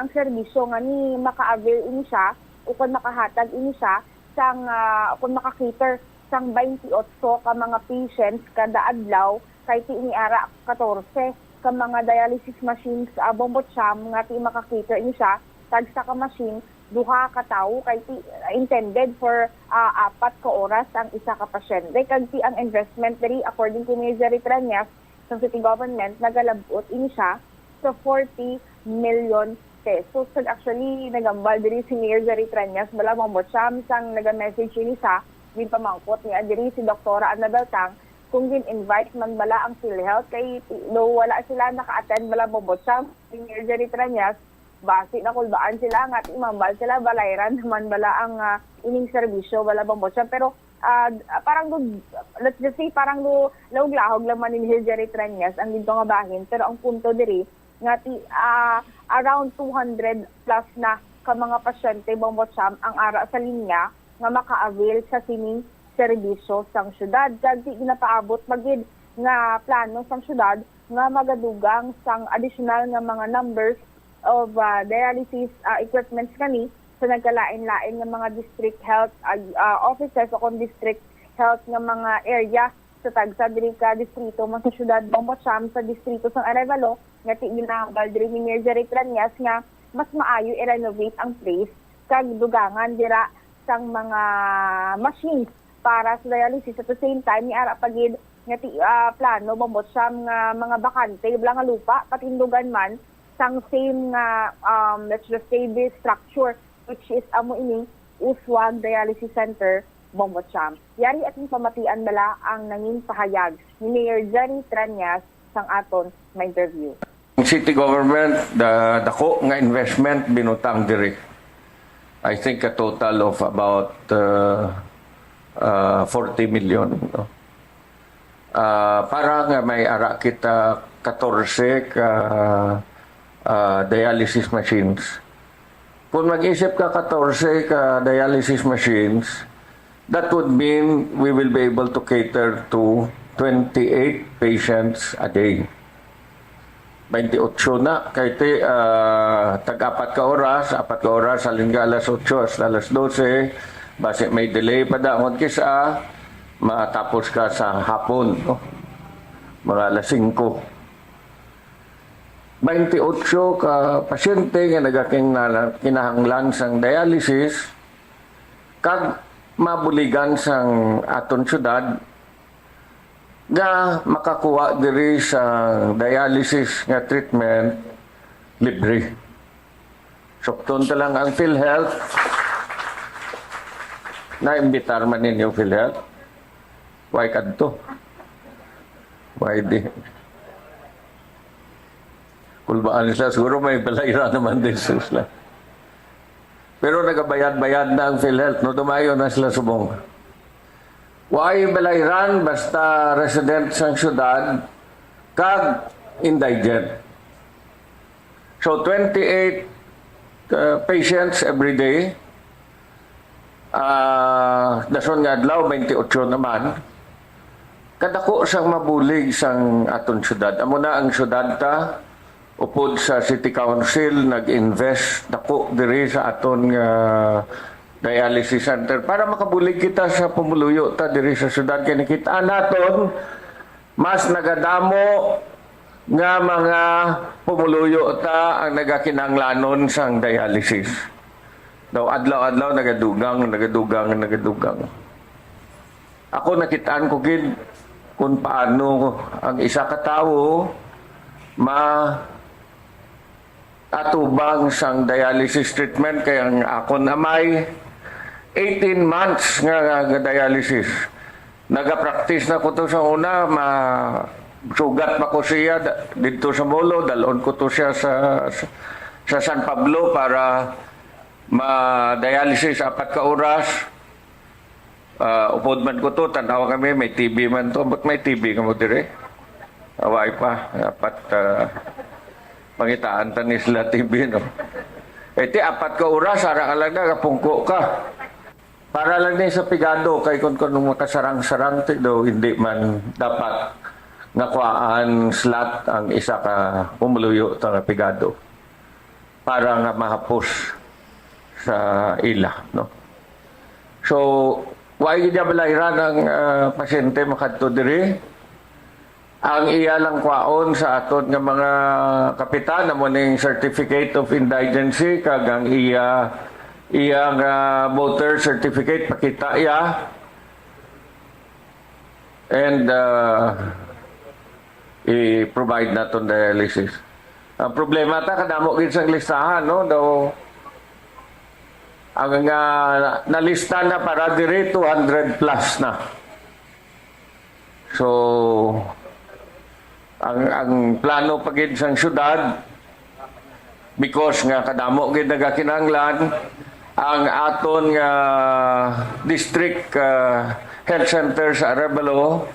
ang serbisyo nga ni maka-avail ini siya ukon makahatag ini siya sang ah, ukon maka-cater sang twenty-eight ka mga patients kada adlaw, kay ti ini ara katorse ka mga dialysis machines, ah, Bombo Cham, nga ti maka-cater ini siya, tagsa ka machine, duha ka tawo, kay ti intended for ah, apat ka oras ang isa ka pasyente. Kag ti ang investment diri, according to Mayor Jerry Treñas, sa city government, nagalabot ini siya sa forty million pesos. Kag actually, nagambal diri si Mayor Jerry Treñas, bala, Bombo Cham, sang naga-message ini sa ginpamangkot niya diri si Doktora Annabel Tang kung gin-invite man bala ang PhilHealth, kay do wala sila naka-attend, bala, Bombo Cham, si Mayor Jerry Treñas, basi nakulbaan sila nga ti mambal sila, balayran naman bala ang ah, ining serbisyo, bala, Bombo Cham. Pero ah, parang do, let's just say, parang do lahog-lahog lang man ni Mayor Jerry Treñas ang didto nga bahin, pero ang punto diri nga ti ah, around two hundred plus na ka mga pasyente, Bombo Cham, ang ara sa linya nga maka-avail sa sining serbisyo sang syudad. Kag ti ginapaabot pa gid nga plano sang syudad nga magadugang sang additional nga mga numbers of ah, dialysis ah, equipments kami sa nagkalain-lain nga mga district health ah, ah, offices o kon district health nga mga area sa tagsa diri ka distrito man sa siyudad Bongbochan sa distrito sang Arevalo, nga ti ginahambal diri ni Mayor Jerry Trañas nga mas maayo i-renovate ang place kag dugangan dira sang mga machines para sa dialysis. At the same time, ni ara pa gid nga ti, ah, plano Bongbochan nga mga bakante bala nga lupa patindugan man sang same nga um, let's just say this structure, which is amo ini Uswag Dialysis Center Bongbochan. Yari ating pamatian bala ang nangin pahayag ni Mayor Jerry Trañas sang aton ma-interview. Ang city government, da-, dako nga investment binutang diri. I think a total of about uh, uh, forty million. No? Ah, para nga may ara kita katorse ka ah, dialysis machines. Kung mag-isip ka katorse ka dialysis machines, that would mean we will be able to cater to twenty-eight patients a day. Twenty-eight na, kay ti, ah, tag-apat ka oras, apat ka oras, halin ka alas otso hasta alas dose, basi may delay pa daw kis-a, matapos ka sa hapon, no? Mga alas singko. Twenty-eight ka pasyente nga nagakinahanglan sang dialysis, kag mabuligan sang aton syudad nga makakuha diri sa dialysis nga treatment libre. Sukton ta lang ang PhilHealth. Naimbitar man ninyo PhilHealth? Why kadto? Why di? Kulbaan sila, siguro may balayra naman din sila. Pero nagabayad-bayad na ang PhilHealth, no? Dumayo na sila subong. Why balayran basta resident sang syudad kag indigent? So, twenty-eight uh, patients every day. Ah, dason nga adlaw, twenty-eight naman. Kadako sang mabulig sang aton syudad. Amo na ang syudad ta, upod sa City Council, nag-invest dako diri sa aton nga dialysis center para makabulig kita sa pumuluyo ta diri sa syudad. Kay nakita naton, mas nagadamo nga mga pumuluyo ta ang nagakinahanglanon sang dialysis. Daw adlaw-adlaw nagadugang, nagadugang, nagadugang. Ako, nakitaan ko gid kung paano ang isa ka tawo ma atubang sang dialysis treatment, kay ang akon amay eighteen months nga, nga, nga dialysis. Nagapractice na ko to sa una, ma sugat pa ko siya da- didto sa Molo, dalon ko to siya sa sa, sa San Pablo para ma dialysis apat ka oras. Ah, upod man ko to, tanaw kami, may T V man to. Ba't may T V kamo dire? Away pa, dapat ah, pangitaan ta ni sila T V, no? Eh, ti apat ka oras, ara ka lang na, kapungko ka. Para lang ni sa pigado, kay kun kun makasarang-sarang ti do, hindi man dapat nga kuhaan slot ang isa ka pumuluyo ta nga pigado para nga mahapos sa ila, no? So, wa gid niya balayran ang ah, pasyente makadto diri. Ang iya lang kwaon sa aton nga mga kapitan amo ning certificate of indigency kag ang iya iya nga voter certificate, pakita iya. And uh, i-provide naton dialysis. Ang problema ta, kadamo gid sang listahan, no? Daw ang nga nalista na para diri two hundred plus na. So ang ang plano pa gid sang syudad, because nga kadamo gid nagakinahanglan, ang aton nga district ah, health center sa Arevalo,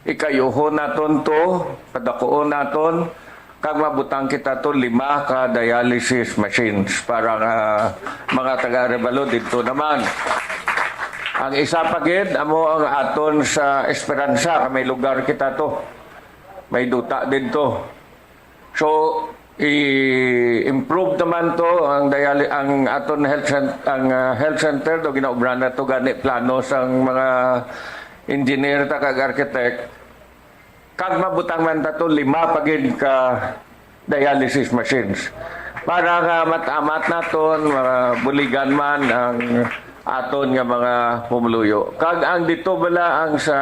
ikayuhon naton to, padakuon naton, kag mabutang kita to lima ka dialysis machines para nga mga taga Arevalo didto naman. Ang isa pa gid amo ang aton sa Esperanza, kay may lugar kita to. May duta didto. So, I-improve naman to ang dialy-, ang aton health cen-, ang, ah, health center do ginaubran na to gani plano sang mga engineer ta kag architect. Kag mabutang man ta to lima pa gid ka dialysis machines para nga matamat naton, mabuligan man ang aton nga mga pumuluyo. Kag ang dito bala ang sa,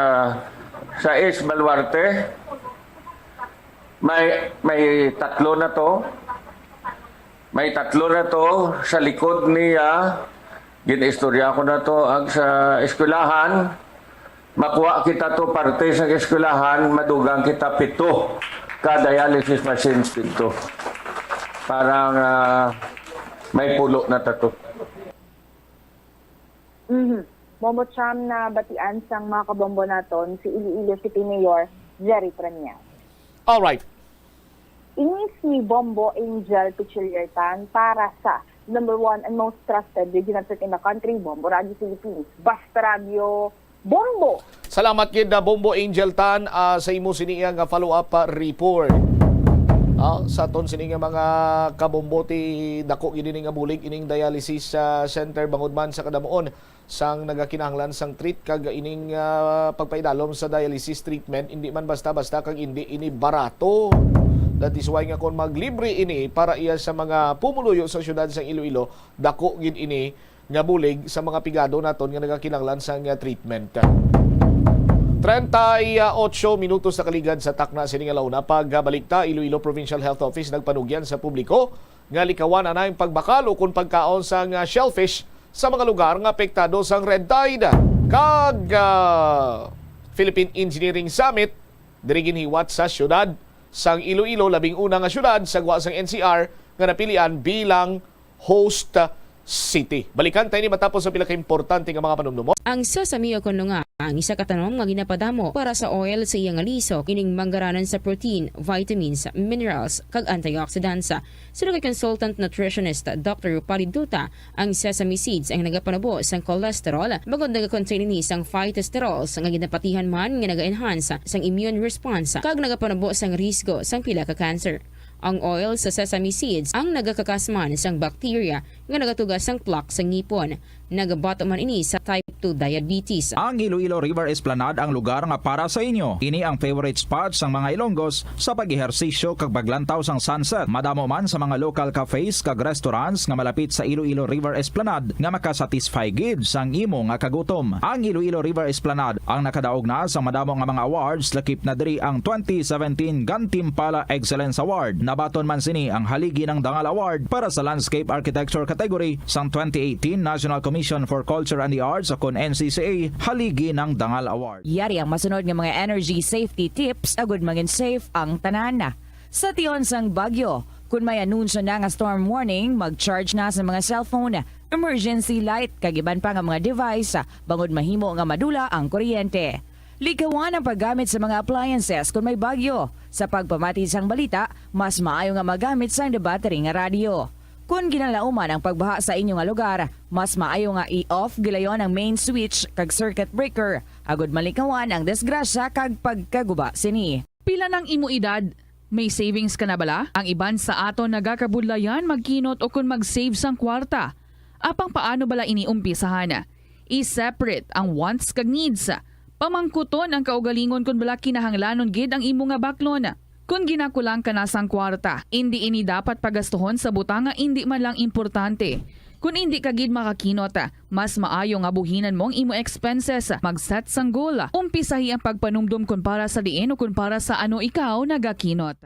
sa East Baluarte, may, may tatlo na to. May tatlo na to sa likod niya. Ginistorya ko na to ang sa eskwelahan. Makuha kita to parte sa eskwelahan, madugang kita pito ka dialysis machines dito. Para nga may pulo na tato. Mhm. Bombo Cham na batian sang mga kabombo naton, si Iloilo City Mayor Jerry Traniel. Alright. Ini si Bombo Angel Pichiliertan para sa number one and most trusted radio network in the country, Bombo Radio Philippines. Basta Radio Bombo! Salamat gid na Bombo Angel Tan, ah, sa imo sini nga follow-up, ah, report. Ah, sa aton sini nga mga kabombo ti dako gid ini nga bulig ining dialysis, ah, center bangod man sa kadamuon sang nagakinahanglan sang treat kag ining, ah, pagpaidalom sa dialysis treatment indi man basta-basta kag indi ini barato. That is why nga kung maglibre ini para iya sa mga pumuluyo sa siyudad sang Iloilo, dako gid ini nga bulig sa mga pigado naton nga nagakinahanglan sang, ah, treatment. Treinta y ocho minutos na kaligad sa takna sini nga launa. Pagbalik ta, Iloilo Provincial Health Office nagpanugyan sa publiko nga likawan anay ang pagbakal ukon pagkaon sang, ah, shellfish sa mga lugar nga apektado sang red tide. Kag, ah, Philippine Engineering Summit diri ginhiwat sa siyudad sang Iloilo, labing una nga siyudad sa gwa sang N C R nga napilian bilang host city. Balikan ta ini matapos ang pila ka importante nga mga panumdumon. Ang sesame o kon lunga, ang isa ka tanom nga ginapadamo para sa oil sa iya nga lisok, ining manggaranan sa protein, vitamins, minerals, kag antioxidants. Suno kay consultant nutritionist Doctor Rupali Duta, ang sesame seeds ang nagapanubo sang cholesterol, bangod nagakontain ini sang phytosterols nga ginapatihan man nga naga-enhance sang immune response kag nagapanubo sang risgo sang pila ka cancer. Ang oil sa sesame seeds ang nagakakas man sang bacteria nga nagatuga sang plaque sa ngipon. Nagabato man ini sa type two diabetes. Ang Iloilo River Esplanade ang lugar nga para sa inyo. Ini ang favorite spot sang mga Ilonggos sa pag-ehersisyo kag paglantaw sang sunset. Madamo man sa mga local cafes kag restaurants nga malapit sa Iloilo River Esplanade nga makasatisfy gid sang imo nga kagutom. Ang Iloilo River Esplanade ang nakadaog na sang madamo nga mga awards, lakip na diri ang twenty seventeen Gantimpala Excellence Award. Nabaton man sini ang Haligi ng Dangal Award para sa Landscape Architecture category sang twenty eighteen National Commission for Culture and the Arts o kon N C C A Haligi ng Dangal Award. Yari ang masunod nga mga energy safety tips agud mangin safe ang tanan. Sa tion sang bagyo, kun may anunsyo na nga storm warning, mag-charge na sa mga cellphone, emergency light, kag iban pa nga mga device, bangod mahimo nga madula ang kuryente. Likawan ang paggamit sa mga appliances kun may bagyo. Sa pagpamati sang balita, mas maayo nga magamit sang debattery nga radyo. Kun ginalauman ang pagbaha sa inyo nga lugar, mas maayo nga i-off gilayon ang main switch kag circuit breaker, agud malikawan ang disgrasya kag pagkaguba sini. Pila nang imo edad? May savings ka na bala? Ang iban sa aton nagakabudlayan magkinot ukon mag-save sang kwarta. Apang paano bala ini umpisahan? I-separate ang wants kag needs. Pamangkuton ang kaugalingon kon bala kinahanglanon gid ang imo nga baklon. Kon ginakulang ka na sang kwarta, indi ini dapat pagastuhon sa butang nga indi man lang importante. Kon indi ka gid makakinot, mas maayo nga buhinan mo ang imo expenses. Mag-set sang goal. Umpisahi ang pagpanumdom kon para sa diin o kon para sa ano ikaw nagakinot.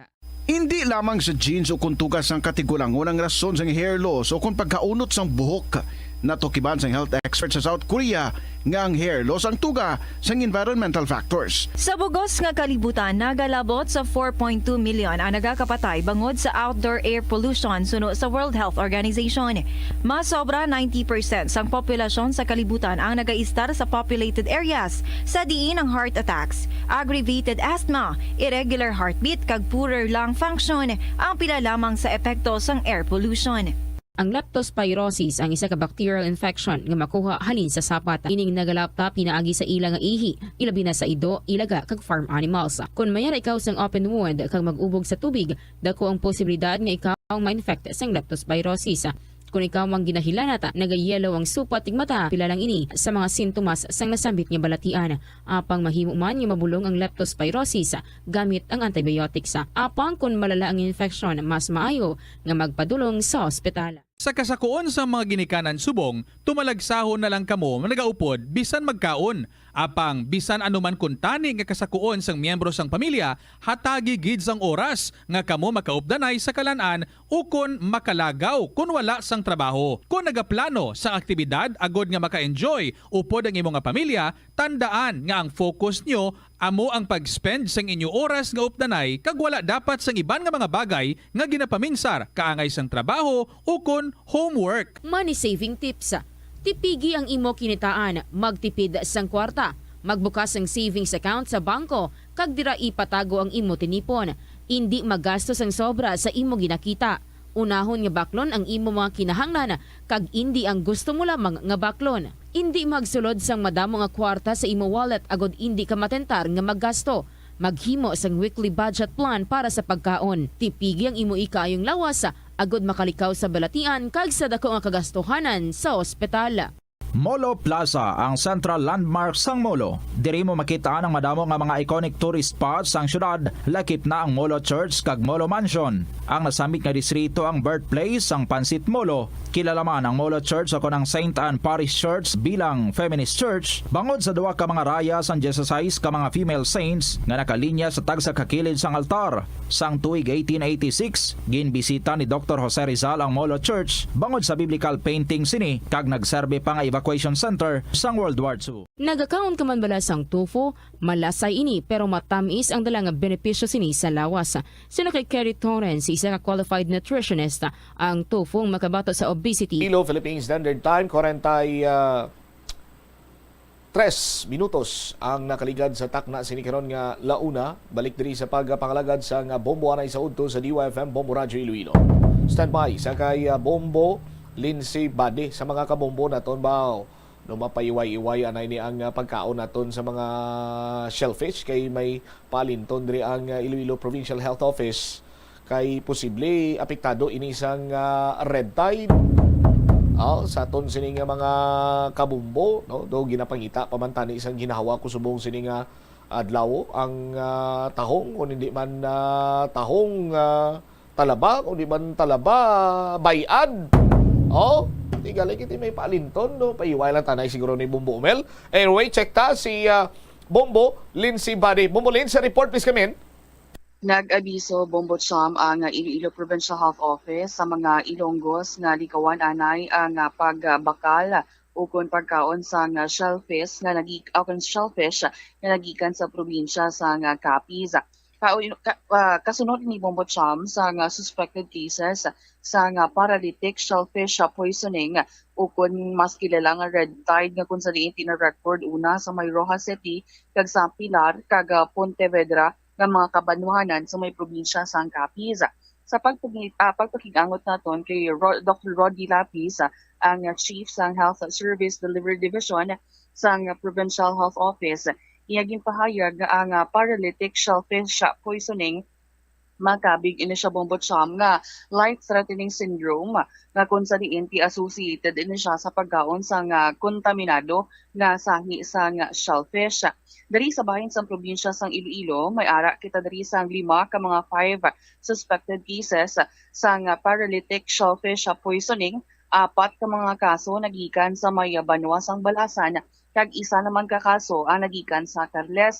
Indi lamang sa genes o kon tugas sang katigulangon ang rason sang hair loss o kon pagkaunot sang buhok. Natukiban sang health expert sa South Korea nga ang hair loss ang tuga sang environmental factors. Sa bugos nga kalibutan, nagalabot sa four point two million ang nagakapatay bangod sa outdoor air pollution, suno sa World Health Organization. Mas sobra ninety percent sang populasyon sa kalibutan ang nagaistar sa populated areas, sa diin ang heart attacks, aggravated asthma, irregular heartbeat, kag poorer lung function ang pila lamang sa epekto sang air pollution. Ang leptospirosis ang isa ka bacterial infection nga makuha halin sa sapat. Ining nagalapta pinaagi sa ila nga ihi, ilabi na sa ido, ilaga, kag farm animals. Kon mayara ikaw sang open wound kag mag-ubog sa tubig, dako ang posibilidad nga ikaw ma-infect sang leptospirosis. Kon ikaw ang ginahilanat, nagayelo ang supat tig mata, pila lang ini sa mga sintomas sang nasambit nga balatian. Apang mahimo man nga mabulong ang leptospirosis gamit ang antibiotics. Apang kon malala ang infection, mas maayo nga magpadulong sa ospital. Sa kasakuon sang mga ginikanan subong, tumalagsahon na lang kamo nga nagaupod bisan magkaon. Apang bisan ano man kuntani nga kasakuon sang miyembro sang pamilya, hatagi gid sang oras nga kamo makaupdanay sa kalan-an ukon makalagaw kon wala sang trabaho. Kon nagaplano sang aktibidad agod nga maka-enjoy upod ang imo nga pamilya, tandaan nga ang focus nyo amo ang pag-spend sang inyo oras nga updanay kag wala dapat sang iban nga mga bagay nga ginapaminsar kaangay sang trabaho ukon homework. Money saving tips. Tipigi ang imo kinitaan, magtipid sang kwarta, magbukas sang savings account sa bangko, kag dira ipatago ang imo tinipon. Indi magasto sang sobra sa imo ginakita. Unahon nga baklon ang imo mga kinahanglan kag indi ang gusto mo lamang nga baklon. Indi magsulod sang madamo nga kwarta sa imo wallet agod indi ka matentar nga maggasto. Maghimo sang weekly budget plan para sa pagkaon. Tipigi ang imo ikaayong lawas agod makalikaw sa balatian kag sa dako nga kagastuhanan sa ospital. Molo Plaza, ang central landmark sang Molo. Diri mo makita ang madamo nga mga iconic tourist spots sang syudad, lakip na ang Molo Church kag Molo Mansion. Ang nasambit nga distrito ang birthplace sang Pansit Molo. Kilala man ang Molo Church o kon ang Saint Anne Parish Church bilang feminist church, bangod sa duha ka mga raya sang dieciséis ka mga female saints nga nakalinya sa tagsa ka kilid sang altar. Sang tuig eighteen eighty-six, ginbisita ni Doktor Jose Rizal ang Molo Church bangod sa biblical painting sini kag nagserbi pa nga evacuation center sang World War Two. Nagakaon ka man bala sang tofu? Malasay ini, pero matamis ang dala nga benepisyo sini sa lawas. Suno kay Kerry Torrens, isa ka qualified nutritionist, ang tofu ang makabato sa obesity. Iloilo, Philippine Standard Time, kwarenta y tres minutos ang nakaligad sa takna sini karon nga la una. Balik diri sa pagpangalagad sa nga Bombo anay sa udto sa D Y F M Bombo Radyo Iloilo. Standby sa kay, ah, Bombo Lindsay Bade sa mga kabombo naton ba. No, mapaiway-iway anay ni ang, ah, pagkaon naton sa mga shellfish kay may palinton diri ang, ah, Iloilo Provincial Health Office kay posible apektado ini sang, ah, red tide. Oh, sa aton sini nga mga kabombo, no, do ginapangita pa man tani sang ginhawa ko subong sini nga adlaw ang, ah, tahong, kung hindi man, ah, tahong, ah, talaba, kung di man talaba, bayad. Oh, di gali kiti may palinton, no? Paiway lang tanay siguro ni Bombo Mel. Anyway, check ta si, ah, Bombo Lindsay Bade. Bombo Lindsay, report please come in. Nag-abiso, Bombo Cham, ang Iloilo Provincial Health Office sa mga Ilonggos nga likawan anay ang, ah, pagbakal ukon pagkaon sang, ah, shellfish nga nagi-, ukon shellfish nga nagikan sa probinsya sang, ah, Capiz. Ka-, ka-, ah, kasunod ni Bombo Cham sang, ah, suspected cases sang, ah, paralytic shellfish, ah, poisoning ukon mas kilala nga red tide nga kung sa diin na-record una sa may Roxas City kag sa Pilar kag, ah, Pontevedra nga mga kabanwahanan sa may probinsya sang Capiz. Sa pagpagi-, ah, pagpakig-angot naton kay Ro-, Doctor Roddy Lapis, ah, ang, ah, chief sang Health Service Delivery Division sang, ah, Provincial Health Office, iya ginpahayag nga ang, ah, paralytic shellfish, ah, poisoning makabig ini siya, Bombo Cham, nga life-threatening syndrome nga kung sa diin ti associated ini siya sa pagkaon sang, ah, kontaminado nga sahi sang shellfish. Diri sa bahin sang probinsya sang Iloilo, may ara kita diri sang lima ka mga five suspected cases sang paralytic shellfish poisoning, apat ka mga kaso nagikan sa may banwa sang Balasan, kag isa naman ka kaso ang nagikan sa Carles.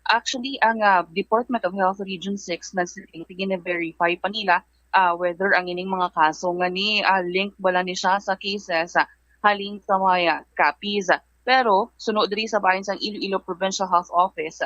Actually, ang, ah, Department of Health Region six nagsiling, gine-verify pa nila, ah, whether ang ining mga kaso nga ni, ah, link bala ni siya sa cases, ah, halin sa may, ah, Capiz. Pero suno diri sa bahin sang Iloilo Provincial Health Office,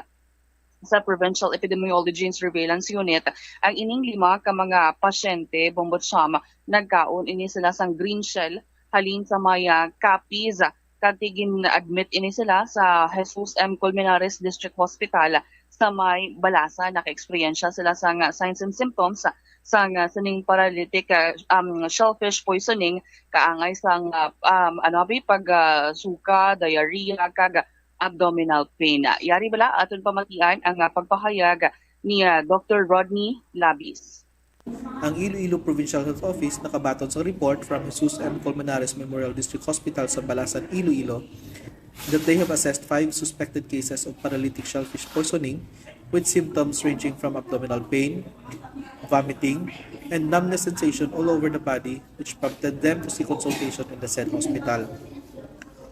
sa Provincial Epidemiology and Surveillance Unit, ang ining lima ka mga pasyente, Bombo Cham, nagkaon ini sila sang green shell halin sa may, ah, Capiz, kag gin-admit ini sila sa Jesus M. Colmenares District Hospital sa may Balasan. Naka-eksperyensya sila sang signs and symptoms sang, ah, sining paralytic, ah, um, shellfish poisoning, kaangay sang, ah, um, ano abi, pag, ah, suka, diarrhea, kag abdominal pain. Yari bala, aton pamatian ang, ah, pagpahayag ni, ah, Doctor Rodney Labis. Ang Iloilo Provincial Health Office nakabaton sa report from Jesus M. Colmenares Memorial District Hospital sa Balasan, Iloilo, that they have assessed five suspected cases of paralytic shellfish poisoning with symptoms ranging from abdominal pain, vomiting, and numbness sensation all over the body, which prompted them to seek consultation in the said hospital.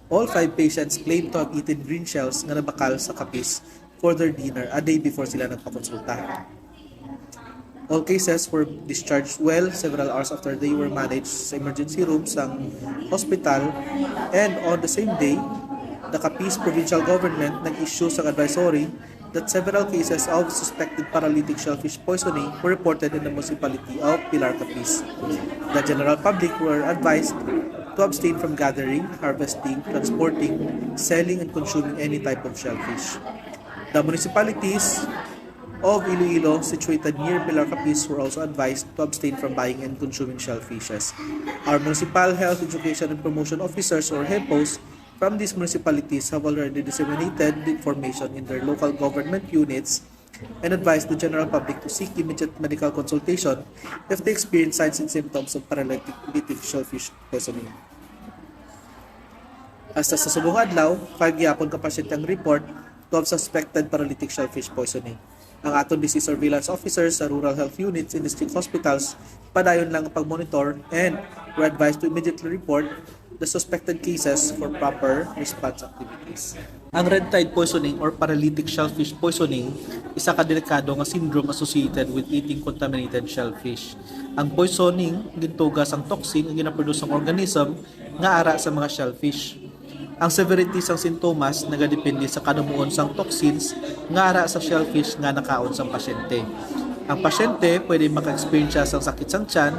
All five patients claim to have eaten green shells nga nabakal sa kapis for their dinner a day before sila nagpakonsulta. All cases were discharged well several hours after they were managed sa emergency room sang hospital, and on the same day, the Capiz Provincial Government nag-issue sang advisory that several cases of suspected paralytic shellfish poisoning were reported in the municipality of Pilar Capiz. The general public were advised to abstain from gathering, harvesting, transporting, selling, and consuming any type of shellfish. The municipalities of Iloilo situated near Pilar Capiz were also advised to abstain from buying and consuming shellfishes. Our municipal health education and promotion officers, or HEPOs, from these municipalities have already disseminated the information in their local government units and advised the general public to seek immediate medical consultation if they experience signs and symptoms of paralytic shellfish poisoning. Hasta sa subong adlaw, five gyapon ka pasyente ang report to have suspected paralytic shellfish poisoning. Ang aton disease surveillance officers sa rural health units and district hospitals padayon lang ang pag-monitor and were advised to immediately report the suspected cases for proper response activities. Ang red tide poisoning or paralytic shellfish poisoning, isa ka delikado nga syndrome associated with eating contaminated shellfish. Ang poisoning gintuga sang toxin nga ginaproduce sang organism nga ara sa mga shellfish. Ang severity sang sintomas nagadepende sa kadamuon sang toxins nga ara sa shellfish nga nakaon sang pasyente. Ang pasyente pwede maka-eksperyensya sang sakit sang tiyan,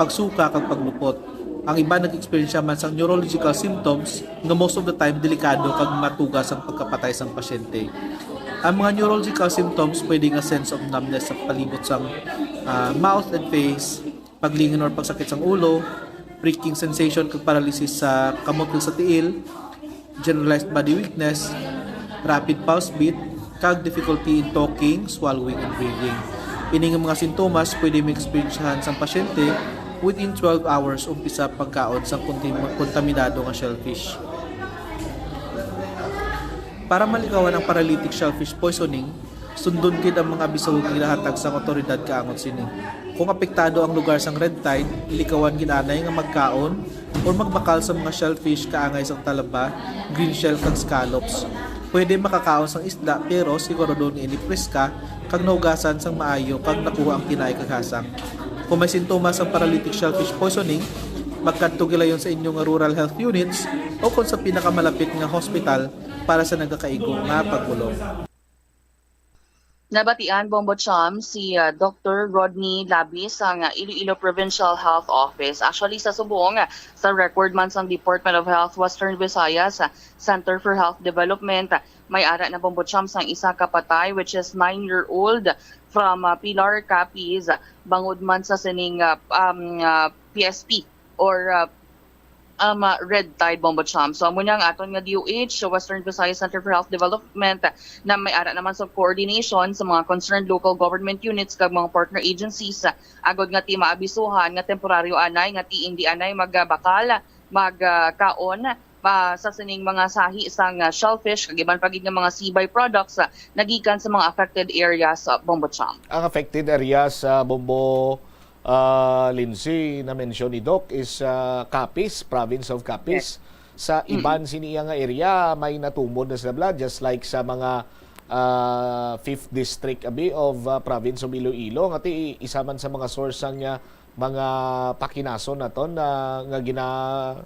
pagsuka, kag paglupot. Ang iban nag-eksperyensya man sang neurological symptoms nga most of the time delikado kag matuga sang pagkapatay sang pasyente. Ang mga neurological symptoms pwede nga sense of numbness sa palibot sang, ah, mouth and face, paglingon or pagsakit sang ulo, pricking sensation kag paralysis sa kamot kag sa tiil, generalized body weakness, rapid pulse beat, kag difficulty in talking, swallowing, and breathing. Ini nga mga sintomas pwede maeksperiensyahan sang pasyente within twelve hours umpisa pagkaon sang kontim-, kontaminado nga shellfish. Para malikawan ang paralytic shellfish poisoning, sundon gid ang mga abiso nga ginahatag sang awtoridad kaangot sini. Kung apektado ang lugar sang red tide, likawan gid anay nga magkaon or magbakal sa mga shellfish kaangay sang talaba, green shell, kag scallops. Pwede makakaon sang isda, pero siguradon nga ini preska kag nahugasan sang maayo kag nakuha ang kinaay kag hasang. Kung may sintomas sang paralytic shellfish poisoning, magkadto gilayon sa inyo nga rural health units o kon sa pinakamalapit nga hospital para sa nagakaigo nga pagkulong. Nabatian, Bombo Cham, si, ah, Doctor Rodney Labis sang, ah, Iloilo Provincial Health Office. Actually, sa subong, ah, sa record man sang Department of Health Western Visayas, ah, Center for Health Development, ah, may ara na, Bombo Cham, sang isa ka patay, which is nine-year-old from, ah, Pilar, Capiz, bangod man sa sining, ah, um, ah, P S P or, ah, um, ah, red tide, Bombo Cham. So, amo niya ang aton nga D O H, Western Visayas Center for Health Development, na may ara naman sa coordination sa mga concerned local government units kag mga partner agencies, agod nga ti maabisuhan nga temporaryo anay nga ti indi anay magbakal, magkaon, ah, sa sining mga sahi sang, ah, shellfish kag iban pa gid nga mga sea byproducts, ah, nagikan sa mga affected areas, ah, Bombo Cham. Ang affected areas, ah, Bombo, ah, Lindsay, na-mention ni Doc is, ah, Capiz, province of Capiz. Yes. Sa Mm. iban sini iya nga area, may natumod na sila, just like sa mga, ah, fifth district abi of, ah, province of Iloilo, nga ti isa man sa mga source sang, ah, mga pakinason naton na nga gina-,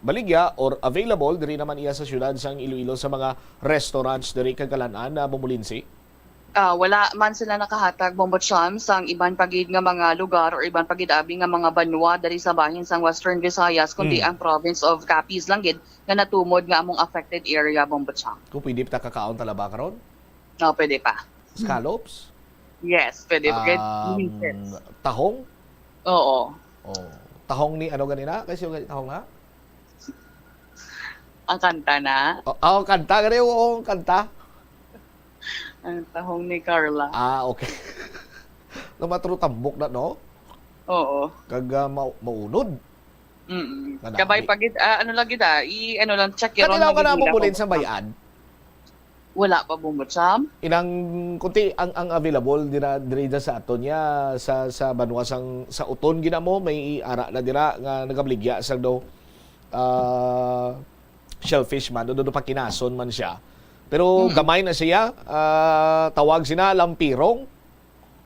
baligya or available diri naman iya sa siyudad sang Iloilo sa mga restaurants diri kag kalan-an, ah, Bombo Lindsay? Ah, wala man sila nakahatag, Bombo Cham, sang iban pa gid nga mga lugar or iban pa gid abi nga mga banwa diri sa bahin sang Western Visayas, kundi Mm. ang province of Capiz lang gid nga natumod nga among affected area, Bombo Cham. Kung pwede pa ta kakaon talaba karon? No, pwede pa. Scallops? Yes, pwede. Pwede. Um, Minsan. Tahong? Oo. Oh. Tahong ni ano ganina? Kasi yung tahong na? Ang kanta na. Oh, oh, kanta gani, oo, ang kanta. Ang tahong ni Carla. Ah, okay. Namatro tambok na, no? Oo. Kag ah, mau- maunod. Mm. Madami. Kabay pa gid, ah, ano lang gid ah, i ano lang, check Katilaw ka na mo bulin sa bayad. Wala pa, Bombo Sam. Inang kunti ang ang available dira diri da sa aton niya sa sa banwa sang sa uton gina mo may ara na dira nga nagabaligya sa do ah, shellfish man do, do pakinason man siya. Pero Mm. Gamay na siya, ah, tawag sina lampirong.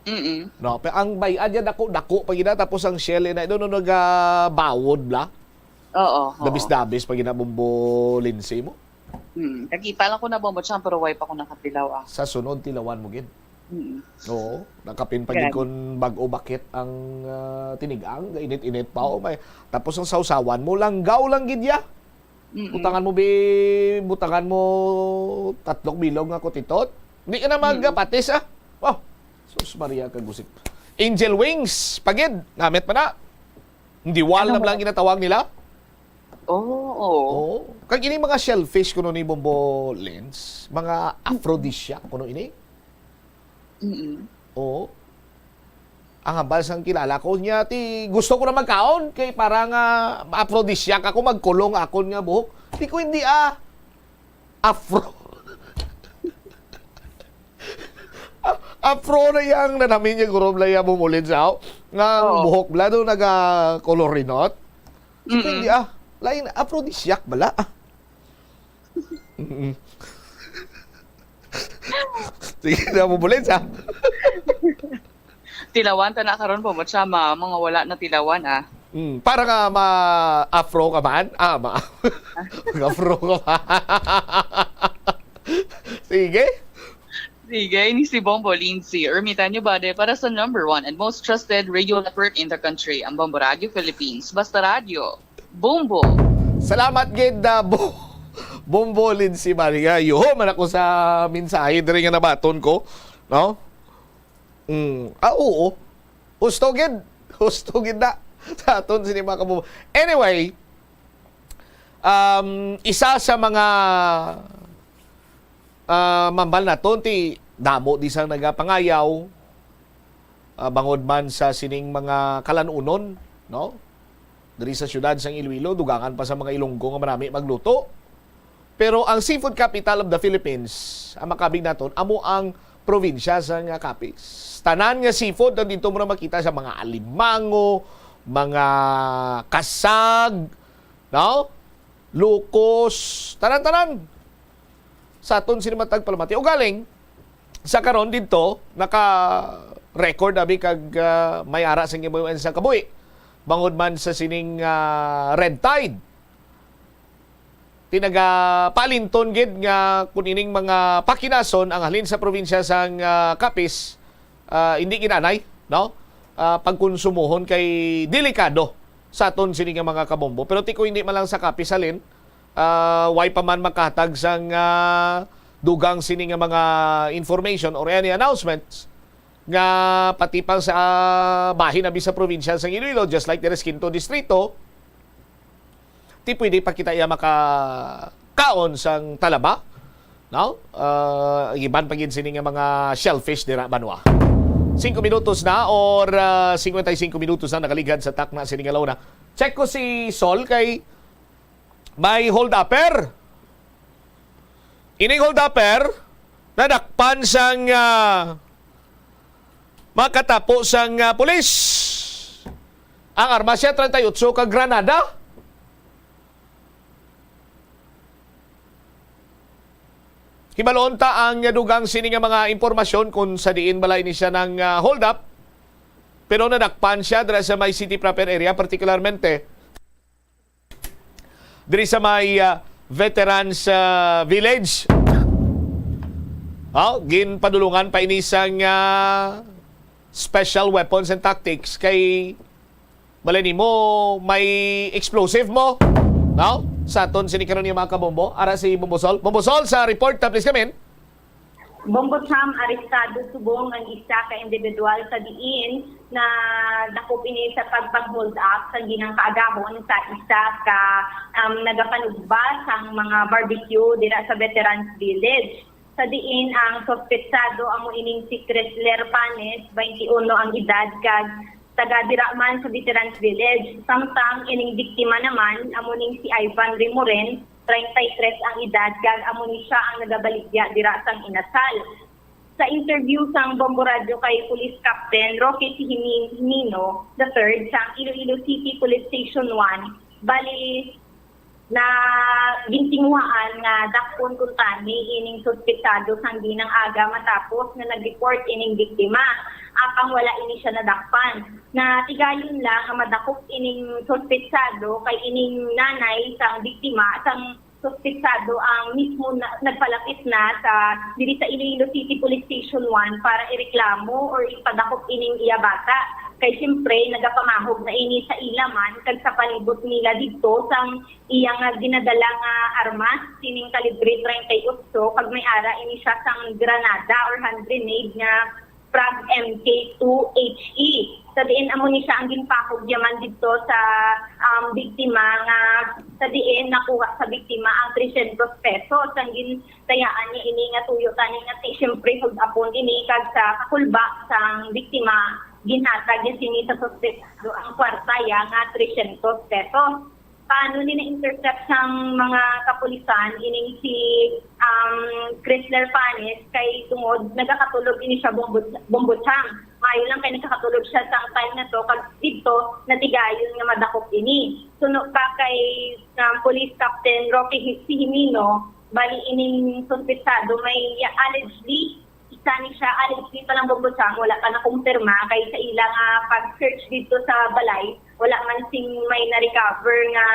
Mm. No, pero ang bayad niya dako-dako pa gina tapos ang shell na do no nagabawod bla. Oo. oo. Dabis-dabis pa gina Bombo Lindsay mo. Mm. Nakita lang ko na, Bombo Sam, pero way pa ko nakatilaw ah. Sa sunod tilawan mo gid. Mm. Oo, nakapin pa gid Grabe. Kun bag-o bakit ang ah, tinigang, init-init pa o may tapos ang sawsawan mo langgaw lang gid ya. Mm. Butangan mo bi butangan mo tatlong bilog nga kutitot. Di ka na Mm. magpatis ah. Oh, sus Maria kagusip. Angel wings pagid, namit pa na. Hindi wal Ano na mo? Lang ginatawag nila. Oo. oo. Oh, kag ini mga shellfish kuno ni Bombo Lens, mga aphrodisiac kuno ini. Mm. Oo. Ang hambal sang kilala ko niya, ti gusto ko na magkaon kay para nga ma-aphrodisiac ako, magkulong akon nga buhok. Di ko hindi ah. Afro. Afro na yang nanamin niya guro bla ya bumulin sa nga ang Oo. Buhok bla do naga kolorinot. Di ko Mm-mm. hindi ah. Lain aphrodisiac bala. Ah. Mm-mm. Sige na bumulin sa. Tilawan ta na karon po, but siya ma, mga wala na tilawan ah. Mm, para nga ma-afro ka man? Ah, ma afro ka man. Sige. Sige, ini si Bombo Lindsay. Ermitan nyo ba para sa number one and most trusted radio network in the country, ang Bombo Radio Philippines. Basta Radio, Bombo. Salamat gid na bo Bombo Lindsay Maria. Yuho man ako sa mensahe diri nga nabaton ko, no? Mm. Ah, oo. Husto gid. Husto gid na sa aton sini mga kabubo. Anyway, um, isa sa mga ah, mambal naton ti damo di sang nagapangayaw ah, bangod man sa sining mga kalanunon, no? Diri sa siyudad sang Iloilo, dugangan pa sa mga Ilonggo nga manami magluto. Pero ang seafood capital of the Philippines, ang makabig naton, amo ang probinsya sang Capiz. Tanan nga seafood nandito mo na makita sa mga alimango, mga kasag, no? Lukos, tanan-tanan. Sa aton sini matag palamati. Ugaling, sa karon didto, naka-record abi kag ah, may ara sa gibuhian sa kabuhi. Bangod man sa sining ah, red tide. Tinagapaalinton gid nga kun ining mga pakinason ang halin sa probinsya sang ah, Capiz, ah, hindi gid anay, no? Ah, pagkonsumohon kay delikado sa aton sini nga mga kabombo. Pero ti ko hindi man lang sa Capiz halin, ah, way pa man makahatag sang ah, dugang sini nga mga information or any announcements nga pati pang sa ah, bahin abi sa probinsya sang Iloilo, just like diri sa Quinto Distrito, ti pwede pa kita iya makakaon sang talaba, no? Ah, iban pa gid sini nga mga shellfish dira banwa. Singko minutos na or ah, cincuenta y cinco minutos na nakaligad sa takna sini nga launa. Check ko si Sol kay may hold upper. Ining hold upper nadakpan sang ah, makatapo sang ah, pulis. Ang armas siya treinta y ocho ka granada. Hibalon ta ang dugang sini nga mga impormasyon kung sa diin bala ini siya nang ah, hold up. Pero nadakpan siya dira sa may city proper area, particularmente diri sa may ah, Veterans ah, Village. Oh, ginpadulungan pa ini sang ah, special weapons and tactics kay bala nimo may explosive mo, no? Sa aton sini karon yung mga kabombo, ara si Bombo Sol. Bombo Sol, sa report, ta, please come in. Bombo Cham, arestado subong ang isa ka individual sa diin na dakop ini sa pagpang-hold up sa ginang kaagahon sa isa ka, um, nagapanugba sang mga barbecue dira sa Veterans Village. Sa diin ang suspetsado amo ining si Chrysler Panes, twenty-one ang edad, kag taga dira man sa Veterans Village. Samtang ining biktima naman amo ning si Ivan Rimoren, treinta y tres ang edad, kag amo ni siya ang nagabaligya dira sang inasal. Sa interview sang Bombo Radyo kay Police Captain Roque Sihimi-, Himino the third sang Iloilo City Police Station one, bali na gintinguhaan nga dakpon kuntani ining suspetsado sang dinang aga matapos nga nag-report ining biktima, apang wala ini siya nadakpan. Natigayon lang nga madakop ining suspetsado kay ining nanay sang biktima, sang suspetsado ang mismo na, nagpalapit na sa diri sa Iloilo City Police Station one para ireklamo or ipadakop ining iya bata. Kay siyempre, nagapamahog na ini sa ila man kag sa palibot nila didto sang iya nga ginadala nga armas, sining kalibre treinta y ocho, kag may ara ini siya sang granada or hand grenade nga Frag M K two H E. Sa diin amo ni siya ang ginpahog yaman didto sa, um, biktima, nga sa diin nakuha sa biktima ang tresyentos pesos. Ang gintayaan niya ini nga tuyo tani nga ti siyempre hold upon ini, kag sa kakulba sang biktima ginhatag niya sini sa suspetsado ang kwarta ya nga tresyentos pesos. Paano ni na-intercept sang mga kapulisan ining si, um, Chrysler Panes? Kay tungod nagakatulog ini siya, Bombo-, Bombo Cham. Maayo lang kay nagakatulog siya sang time na to, kag didto natigayon nga madakop ini. Suno pa kay, um, Police Captain Roque Hi-, Sihimino, bali ining suspetsado may allegedly isa ni siya, allegedly pa lang, Bombo Cham, wala pa nakumpirma kay sa ila nga pag-search didto sa balay, wala man sing may na-recover nga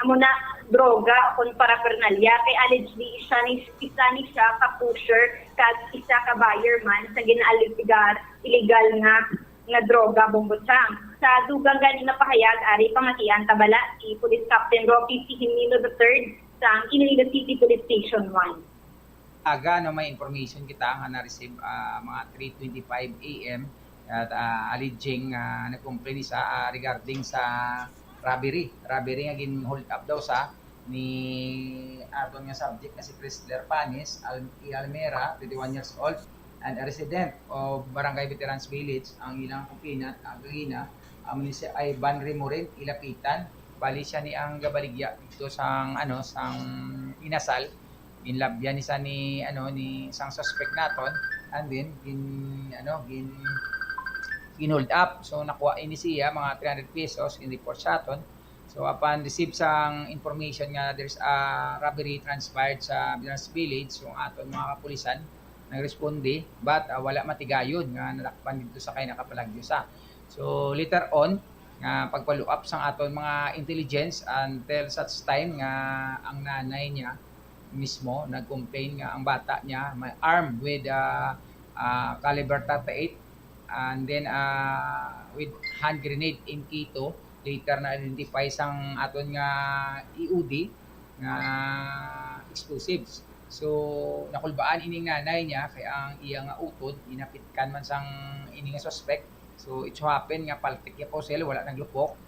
amo na droga o kon paraphernalia, kay allegedly isa ni, isa ni siya ka pusher kag isa ka buyer man sa gina-illegal, illegal nga, nga droga, Bombo Cham. Sa dugang gani nga pahayag, ari pamatian ta bala si Police Captain Rocky Sihimino the third sang Iloilo City Police Station one. Aga, no, may information kita nga na-receive, ah, mga three twenty-five A M at, ah, alleging, ah, nag-complain isa, ah, regarding sa robbery. Robbery nga gin-hold up daw sa ni aton nga subject nga si Chrysler Panis Al-, E. Almera, twenty-one years old, and a resident of Barangay Veterans Village. Ang ilang complainant, ah, kagina, amo ni si Ivan Remorin Ilapitan. Bali siya ni ang gabaligya dito sang, ano, sang inasal. Ginlabyan ni sa ni, ano, ni sang suspect naton, and then gin, ano, gin, gin-hold up. So nakuha ini siya mga three hundred pesos, gin-report sa aton. So upon receive sang information nga there's a robbery transpired sa Villas Village, so aton mga kapulisan nagresponde, but, ah, wala matigayon nga nadakpan dito sa kay nakapalagyo sa. So later on, nga pag-follow up sang aton mga intelligence until such time nga ang nanay niya mismo nag-complain nga ang bata niya may armed with, ah, ah, caliber thirty-eight and then, ah, with hand grenade M K two, later na-identify sang aton nga E O D nga explosives. So nakulbaan ining nanay niya kay ang iya nga utod ginapitkan man sang ini nga suspect. So it so happen nga paltik ya pusel, wala naglupok.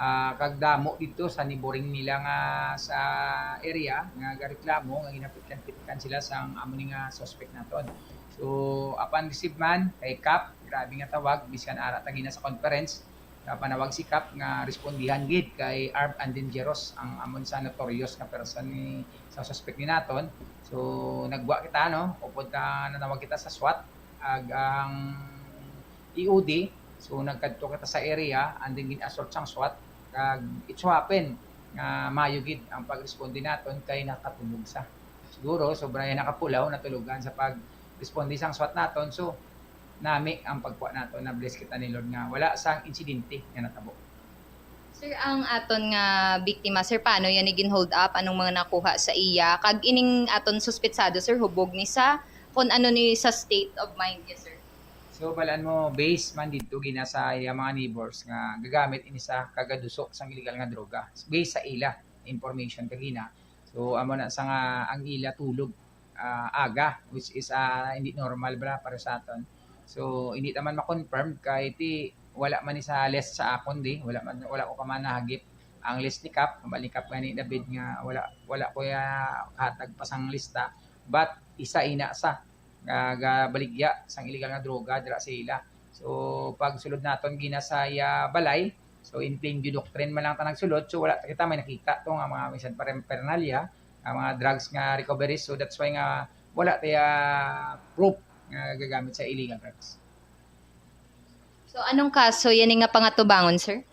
Ah, kag damo dito sa niboring nila nga sa area nga gareklamo nga ginapitkan-pitkan sila sang amo ni nga suspect naton. So upon receive man kay Kap, grabe nga tawag, bisan ara ta gina sa conference, napanawag si Kap nga respondihan gid kay armed and dangerous ang amon sa notorious nga person ni sa suspect ni naton. So nagwa kita, no, upod ta nanawag kita sa SWAT, ag ang E O D. So nagkadto kita sa area and then gin-assault sang SWAT, kag it so happen nga maayo gid ang pagresponde naton kay nakatulog sa. Siguro sobra ya nakapulaw, natulogan sa pagresponde sang SWAT naton. So nami ang pagkuha naton, na-bless kita ni Lord nga wala sang insidente nga natabo. Sir, ang aton nga biktima, sir, paano yan gin-hold up? Anong mga nakuha sa iya? Kag ining aton suspetsado, sir, hubog ni sa kung ano ni sa state of mind niya, sir? So balan mo, based man dito gina sa iya mga neighbors nga gagamit ini sa kagaduso sang illegal nga droga. Based sa ila information kagina. So amo na sa nga ang ila tulog ah, aga, which is, ah, hindi normal bala para sa aton. So, hindi naman ma-confirm kay ti wala man ni sa list sa akon di, wala man, wala ko pa man nahagip ang list ni Kap, kambal ni Kap gani David nga wala, wala ko ya hatag pa sang lista, but isa ina sa nga gabaligya sang illegal nga droga dira sa ila. So, pag sulod naton gina sa iya balay, so in plain view doctrine man lang ta nagsulod, so wala kita may nakita to nga mga minsan paraphernalia, nga mga drugs nga recovery. So that's why nga wala tayo proof nga gagamit sa illegal drugs. So, anong kaso yan nga pangatubangon, sir?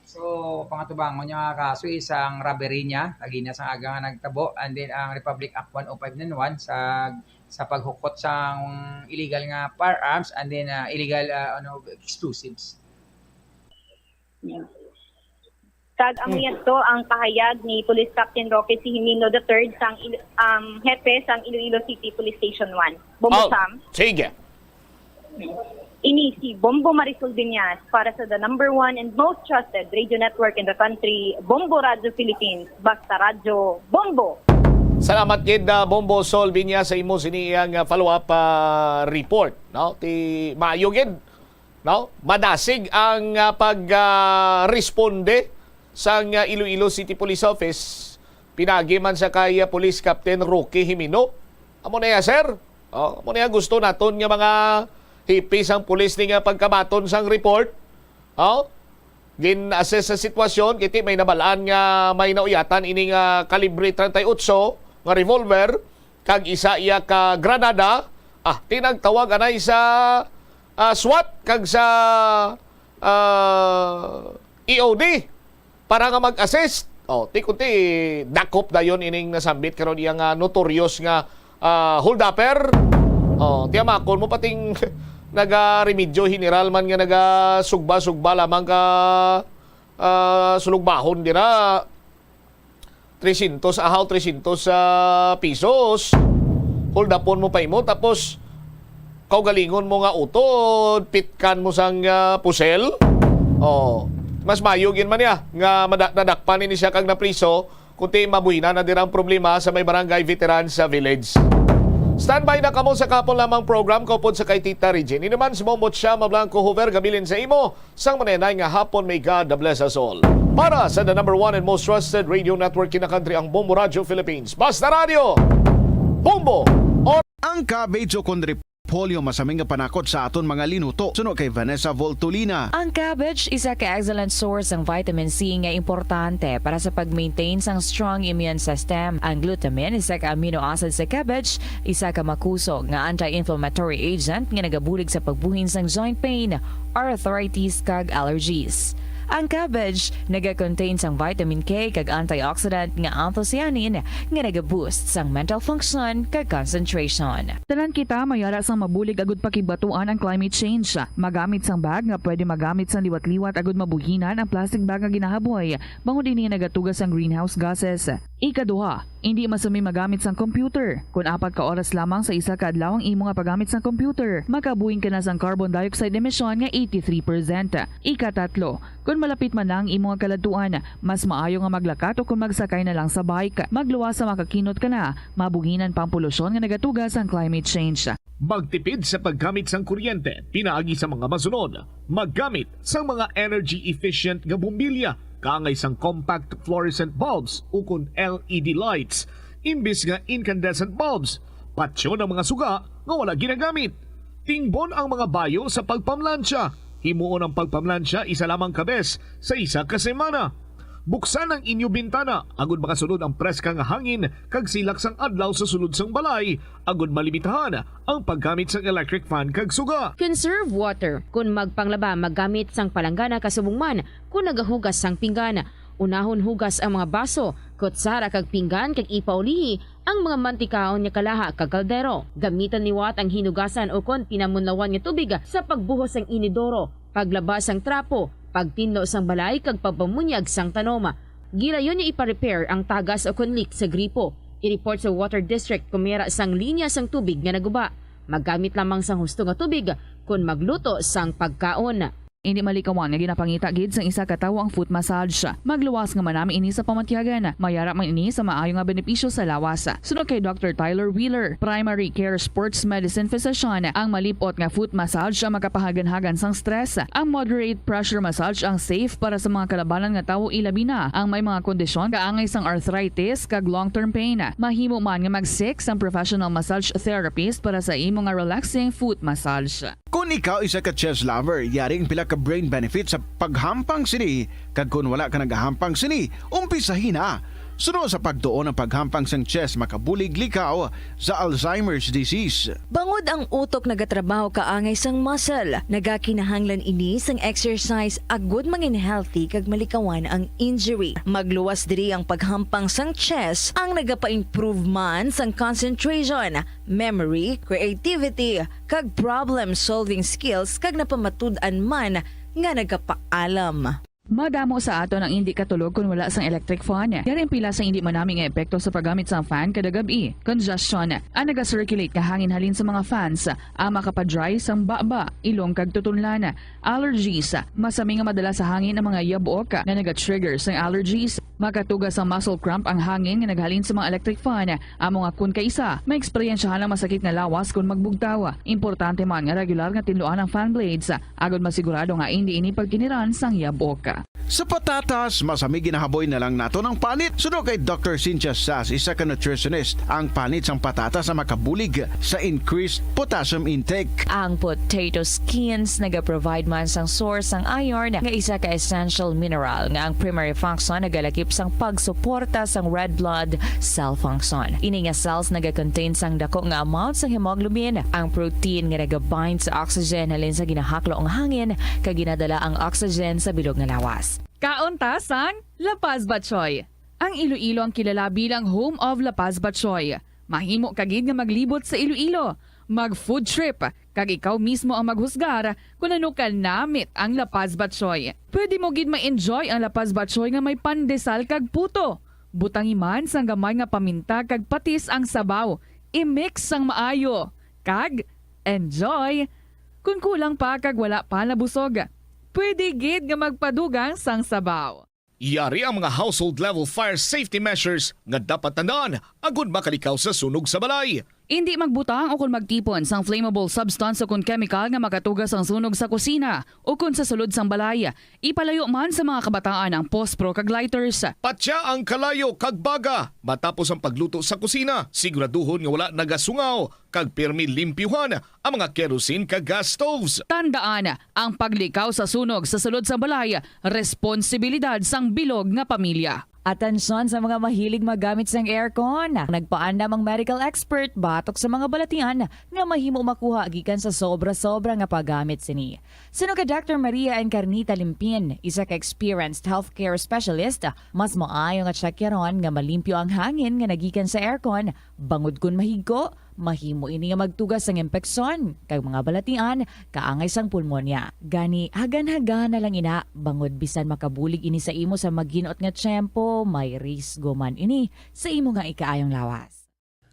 So, pangatubangon niya nga kaso is ang robbery niya, kagina sa aga nga nagtabo, and then ang Republic Act one oh five nine one sa sa paghukot sa illegal nga firearms and then ah, illegal ah, ano explosives. Kag ang yadto ang pahayag ni Police Captain Roque C. Jimino the third sang Il- um, hepe sang Iloilo City Police Station one. Bombo Oh, Sam, sige. ini si Bombo Marisol Viñas para sa the number one and most trusted radio network in the country, Bombo Radio Philippines. Basta Radyo Bombo! Salamat gid, ah, Bombo Sol Viñas, sa imo sini iyang, ah, follow-up, ah, report, no? Ti maayo gid, no? Madasig ang, ah, pag, ah, responde sang, ah, Iloilo City Police Office. Pinagi man sa kay, ah, Police Captain Roque Jimino. Amo na ya, sir. Oh, amo na ya gusto naton nga mga hepe sang pulis ni nga pagkabaton sang report. Oh? Gin-assess sa sitwasyon, kiti may nabalaan nga may nauyatan ini nga kalibre treinta y ocho nga revolver kag isa iya ka granada. Ah, tinagtawag anay sa ah, SWAT kag sa ah, E O D para nga mag-assist. Oh, ti kunti dakop dayon ining nasambit karon iya nga notorious nga ah, holdupper. Oh, tiyamakon mo pating nagaremedyo general man nga nagasugba-sugba lamang ka ah, sulugbahon dira. Trescientos, ahaw, trescientos ah, pesos. Holdupon mo pa imo tapos kaugalingon mo nga utod, pitkan mo sang ah, pusel. Oh, mas mayo gid man niya nga mada- nadakpan ini siya kag napriso, kundi mabuhinan na dira ang problema sa may barangay veteran sa village. Standby na kamo sa kahapon lamang program kaupod sa kay Tita Regine. Inuman si Momot siya, Mablanco Hover, gabilin sa imo sang manenay nga hapon. May God bless us all. Para sa the number one and most trusted radio network in the country, ang Bombo Radio Philippines. Basta Radio, Bombo! Or Ang cabbage o kon repolyo masami nga panakot sa aton mga linuto. Suno kay Vanessa Voltolina. Ang cabbage isa ka excellent source sang vitamin C nga importante para sa pag-maintain sang strong immune system. Ang glutamine, isa ka amino acid sa cabbage, isa ka makusog nga anti-inflammatory agent nga nagabulig sa pagbuhin sang joint pain, arthritis, kag allergies. Ang cabbage naga-contain sang vitamin K kag antioxidant nga anthocyanin nga naga-boost sang mental function kag concentration. Tanan kita may ara sang mabulig agud pakigbatuan ang climate change. Magamit sang bag nga pwede magamit sang liwat-liwat agud mabuhinan ang plastic bag nga ginahaboy, bangod ini nagatuga sang greenhouse gases. Ikaduha, indi masami magamit sang computer. Kon apat ka oras lamang sa isa ka adlaw ang imo nga paggamit sang computer, makabuhin ka na sang carbon dioxide emission nga eighty-three percent. Ikatatlo, kon malapit man na ang imo nga kaladtuan, mas maayo nga maglakat o kon magsakay na lang sa bike. Magluwas sa makakinot ka na, mabuhinan pa ang polusyon nga nagatuga sang climate change. Magtipid sa paggamit sang kuryente pinaagi sa mga masunod: maggamit sang mga energy efficient nga bombilya kaangay sang compact fluorescent bulbs ukon L E D lights imbis nga incandescent bulbs. Patyon ang mga suga nga wala ginagamit. Tingbon ang mga bayo sa pagpamlansya. Himuon ang pagpamlansya isa lamang ka bes sa isa ka semana. Buksan ang inyo bintana agud makasulod ang preska nga hangin kag silak sang adlaw sa sulod sang balay, agud malimitahan ang paggamit sang electric fan kag suga. Conserve water. Kon magpanglaba, maggamit sang palanggana kasubong man kon nagahugas sang pinggan. Unahon hugas ang mga baso, kutsara kag pinggan kag ipaulihi ang mga mantikaon nga kalaha kag kaldero. Gamitan liwat ang hinugasan ukon pinamunlawan nga tubig sa pagbuhos sang inidoro, paglaba sang trapo, pagtinlo sang balay kag pagpamunyag sang tanom. Gilayon nga ipa-repair ang tagas ukon leak sa gripo. I-report sa water district kon may ara sang linya sang tubig nga naguba. Maggamit lamang sang husto nga tubig kon magluto sang pagkaon. Indi malikawan nga ginapangita gid sang isa ka tawo ang foot massage. Magluwas nga manami ini sa pamatyagan. Mayara man ini sa maayo nga benepisyo sa lawas. Suno kay Doctor Tyler Wheeler, primary care sports medicine physician, ang malip-ot nga foot massage ang makapahaganhagan sang stress. Ang moderate pressure massage ang safe para sa mga kalabanan nga tawo, ilabi na ang may mga kondisyon kaangay sang arthritis kag long-term pain. Mahimo man nga mag-seek sang professional massage therapist para sa imo nga relaxing foot massage. Kung ikaw isa ka chess lover, yari ang pila ka brain benefits sa paghampang sini, kag kung wala ka nagahampang sini, umpisahi na. Suno sa pagtuon ang paghampang sang chess makabulig likaw sa Alzheimer's disease. Bangod ang utok nagatrabaho kaangay sang muscle, nagakinahanglan ini sang exercise agud mangin healthy kag malikawan ang injury. Magluwas diri ang paghampang sang chess ang nagapa-improve man sang concentration, memory, creativity, kag problem-solving skills, kag napamatud-an man nga nagapaalam. Madamo sa aton ang indi katulog kon wala sang electric fan. Yari ang pila sang indi manami nga epekto sa paggamit sang fan kada gab-i. Congestion, ang naga-circulate nga hangin halin sa mga fans, ang makapa-dry sang baba, ilong kag tutunlan. Allergies, masami nga madala sa hangin ang mga yabok nga naga-trigger sang allergies. Makatuga sang muscle cramp ang hangin nga naghalin sa mga electric fan. Amo nga kon kaisa, maeksperiensyahan ang masakit nga lawas kon magbugtaw. Importante man nga regular nga tinluan ang fan blades, agod masigurado nga indi ini pagkiniran sang yabok. Sa patatas, masami ginahaboy na lang nato ang panit. Suno kay Doctor Cynthia Sass, isa ka nutritionist, ang panit sang patatas ang makabulig sa increased potassium intake. Ang potato skins nagaprovide man sang source sang iron, nga isa ka essential mineral nga ang primary function nagalakip sang pagsuporta sang red blood cell function. Ini nga cells nagakontain sang dako nga amount sang hemoglobin, ang protein nga nagabind sa oxygen halin sa ginahaklo nga hangin kag ginadala ang oxygen sa bilog nga lawas. Kaon ta sang La Paz Batchoy. Ang Iloilo ang kilala bilang home of La Paz Batchoy. Mahimo ka gid nga maglibot sa Iloilo, mag-food trip, kag ikaw mismo ang maghusgar kon ano ka namit ang La Paz Batchoy. Pwede mo gid ma-enjoy ang La Paz Batchoy nga may pandesal kag puto. Butangi man sang gamay nga paminta kag patis ang sabaw. I-mix sang maayo. Kag enjoy! Kon kulang pa kag wala pa nabusog, pwede gid nga magpadugang sang sabaw. Yari ang mga household level fire safety measures nga dapat tandaan agud makalikaw sa sunog sa balay. Indi magbutang o kon magtipon sang flammable substance o kon chemical nga makatuga sang sunog sa kusina o kon sa sulod sang balay. Ipalayo man sa mga kabataan ang pospro kag lighters. Patya ang kalayo kag baga matapos ang pagluto sa kusina. Siguraduhon nga wala nagasungaw kag pirmi limpyuhan ang mga kerosene kag gas stoves. Tandaan, ang paglikaw sa sunog sa sulod sang balay, responsibilidad sang bilog nga pamilya. Atensyon sa mga mahilig maggamit sang aircon. Nagpaandam ang medical expert batok sa mga balatian nga mahimo makuha gikan sa sobra-sobra nga paggamit sini. Suno kay Doctor Maria Encarnita Limpin, isa ka experienced healthcare specialist, mas maayo nga tsakyaron nga malimpyo ang hangin nga nagikan sa aircon, bangod kon mahigko, mahimo ini nga magtuga sang impeksyon kag mga balatian kaangay sang pulmonya. Gani, hagan-hagan na lang ina, bangod bisan makabulig ini sa imo sa maghinot nga tiyempo, may risgo man ini sa imo nga ikaayong lawas.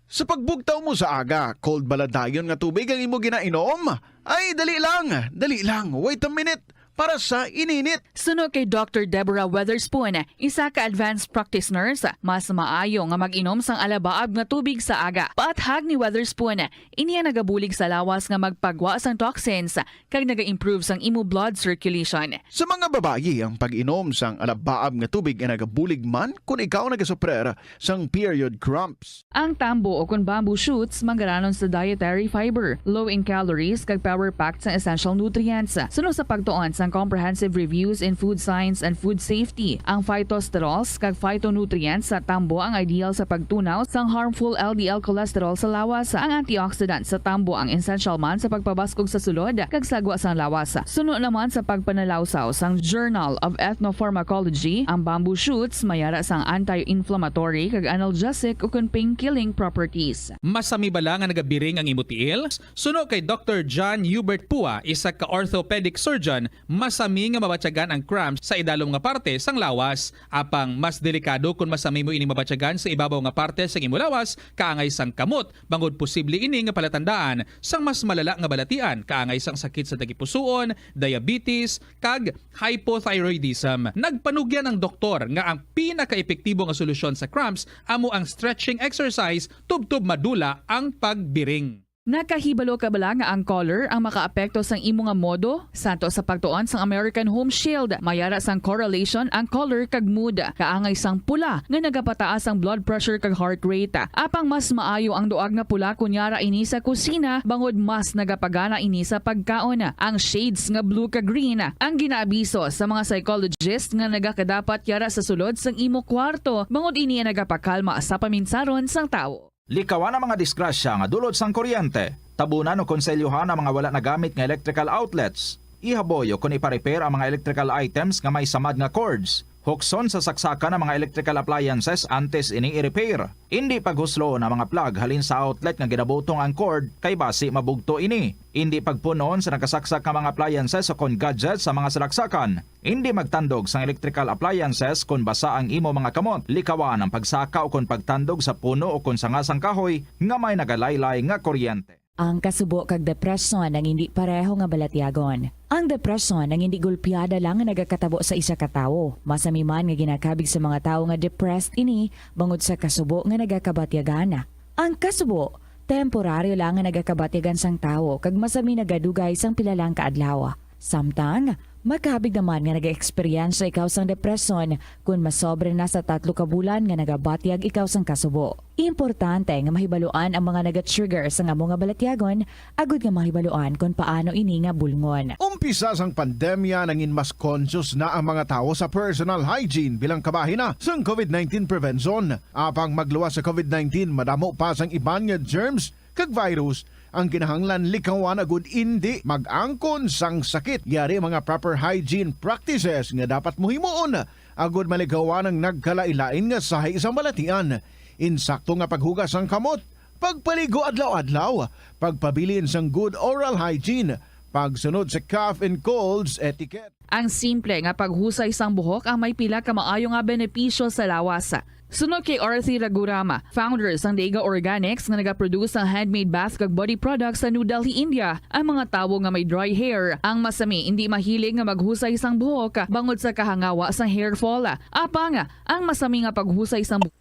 Sa pagbugtaw mo sa aga, cold bala dayon nga tubig ang imo ginainom? Ay, dali lang, dali lang, wait a minute, para sa ininit. Suno kay Doctor Deborah Weatherspoon, isa ka advanced practice nurse, mas maayo nga mag-inom sang alabaab nga tubig sa aga. Paathag ni Weatherspoon, ini ang nagabulig sa lawas nga magpagwa sang toxins kag naga-improve sang imo blood circulation. Sa mga babayi, ang pag-inom sang alabaab nga tubig ay nagabulig man kon ikaw nagasuprer sang period cramps. Ang tambo o kon bamboo shoots manggaranon sa dietary fiber, low in calories, kag power-packed sang essential nutrients. Suno sa pagtuon sang Comprehensive Reviews in Food Science and Food Safety, ang phytosterols kag phytonutrients sa tambo ang ideal sa pagtunaw sang harmful L D L cholesterol sa lawas. Ang antioxidant sa tambo ang essential man sa pagpabaskog sa sulod kag sagwa sang lawas. Suno naman sa pagpanalawsaw sang Journal of Ethnopharmacology, ang bamboo shoots mayara sang anti-inflammatory kag analgesic ukon pain-killing properties. Masami bala nga nagabiring ang imo tiil? Suno kay Doctor John Hubert Pua, isa ka orthopedic surgeon, Masami nga mabatyagan ang cramps sa idalom nga parte sang lawas. Apang mas delikado kon masami mo ining mabatyagan sa ibabaw nga parte sang imo lawas, kaangay sang kamot, bangod posible ini nga palatandaan sang mas malala nga balatian, kaangay sang sakit sa tagipusoon, diabetes, kag hypothyroidism. Nagpanugyan ang doktor nga ang pinakaepektibo nga solusyon sa cramps amo ang stretching exercise tubtob madula ang pagbiring. Nakahibalo ka bala nga ang color ang makaapekto sang imo nga modo? Santo sa pagtuon sang American Home Shield, may ara sang correlation ang color kag mood. Kaangay sang pula nga nagapataas ang blood pressure kag heart rate. Apang mas maayo ang duag nga pula kon yara ini sa kusina, bangod mas nagapagana ini sa pagkaon. Ang shades nga blue kag green ang ginaabiso sa mga psychologist nga nagakadapat yara sa sulod sang imo kwarto, bangod ini ang nagapakalma sa paminsaron sang tawo. Likawan ang mga disgrasya nga dulot sang kuryente. Tabunan o konselyuhan ang mga wala nagamit nga electrical outlets. Ihaboy o kon ipa-repair ang mga electrical items nga may samad nga cords. Hukson sa saksakan ang mga electrical appliances antes ini i-repair. Indi paghusloon ang mga plug halin sa outlet nga ginabutong ang cord, kay basi mabugto ini. Indi pagpunon sa nakasaksak nga mga appliances o kon gadgets sa mga salaksakan. Indi magtandog sang electrical appliances kon basa ang imo mga kamot. Likawan ang pagsaka o kon pagtandog sa puno o kon sanga sang kahoy nga may nagalaylay nga kuryente. Ang kasubo kag depresyon ang indi pareho nga balatyagon. Ang depresyon ang indi gulpiada lang nga nagakatabo sa isa ka tawo. Masami man nga ginakabig sa mga tawo nga depressed ini bangod sa kasubo nga nagakabatyagan. Ang kasubo, temporaryo lang nga nagakabatyagan sang tawo kag masami nagadugay sang pila lang ka adlaw. Samtang, makabig naman nga nag-eksperyensya ikaw sang depresyon kon masobra na sa tatlo ka bulan nga nagabatyag ikaw sang kasubo. Importante nga mahibaluan ang mga naga-trigger sang amo nga balatyagon agud nga mahibaluan kon paano ini nga bulngon. Umpisa sang pandemya, nangin mas conscious na ang mga tawo sa personal hygiene bilang kabahin na sang covid nineteen prevention. Apang magluwas sa covid nineteen, madamo pa sang iban nga germs kag virus ang kinahanglan likawan agud indi mag-angkon sang sakit. Yari mga proper hygiene practices nga dapat mo himuon agud malikawan ang nagkalain-lain nga sahi sang balatian. Insakto nga paghugas sang kamot, pagpaligo adlaw-adlaw, pagpabilin sang good oral hygiene, pagsunod sa cough and colds etiquette. Ang simple nga paghusay sang buhok ang may pila ka maayo nga benepisyo sa lawas. Suno kay Arthur Ragurama, founder sang Dega Organics nga nagaproduce sang handmade bath kag body products sa New Delhi, India, ang mga tawo nga may dry hair ang masami indi mahilig nga maghusay sang buhok bangod sa kahangawa sang hair fall. Apang ang masami nga paghusay sang bu-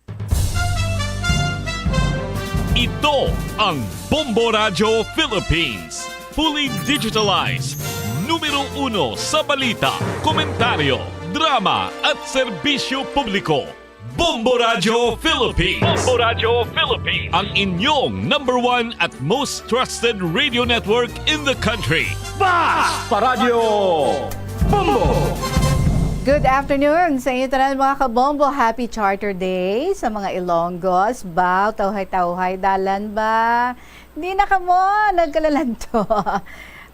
Ito ang Bombo Radyo Philippines. Fully digitalized. Numero uno sa balita, komentaryo, drama at serbisyo publiko. Bombo Radyo Philippines. Bombo Radyo Philippines. Ang inyong number one at most trusted radio network in the country. Bas Paradyo Bombo! Good afternoon sa inyo tanan, mga kabombo. Happy Charter Day sa mga Ilonggos. Baw, tawhay-tawhay, dalan ba? Di na kamo nagkalalanto.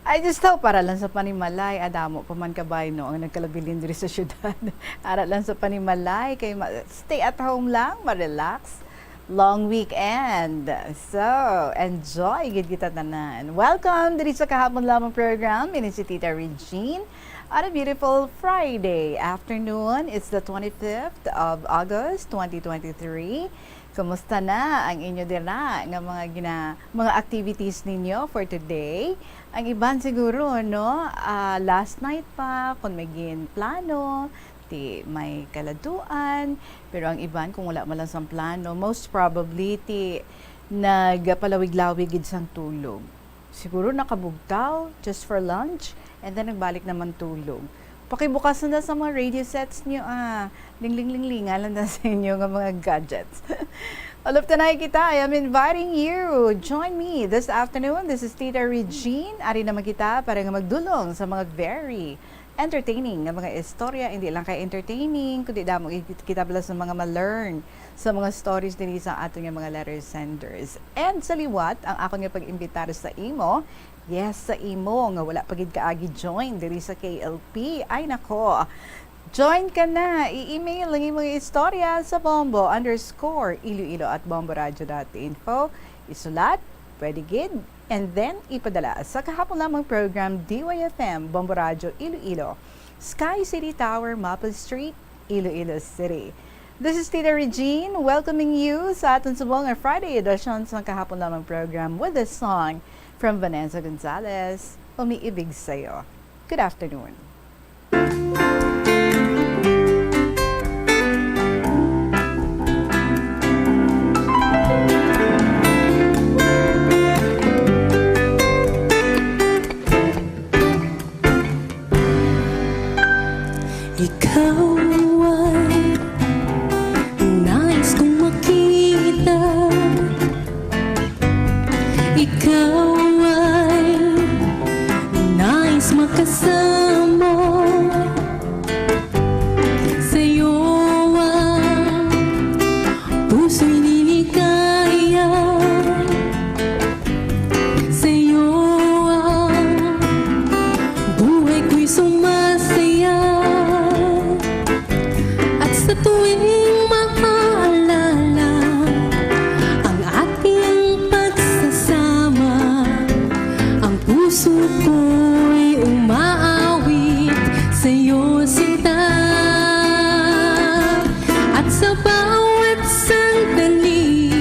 I just hope para lang sa panimalay, adamo pa man kabay, no, ang nagkalabilin diri sa syudad. Ara lang sa panimalay, kay ma-, stay at home lang, ma-relax. Long weekend. So, enjoy gid kita tanan. Welcome diri sa Kahapon Lamang program. Ini si Tita Regine on a beautiful Friday afternoon. It's the twenty-fifth of August, twenty twenty-three. Kumusta na ang inyo dira nga mga gina-, mga activities ninyo for today? Ang iban siguro, no, ah, last night pa, kung may ginplano, ti may kaladtuan, pero ang iban, kung wala man lang sang plano, most probably, ti nagpalawig-lawig gid sang tulog. Siguro nakabugtaw, just for lunch, and then nagbalik naman tulog. Pakibukas na sa mga radio sets nyo, ah. Lingling-linglingan lang na sa inyo nga mga gadgets. Ulop tanay kita, I am inviting you. Join me this afternoon. This is Tita Regine. Ari naman kita para nga magdulong sa mga very entertaining nga mga istorya. Hindi lang kay entertaining, kundi damo gid kita bala sa mga ma-learn sa mga stories diri sa aton nga mga letter senders. And sa liwat, ang akon nga pag-imbitar sa imo, yes, sa imo nga wala pa gid kaagi join diri sa K L P. Ay nako, join ka na. I-email ang imong istorya sa bombo underscore iloilo at bomboradio dot info. Isulat, Pwede gid. And then, ipadala sa kahapon lamang program, D Y F M, Bombo Radyo, Iloilo, Sky City Tower, Maple Street, Iloilo City. This is Tita Regine, welcoming you sa aton subong nga Friday edition sa kahapon lamang program with a song from Vanessa Gonzalez, Umiibig Sa'yo. Good afternoon. Ikaw ay nais kong makita. Ikaw ay nais makasama. Sa'yo ang puso'y liligaya. Sa'yo ang buhay ko'y sumasaya. At sa tuwing maaalala ang ating pagsasama, ang puso ko'y umaawit sa'yo, sinta. At sa bawat sandali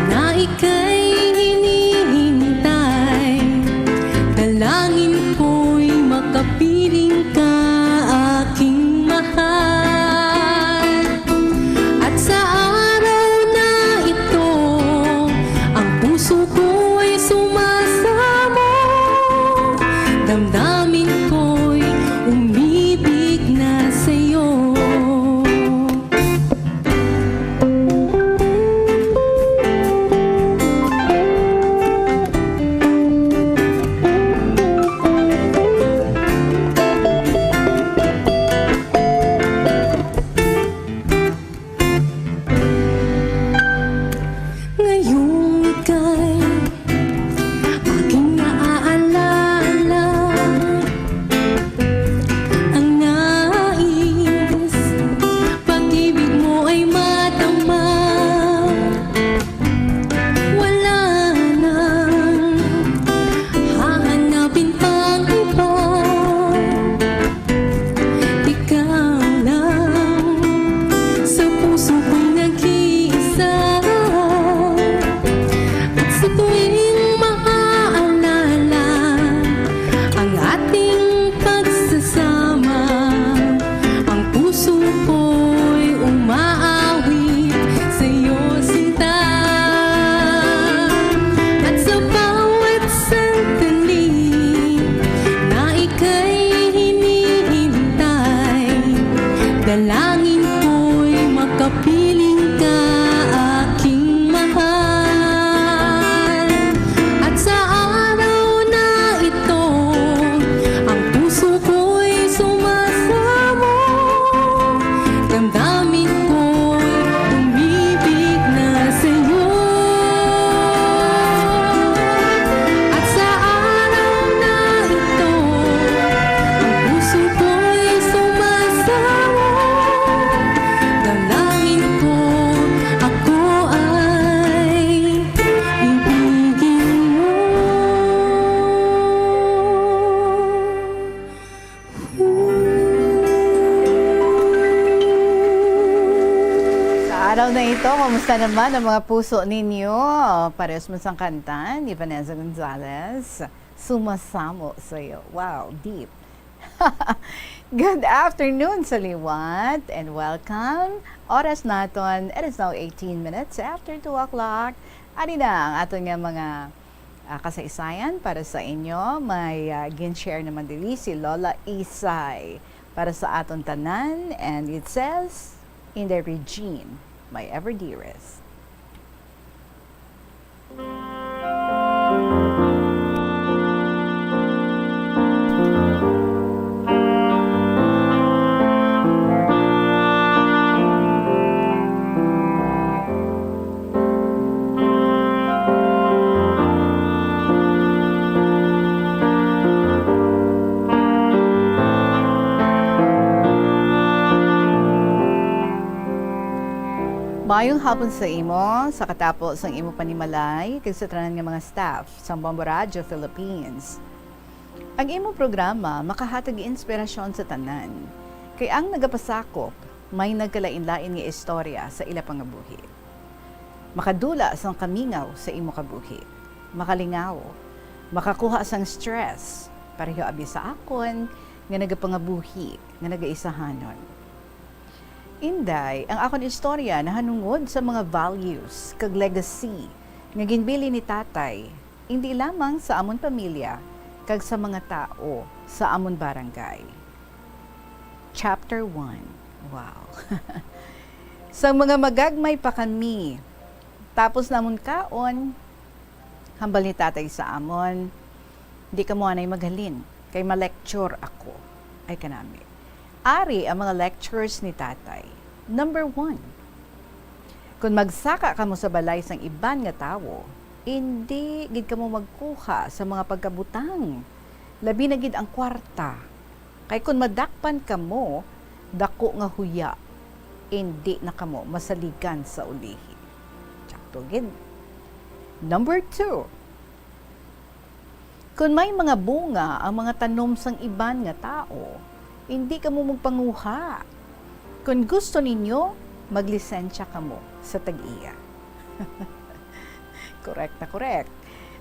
na ika'y hinihintay, dalangin ko'y makapiling ka, aking mahal. At sa araw na ito, ang puso ko'y sumasamo, damdamin ko'y umibig na sa'yo. Ngayong ika'y aking naaalala, ang nais, pag-ibig mo ay madama. Wala nang hahanapin pang iba. Ikaw lang sa puso ko'y nag-iisa. At sa tuwing maaalala ang ating pagsasama, ang puso ko'y umaawit sa'yo, sinta. At sa bawat sandali na ika'y hinihintay, dalangin ko'y makapiling ka, aking mahal. At sa araw na ito, ang puso ko'y sumasamo, damdamin ko'y umibig na sa'yo. At sa araw na ito, ang puso ko'y sumasamo, dalangin ko, ako ay ibigin mo. Sa araw na ito, kumusta naman ang mga puso ninyo? Parehas man sang kanta ni Vanessa Gonzalez, Sumasamo Sa'yo. Wow, deep. Good afternoon sa liwat and welcome. Oras naton, it is now eighteen minutes after two o'clock. Ari na ang aton nga mga, ah, kasaysayan para sa inyo. May, ah, gin-share naman diri si Lola Isay para sa aton tanan, and it says, "Inday Regine, my ever dearest." Maayong hapon sa imo, sa katapo sang imo panimalay, kag sa tanan nga mga staff sang Bombo Radyo Philippines. Ang imo programa makahatag inspirasyon sa tanan, kay ang nagapasakop may nagkalain-lain nga istorya sa ila pangabuhi. Makadula sang kamingaw sa imo kabuhi, makalingaw, makakuha sang stress, pareho abi sa akon nga nagapangabuhi nga nagaisahanon. Inday, ang akon istorya nahanungod sa mga values kag legacy nga ginbilin ni Tatay, indi lamang sa amon pamilya kag sa mga tawo sa amon barangay. Chapter one. Wow. Sang mga magagmay pa kami, tapos namon kaon, hambal ni Tatay sa amon, "Di kamo anay maghalin, kay ma-lecture ako." Ay kanami. Ari ang mga lectures ni Tatay. Number one, kon magsaka kamo sa balay sang iban nga tawo, indi gid kamo magkuha sa mga pagkabutang, labi na gid ang kwarta. Kay kon madakpan kamo, dako nga huya, indi na kamo masaligan sa ulihi. Tsakto gid. Number two, kon may mga bunga ang mga tanom sang iban nga tawo, indi kamo magpanguha. Kon gusto ninyo, maglisensya kamo sa tag-iya. Correct na correct.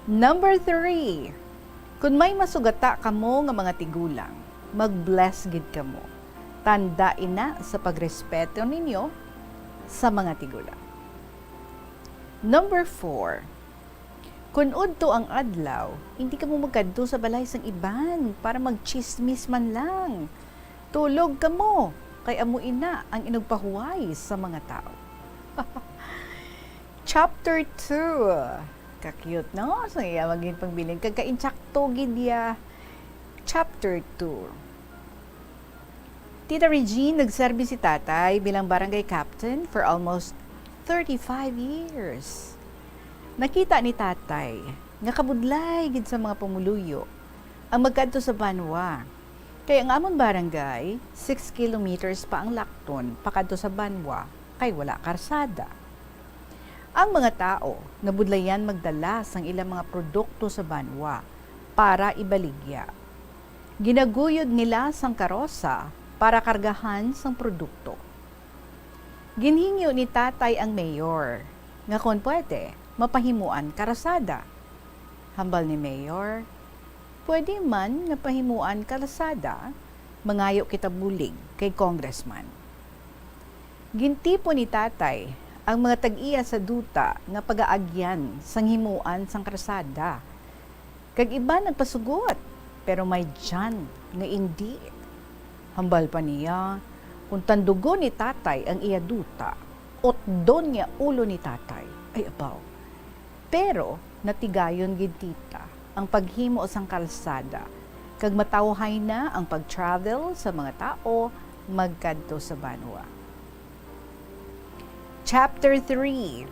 Number three, kon may masugata kamo nga mga tigulang, mag-bless gid kamo. Tanda ina sa pagrespeto ninyo sa mga tigulang. Number four, kon udto ang adlaw, hindi kamo magkadto sa balay sang iban para magchismis man lang. Tulog kamo, kay amo ina ang inugpahuway sa mga tawo. Chapter two. Ka-cute, no? Sa iya maging pagbilin. Kag kaintsakto gid ya. Chapter two. Tita Regine, nagserbi si Tatay bilang barangay captain for almost thirty-five years. Nakita ni Tatay nga kabudlay gid sa mga pumuluyo ang magkadto sa banwa. Kay ang amon barangay, six kilometers pa ang Lacton pakadto sa banwa, kay wala karsada. Ang mga tawo nabudlayan magdala sang ilang mga produkto sa banwa para ibaligya. Ginaguyod nila sang karosa para kargahan sang produkto. Ginhingyo ni Tatay ang mayor nga kon pwede, mapahimuan karsada. Hambal ni Mayor, "Pwede man nga pahimuan karsada, mangayo kita bulig kay Congressman." Gintipon ni Tatay ang mga tag-iya sa duta nga pagaagyan sang himuan sang karsada. Kag iban nagpasugot, pero may diyan nga indi. Hambal pa niya, kung tandugon ni Tatay ang iya duta, utdon niya ulo ni Tatay. Ay, abaw. Pero natigayon gid Tita ang paghimo sang kalsada, kag matawhay na ang pag-travel sa mga tawo magkadto sa banwa. Chapter three.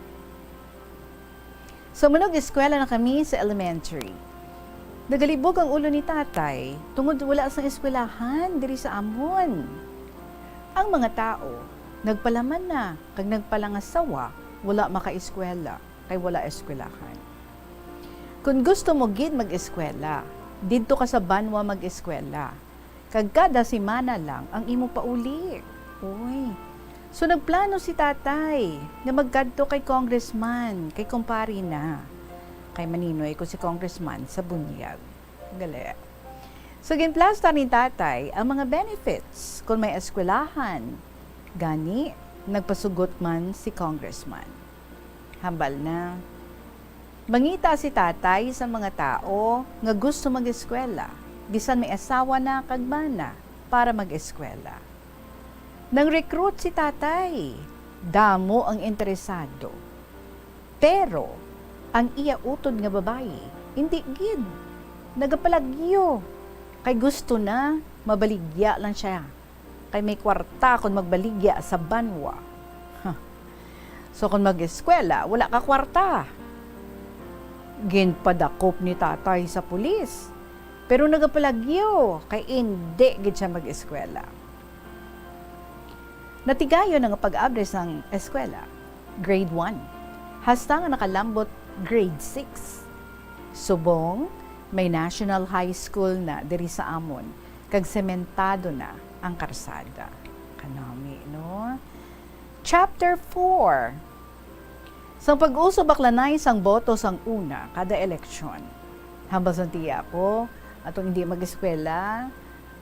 So, manag-eskwela na kami sa elementary. Nagalibog ang ulo ni Tatay tungod wala sang eskwelahan diri sa amon. Ang mga tawo nagpalaman na kag nagpalangasawa, wala makaeskwela kay wala eskwelahan. Kon gusto mo gid mag-eskwela, didto ka sa banwa mag-eskwela. Kag kada semana lang ang imo pauli. Uy. So, nagplano si Tatay nga magkadto kay Congressman, kay kumpare na. Kay maninoy ko si Congressman sa bunyag. Gali. So, ginplastar ni Tatay ang mga benefits kon may eskwelahan. Gani, nagpasugot man si Congressman. Hambal na. Mangita si Tatay sa mga tawo nga gusto mag-eskwela, bisan may asawa na kag bana, para mag-eskwela. Nang-recruit si Tatay. Damo ang interesado. Pero ang iya utod nga babayi, indi gid. Nagapalagyo. Kay gusto na, mabaligya lang siya. Kay may kwarta kon magbaligya sa banwa. Huh. So, kon mag-eskwela, wala ka kwarta. Ginpadakop ni Tatay sa pulis, pero nagapalagyo kay indi gid siya mag-eskwela. Natigayon na nga pag-abri sang eskwela. Grade one. Hasta nga nakalambot grade six. Subong, may National High School na diri sa amon, kag sementado na ang karsada. Kanami, no? Chapter four. Sang pag-uso baklanay sang boto sang una kada eleksyon. Hambal sang tiya ko, atong hindi mag-eskwela,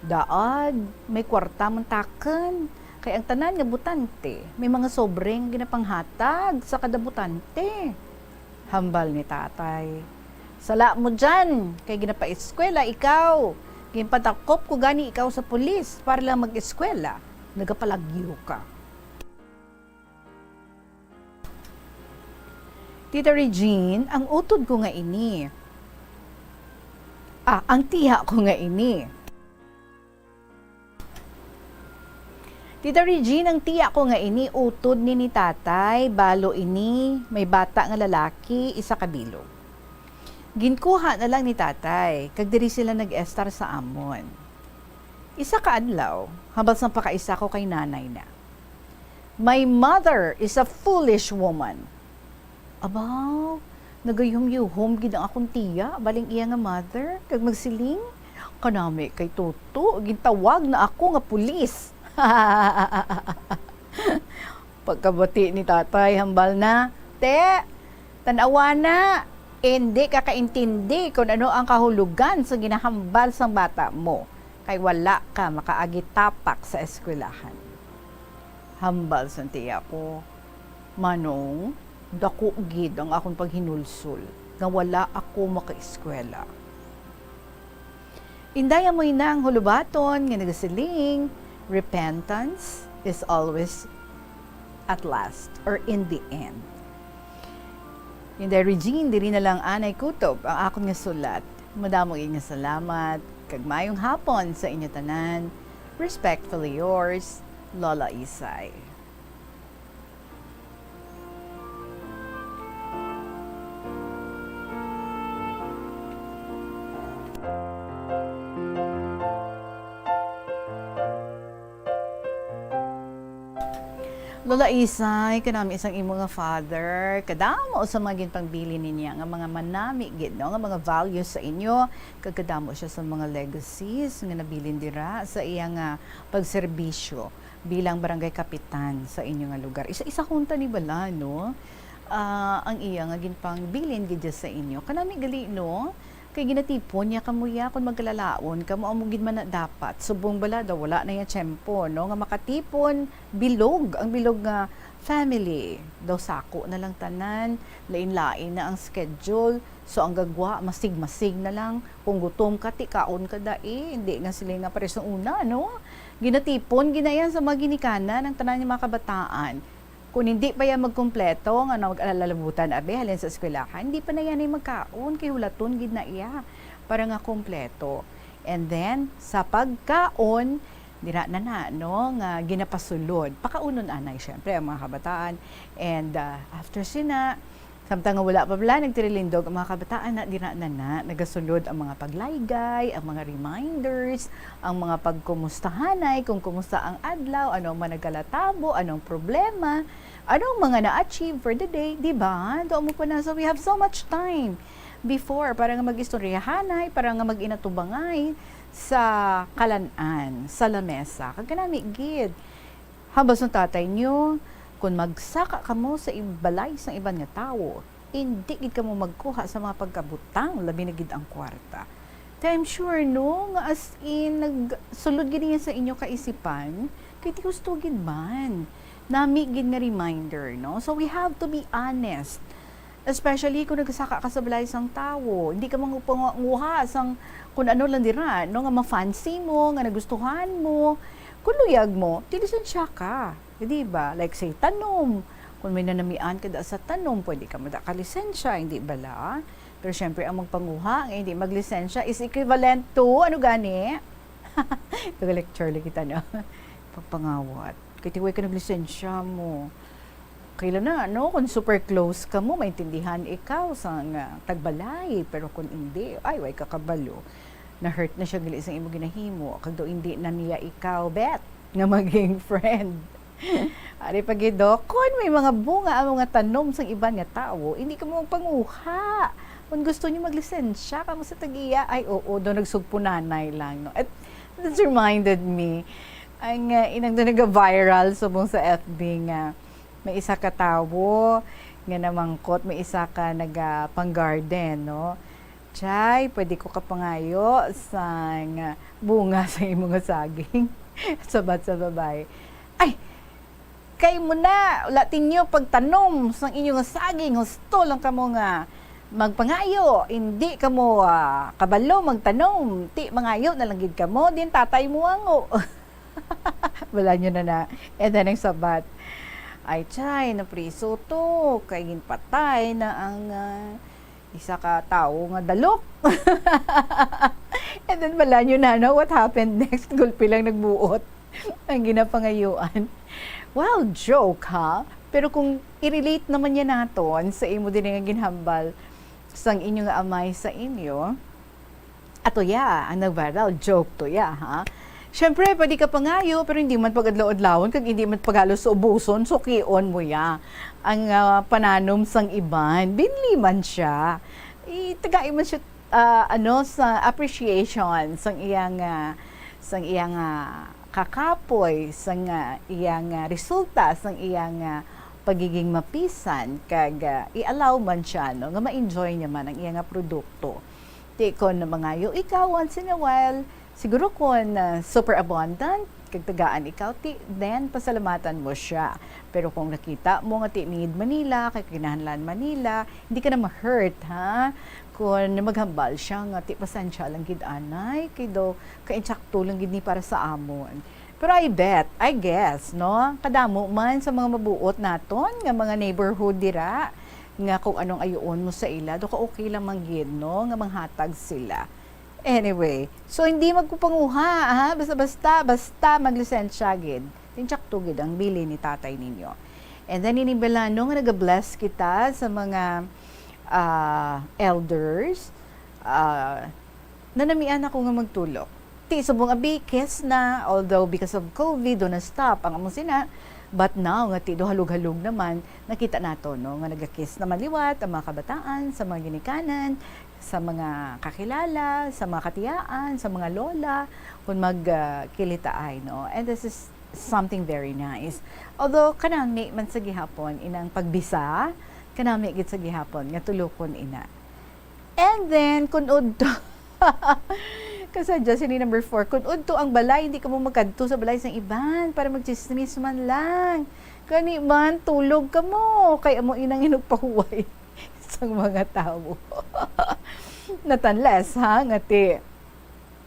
daad, may kwarta man takon. Kay ang tanan nga botante, may mga sobre nga ginapanghatag sa kada botante. Hambal ni tatay, "Sala mo dyan, kay ginapaeskwela ikaw. Ginpadakop ko gani ikaw sa pulis para lang mag-eskwela. Nagapalagyo ka." Tita Regine, ang utod ko nga ini. Ah, ang tiya ko nga ini. Tita Regine, ang tiya ko nga ini, utod ni ni tatay, balo ini, may bata nga lalaki, isa ka bilog. Ginkuha na lang ni tatay, kag diri sila nag-estar sa amon. Isa ka adlaw, hambal sang pakaisa ko kay nanay na, "My mother is a foolish woman." Abaw, nagayuhom-yuhom gid ang akong tiya, baling iya nga mother, kag magsiling, "Kanami kay Toto, gintawag na ako nga pulis." Pagkabati ni tatay, hambal na, "Te, tan-awa na, indi ka kaintindi kon ano ang kahulogan sa ginahambal sang bata mo, kay wala ka makaagi tapak sa eskwelahan." Hambal sang tiya ko, "Manong, dako gid ang akon paghinulsol nga wala ako makaeskwela." Inday amoy na ang hulubaton nga nagasiling, "Repentance is always at last or in the end." Inday Regine, diri na lang anay kutob ang akon nga sulat. Madamo gid nga salamat, kag maayong hapon sa inyo tanan. Respectfully yours, Lola Isay. Lola Isay, kanami sang imo nga father, kadamo sa mga ginpangbilin niya nga mga manami gid, no, nga mga values sa inyo, kag kadamo siya sa mga legacies nga nabilin dira sa iya nga pagserbisyo bilang barangay kapitan sa inyo nga lugar. Isa-isa hunta ni bala, no? Ah, ang iya nga ginpangbilin gid sa inyo. Kanami gali, no? Kay ginatipon niya kamo ya kon magkalalaon kamo, amo gid man na dapat. Subong bala daw wala na iya tiyempo, no, nga makatipon, bilog, ang bilog nga family. Daw sako na lang tanan, lain-lain na ang schedule. So, ang gagwa, masig-masig na lang. Kung gutom ka, ti kaon ka dai. Hindi nga sila nga pares sang una, no? Ginatipon, ginayan sa mga ginikanan ang tanan nga mga kabataan. Kung hindi pa yan magkumpleto, nga nag-alalabutan, abi, halin sa eskwelahan, hindi pa na yan ay magkaon, kay hulaton gid na iya para nga kumpleto. And then, sa pagkaon, dira na na, no, nga ginapasulod. Pakaunon anay, syempre, ang mga kabataan. And, ah, after sina, samtang nga wala pa bala nagtirilindog ang mga kabataan, na dira na na nagasulod ang mga paglaygay, ang mga reminders, ang mga pagkumustahanay, kung kumusta ang adlaw, ano ang mga nagalatabo, anong problema, anong mga na-achieve for the day, di ba? Doon mo pa na. So, we have so much time before para nga mag-istoryahanay, para nga mag-inatubangay sa kalan-an, sa lamesa. Kag kanami gid, hambal sang tatay nyo, kung magsaka kamo sa ib-, balay sang iban nga tawo, indi gid kamo magkuha sa mga pagkabutang, labi na gid ang kwarta. Kay I'm sure, no, nga as in, nagsulod gid niya sa inyo kaisipan, kay ti gusto gid man. Nami gid nga reminder, no? So, we have to be honest. Especially kung nagsaka ka sa balay sang tawo, hindi ka mangupanguha sang kung ano lang dira, no, nga ma-fancy mo, nga nagustuhan mo. Kung luyag mo, ti lisensya ka, di ba? Like say, tanom. Kung may nanamian ka da sa tanom, pwede ka mada ka lisensya, hindi bala? Pero syempre, ang magpanguha nga hindi maglisensya is equivalent to, ano gani? Taga-lecture lagi kita, no? Pagpangawat. Kay ti way ka naglisensya mo. Kaila na, no? Kung super close ka mo, maintindihan ikaw sang, ah, tagbalay. Pero kung hindi, ay, way ka kabalo. Na-hurt na siya gali sang imo ginahimo. Kag daw hindi na niya ikaw, bet, nga maging friend. Ari pa gid, oh, kon may mga bunga ang mga tanom sang iban nga tawo, hindi kamo magpanguha. Kon gusto niyo maglisensya kamo sa tag-iya, ay, oo, daw nagsugpo nanay lang, no? At this reminded me, ang, uh, inang daw naga-viral subong sa F B nga may isa ka tawo nga namangkot, may isa ka naga pang-garden, no? "Chay, pwede ko ka pangayo sang bunga sa imo nga saging?" Sabat sa babae, "Ay, kay mo na, wala tinyo pagtanom sang inyo nga saging, husto lang kamo nga magpangayo, hindi kamo, ah, kabalo magtanom, ti mangayo na lang gid kamo, din tatay mo ango." Wala nyo na na. And then ang sabat, "Ay, chay, napriso to, kay ginpatay na ang, ah, isa ka tawo nga dalok." And then wala nyo na, no? What happened next? Gulpi lang nagbuot ang ginapangayuan. Well, joke, ha? Pero kung i-relate naman niya naton sa imo din nga ginhambal sang inyo nga amay sa inyo, ato ya, ang nag-viral, joke to ya, ha? Siyempre, pwede ka pangayo, pero hindi man pag-adlaw-adlawon, kag hindi man paghalos ubuson, sukion mo ya ang, ah, pananom sang iban. Binli man siya. Itagai man siya, ah, ano, sa appreciation sang iyang, ah, sang iyang, ah, kakapoy, sang, ah, iyang, ah, resulta, sang iyang, ah, pagiging mapisan, kag, ah, i-allow man siya, no, nga ma-enjoy niya man ang iyang, ah, produkto. Ti kon mangayo ikaw once in a while, siguro kon, ah, super abundant, kag tagaan ikaw, ti, then pasalamatan mo siya. Pero kung nakita mo nga ti need man nila, kay kinahanglan man nila, hindi ka na ma-hurt, ha? Kon maghambal siya nga ti, "Pasensya lang gid, anay, kay daw, kainsakto lang gid ni para sa amon." Pero I bet, I guess, no? Kadamo man sa mga mabuot naton nga mga neighborhood dira, nga kung anong ayoon mo sa ila, do ka okay lang man gid, no? Nga manghatag sila. Anyway, so hindi magkupanguha, ha? Basta-basta, basta maglisensya gid. Tinsakto gid ang bilin ni tatay ninyo. And then, ini bala, no, nga nag-bless kita sa mga, ah, elders, ah, nanamian ako nga magtulok. Ti subong abi, kiss na, although because of COVID, do na-stop ang amo sina. But now, nga ti do halog-halog naman, nakita nato, no, nga nagakiss naman liwat ang mga kabataan sa mga ginikanan, sa mga kakilala, sa mga katiyaan, sa mga lola, kung mag, ah, kilitaay, no? And this is something very nice. Although, kanami man sa gihapon, inang pagbisa, kanami gid sa gihapon, nga tulukon ina. And then, kun udto, kasadya sini number four, kun udto ang balay, hindi kamo magkadto sa balay sang iban para magchismis man lang. Kani man, tulog kamo, kay amo inang inugpahuway sang mga tawo. Not unless, ha, nga ti,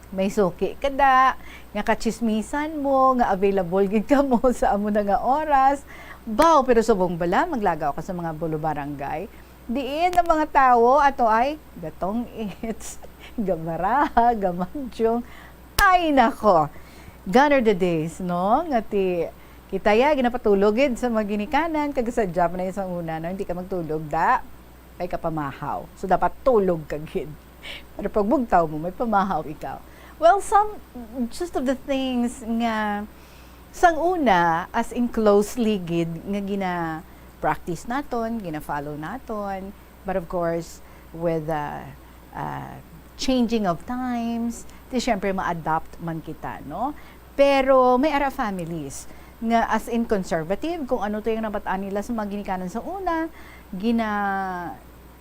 may suki ka da, nga kachismisan mo, nga available gid kamo sa amo na nga oras. Baw, pero subong bala, maglagaw ka sa mga bolo barangay. Diin ang mga tawo, ato ay gatong-its, gabaraha, gamagdyong. Ay, nako! Gone are the days, no? Nga ti, kita ya, ginapatulog gid sa mga ginikanan, kag sadya pa na isang una, no? Hindi ka magtulog, da. May kapamahaw. So, dapat tulog ka gid. Pero pag bugtaw mo, may pamahaw ikaw. Well, some, just of the things nga, sang una, as in closely gid, nga gina-practice naton, gina-follow naton, but of course, with the, uh, changing of times, di syempre ma-adapt man kita, no? Pero may ara families nga as in conservative, kung ano to yung nabatan nila sa mga ginikanan sa una, gina,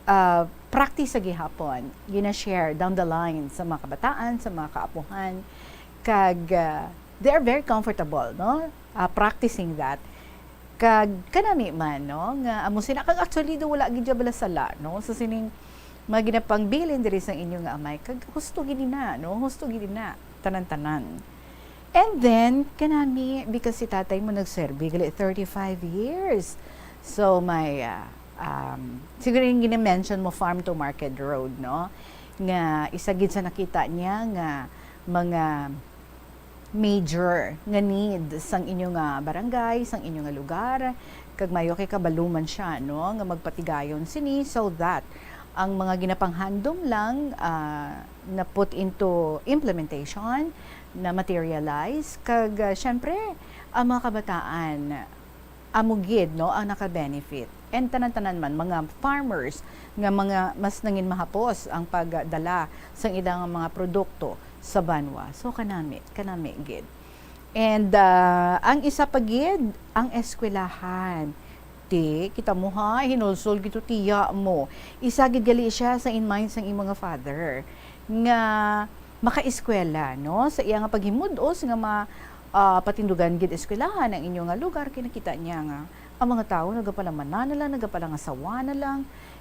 ah, practice sa gihapon, gina-share down the line sa mga kabataan, sa mga kaapuhan, kag, ah, they are very comfortable, no? Ah, practicing that. Kag kanami man, no, nga amo sina, kag actually, do wala gid siya bala sala, no, sa sining mga ginapangbilin diri sa inyo nga amay, kag husto gid na, no, husto gid na, tanan-tanan. And then, kanami, because si tatay mo nagserbi, gali thirty-five years. So, may, ah, um, siguro yung gina-mention mo, farm to market road, no, nga isa gid sa nakita niya nga mga major nga need sang inyo nga barangay, sang inyo nga lugar, kag mayo kay kabalo man siya, no, nga magpatigayon sini so that ang mga ginapanghandom lang, ah, na put into implementation, na materialize, kag, ah, syempre, Ang mga kabataan, amo gid, no, ang naka-benefit. And tanan-tanan man, mga farmers nga mga mas nangin mahapos ang pagdala sang ilang mga produkto sa banwa. So, kanami, kanami gid. And, ah, ang isa pa gid, ang eskwelahan. Ti, kita mo ha, hinulsol gid to tiya mo. Isa gid gali siya sa in mind sang imo nga father nga makaeskwela, no? Sa iya nga paghimud-os nga ma-, ah, patindugan gid eskwelahan ang inyo nga lugar, kay nakita niya nga ang mga tawo nagapalamana na lang, nagapalangasawa na lang,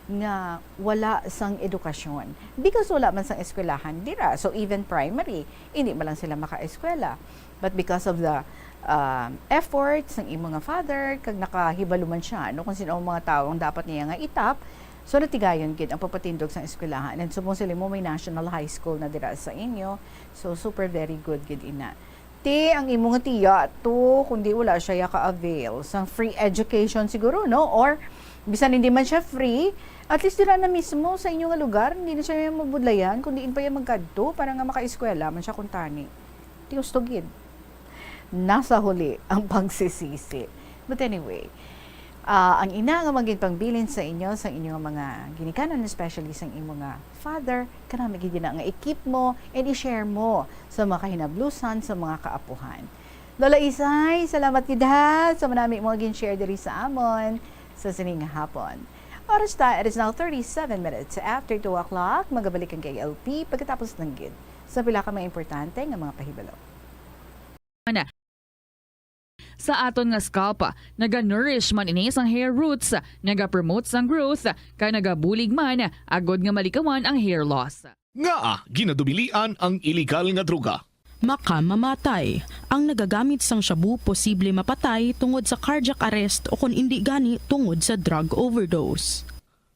nga wala sang edukasyon. Because wala man sang eskwelahan dira. So, even primary, hindi man lang sila makaeskwela. But because of the, um, efforts ng imo nga father, kag nakahibalo man siya, no, kung sino ang mga tawo ang dapat niya nga itap, so natigayon gid ang pagpatindog sang eskwelahan. And subong sila mo, may national high school na dira sa inyo. So, super very good gid ina. Ti, ang imo nga tiya to, kundi wala siya ya ka-avail sang free education siguro, no? Or, bisan hindi man siya free, at least dira na mismo sa inyo nga lugar, hindi na siya mabudlayan, kundi in pa iya magkadto para nga makaeskwela man siya kuntani. Ti, gusto gid. Nasa huli ang pagsisisi. But anyway, ah, ang ina nga magpangbilin sa inyo, sa inyo nga mga ginikanan, especially sa imo nga father, kanami gid na nga i-keep mo and i-share mo sa mga kahinablusan sa mga kaapuhan. Lola Isay, salamat gid ha sa manami mo gin-share diri sa amon sa sining hapon. Oras ta, it is now thirty-seven minutes after two o'clock. Magabalik ang K L P pagkatapos ng gid sa pila ka mga importante nga mga pahibalo. Sa aton nga scalp, naga-nourish man ini sang hair roots, nagapromote sang growth, kag nagabulig man agod nga malikawan ang hair loss. Ngaa ginadubilian ang iligal nga droga? Makamamatay. Ang nagagamit sang shabu posible mapatay tungod sa cardiac arrest o kon indi gani tungod sa drug overdose.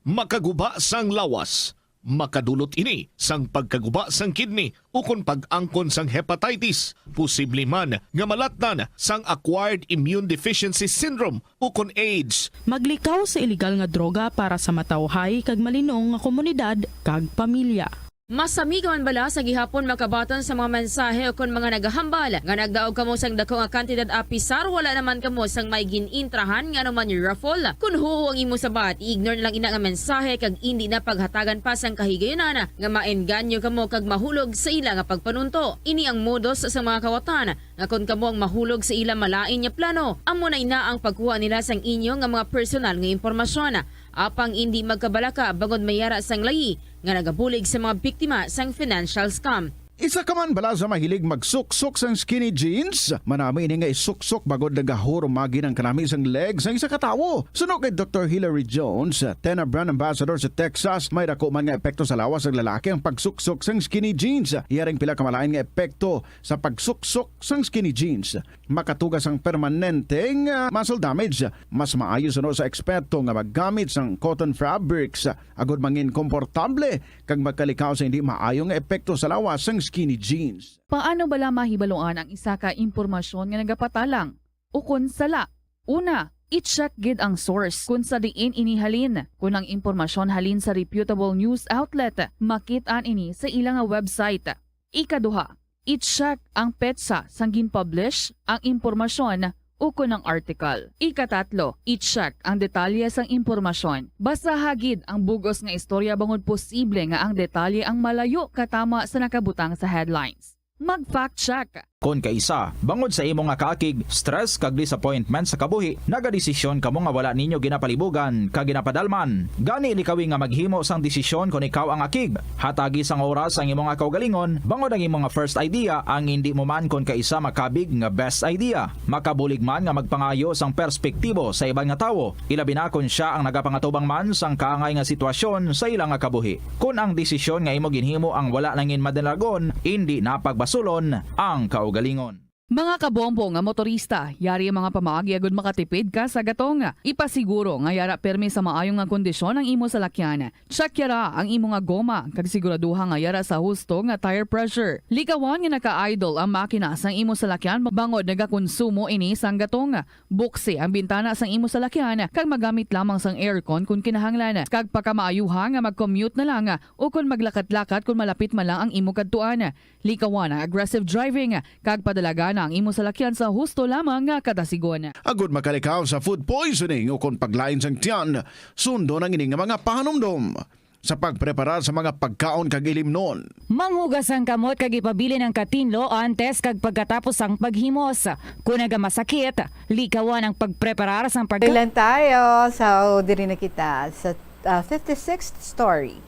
Makaguba sang lawas. Makadulot ini sang pagkaguba sang kidney ukon pag-angkon sang hepatitis, posible man nga malatnan sang acquired immune deficiency syndrome ukon AIDS. Maglikaw sa iligal nga droga para sa matawhay kag malinong nga komunidad kag pamilya. Masami ka man bala sa gihapon makabaton sa mga mensahe ukon mga nagahambal nga nagdaog kamo sang dako nga kantidad, apisar wala naman kamo sang may gin-intrahan nga anuman raffle? Kon huo ang imo sabat, i-ignore na lang ina nga mensahe kag indi na paghatagan pa sang kahigayunan nga maengganyo kamo kag mahulog sa ila nga pagpanunto. Ini ang modus sa mga kawatan nga kon kamo ang mahulog sa ila malain nga plano, amo na ina ang pagkuha nila sang inyo nga mga personal nga impormasyon. Apang indi magkabalaka bangod may yara sang layi nga nagabulig sa mga biktima sang financial scam. Isa ka man bala sa mahilig magsuksok sang skinny jeans? Manami ini nga isuksok bangod nagahurumagi ang kanami sang leg sang isa ka tawo. Suno kay Doktor Hilary Jones, Tena brand ambassador sa Texas, may dako man nga epekto sa lawas sang lalaki ang pagsuksok sang skinny jeans. Iya ring pila ka malain nga epekto sa pagsuksok sang skinny jeans. Makatuga sang permanente nga muscle damage. Mas maayo suno sa eksperto nga maggamit sang cotton fabrics agod mangin komportable kag magkalikaw sa hindi maayo nga epekto sa lawas sang skinny jeans. Paano bala mahibaluan ang isa ka impormasyon nga nagapatalang ukon sala? Una, i-check gid ang source kon sa diin ini halin. Kon ang impormasyon halin sa reputable news outlet, makit-an ini sa ila nga website. Ikaduha, i-check ang petsa sang gin-publish ang impormasyon ukon ang article. Ikatatlo, i-check ang detalye sang impormasyon. Basaha gid ang bug-os nga istorya bangod posible nga ang detalye ang malayo katama sa nakabutang sa headlines. Mag-fact check. Kon kaisa, bangod sa imo nga kaakig, stress kag disappointment sa kabuhi, nagadesisyon kamo nga wala ninyo ginapalibugan kag ginapadalman. Gani, likawi nga maghimo sang desisyon kon ikaw ang akig. Hatagi sang oras ang imo nga kaugalingon, bangod ang imo nga first idea ang indi mo man kon kaisa makabig nga best idea. Makabulig man nga magpangayo sang perspektibo sa iban nga tawo, ilabi na kon sia ang nagapangatubang man sang kaangay nga sitwasyon sa ila nga kabuhi. Kon ang desisyon nga imo ginhimo ang wala nangin madalagon, indi na pagbasulon ang kaugalingon. Mga kabombo nga motorista, yari ang mga pamaagi agud makatipid ka sa gatong. Ipasiguro nga yara pirmi sa maayo nga kondisyon ang imo salakyan. Check yara ang imo nga goma kag siguraduha nga yara sa husto nga tire pressure. Likawan nga naka-idle ang makina sang imo salakyan bangod nagakonsumo ini sang gatong. Buksi ang bintana sang imo salakyan kag magamit lamang sang aircon kon kinahanglan. Kag pakamaayuha nga mag-commute na lang o kon maglakat-lakat kon malapit man lang ang imo kadtuan. Likawan ang aggressive driving kag padalagan ang imo salakyan sa husto lamang nga kadasigon. Agud makalikaw sa food poisoning o kon paglain sang tiyan, sundon ang ini nga mga pahanumdom sa pagpreparar sa mga pagkaon kag ilimnon. Manghugas ang kamot kag ipabilin ang katinlo antes kag pagkatapos sang paghimos. Kon nagamasakit, likawan ang pagpreparar sang pagka- Ilan tayo? So, diri na kita sa, ah, fifty-sixth story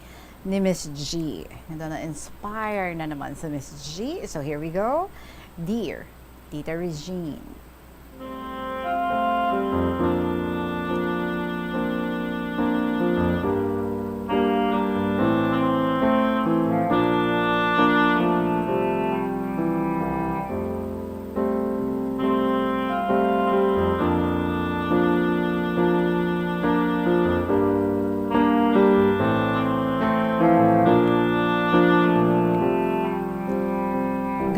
ni Miss G. Ito na, inspire na naman sa Miss G. So, here we go. Dear Tita Regine.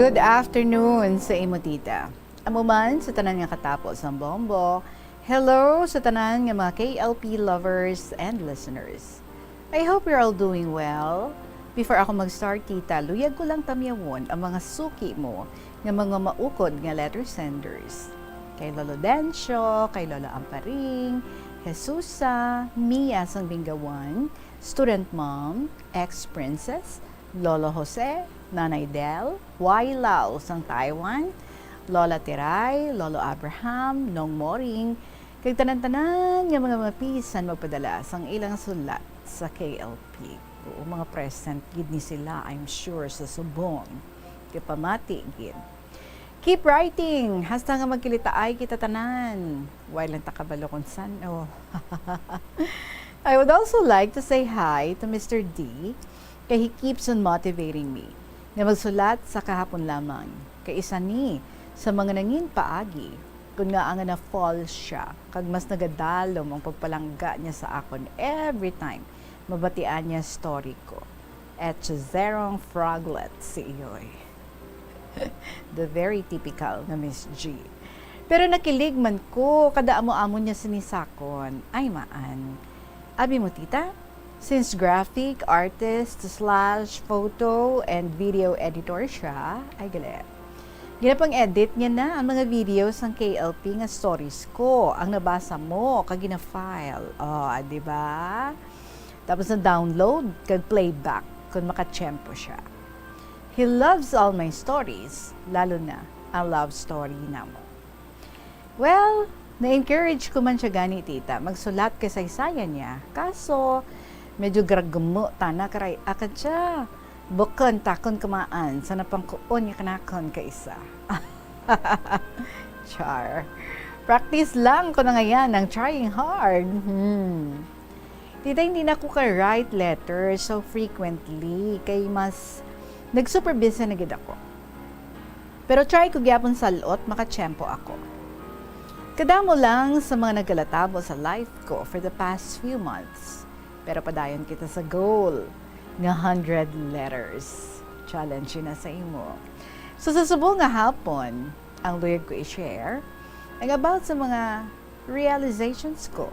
Good afternoon sa imo, tita. Amo man sa tanan nga katapo sang bombo, hello sa tanan nga mga K L P lovers and listeners. I hope you're all doing well. Before ako mag-start, tita, luyag ko lang tamyawon ang mga suki mo nga mga maukod nga letter senders. Kay Lolo Dencio, kay Lola Amparing, Jesusa, Mia sang Bingawan, student mom, ex-princess, Lolo Jose, Nanay Del, Wai Lau sang Taiwan, Lola Tiray, Lolo Abraham, Nong Moring, kag tanan-tanan nga mga mapisan magpadala sang ilang sulat sa K L P. Oo, mga present gid ni sila, I'm sure, sa subong. Kay pamati gid. Keep writing, hasta nga magkilitaay kita tanan. Wala lang ta kabalo kung san-o. I would also like to say hi to Mister D, kay he keeps on motivating me nga magsulat sa kahapon lamang. Kay isa ni sa mga nangin paagi, kun ngaa nga na-fall siya, kag mas nagadalom ang pagpalangga niya sa akon every time mabatian niya story ko. At zerong froglet si iyoy. The very typical nga Miss G. Pero nakilig man ko kada amo-amo niya sini sakon. Ay, maan. Abi mo, tita, since graphic artist slash photo and video editor siya, ay, gali. Ginapang-edit niya na ang mga video sang K L P nga stories ko, ang nabasa mo kag gina-file. Oh, di ba? Tapos na-download kag playback kon makatiyempo siya. He loves all my stories, lalo na ang love story namo. Well, na-encourage ko man siya gani, tita, magsulat kasaysayan niya. Kaso, medyo gragmo tana karay akan siya. Bukon takon kumaan sa napangkuon niya kanakon ka isa. Char. Practice lang ko na ngayon ang trying hard. Hmm. Tita, hindi na ako ka-write letters so frequently, kay mas nagsuperbisa na gid ako. Pero try ko gyapon sa lot, makatiyempo ako. Kadamo lang sa mga nagkalatabo sa life ko for the past few months. Pero padayon kita sa goal nga hundred letters. Challenge na sa imo. So, sa subong nga hapon, ang luyag ko i-share ang about sa mga realizations ko,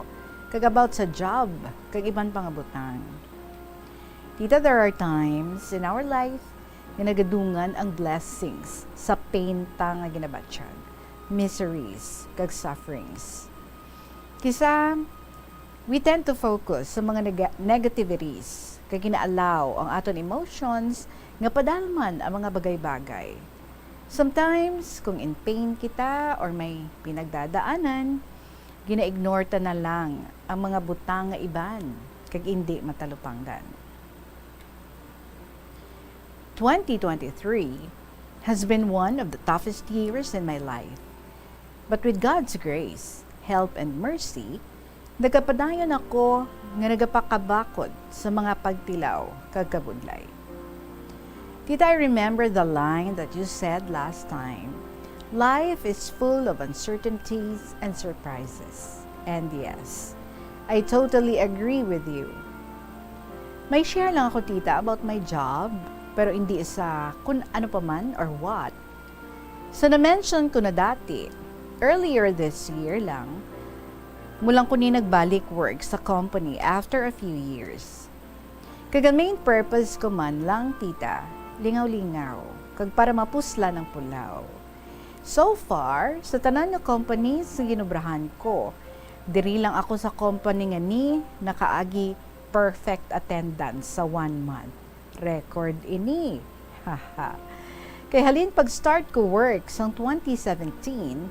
kag about sa job, kag iban pa nga butang. Tita, there are times in our life nga nagadungan ang blessings sa pain ta nga ginabatyag, miseries, kag sufferings. Kisa, we tend to focus sa mga nega-, negativities, kag gina-allow ang aton emotions nga padalman ang mga bagay-bagay. Sometimes, kung in pain kita or may pinagdadaanan, gina-ignore ta na lang ang mga butang nga iban kag indi matalupangdan. Twenty twenty-three has been one of the toughest years in my life. But with God's grace, help, and mercy, nagapadayon ako nga nagapakabakod sa mga pagtilaw kag kabudlay. Tita, I remember the line that you said last time, "Life is full of uncertainties and surprises." And yes, I totally agree with you. May share lang ako, tita, about my job, pero hindi sa kun ano pa man or what. Sa na-mention ko na dati, earlier this year lang, mo lang ko ni nagbalik work sa company after a few years. Kag ang main purpose ko man lang, tita, lingaw-lingaw, kag para mapuslan ang pulaw. So far, sa tanan nga companies nga ginobrahan ko, diri lang ako sa company nga ni nakaagi perfect attendance sa one month. Record ini. Haha. Kay halin pag-start ko work sang twenty seventeen,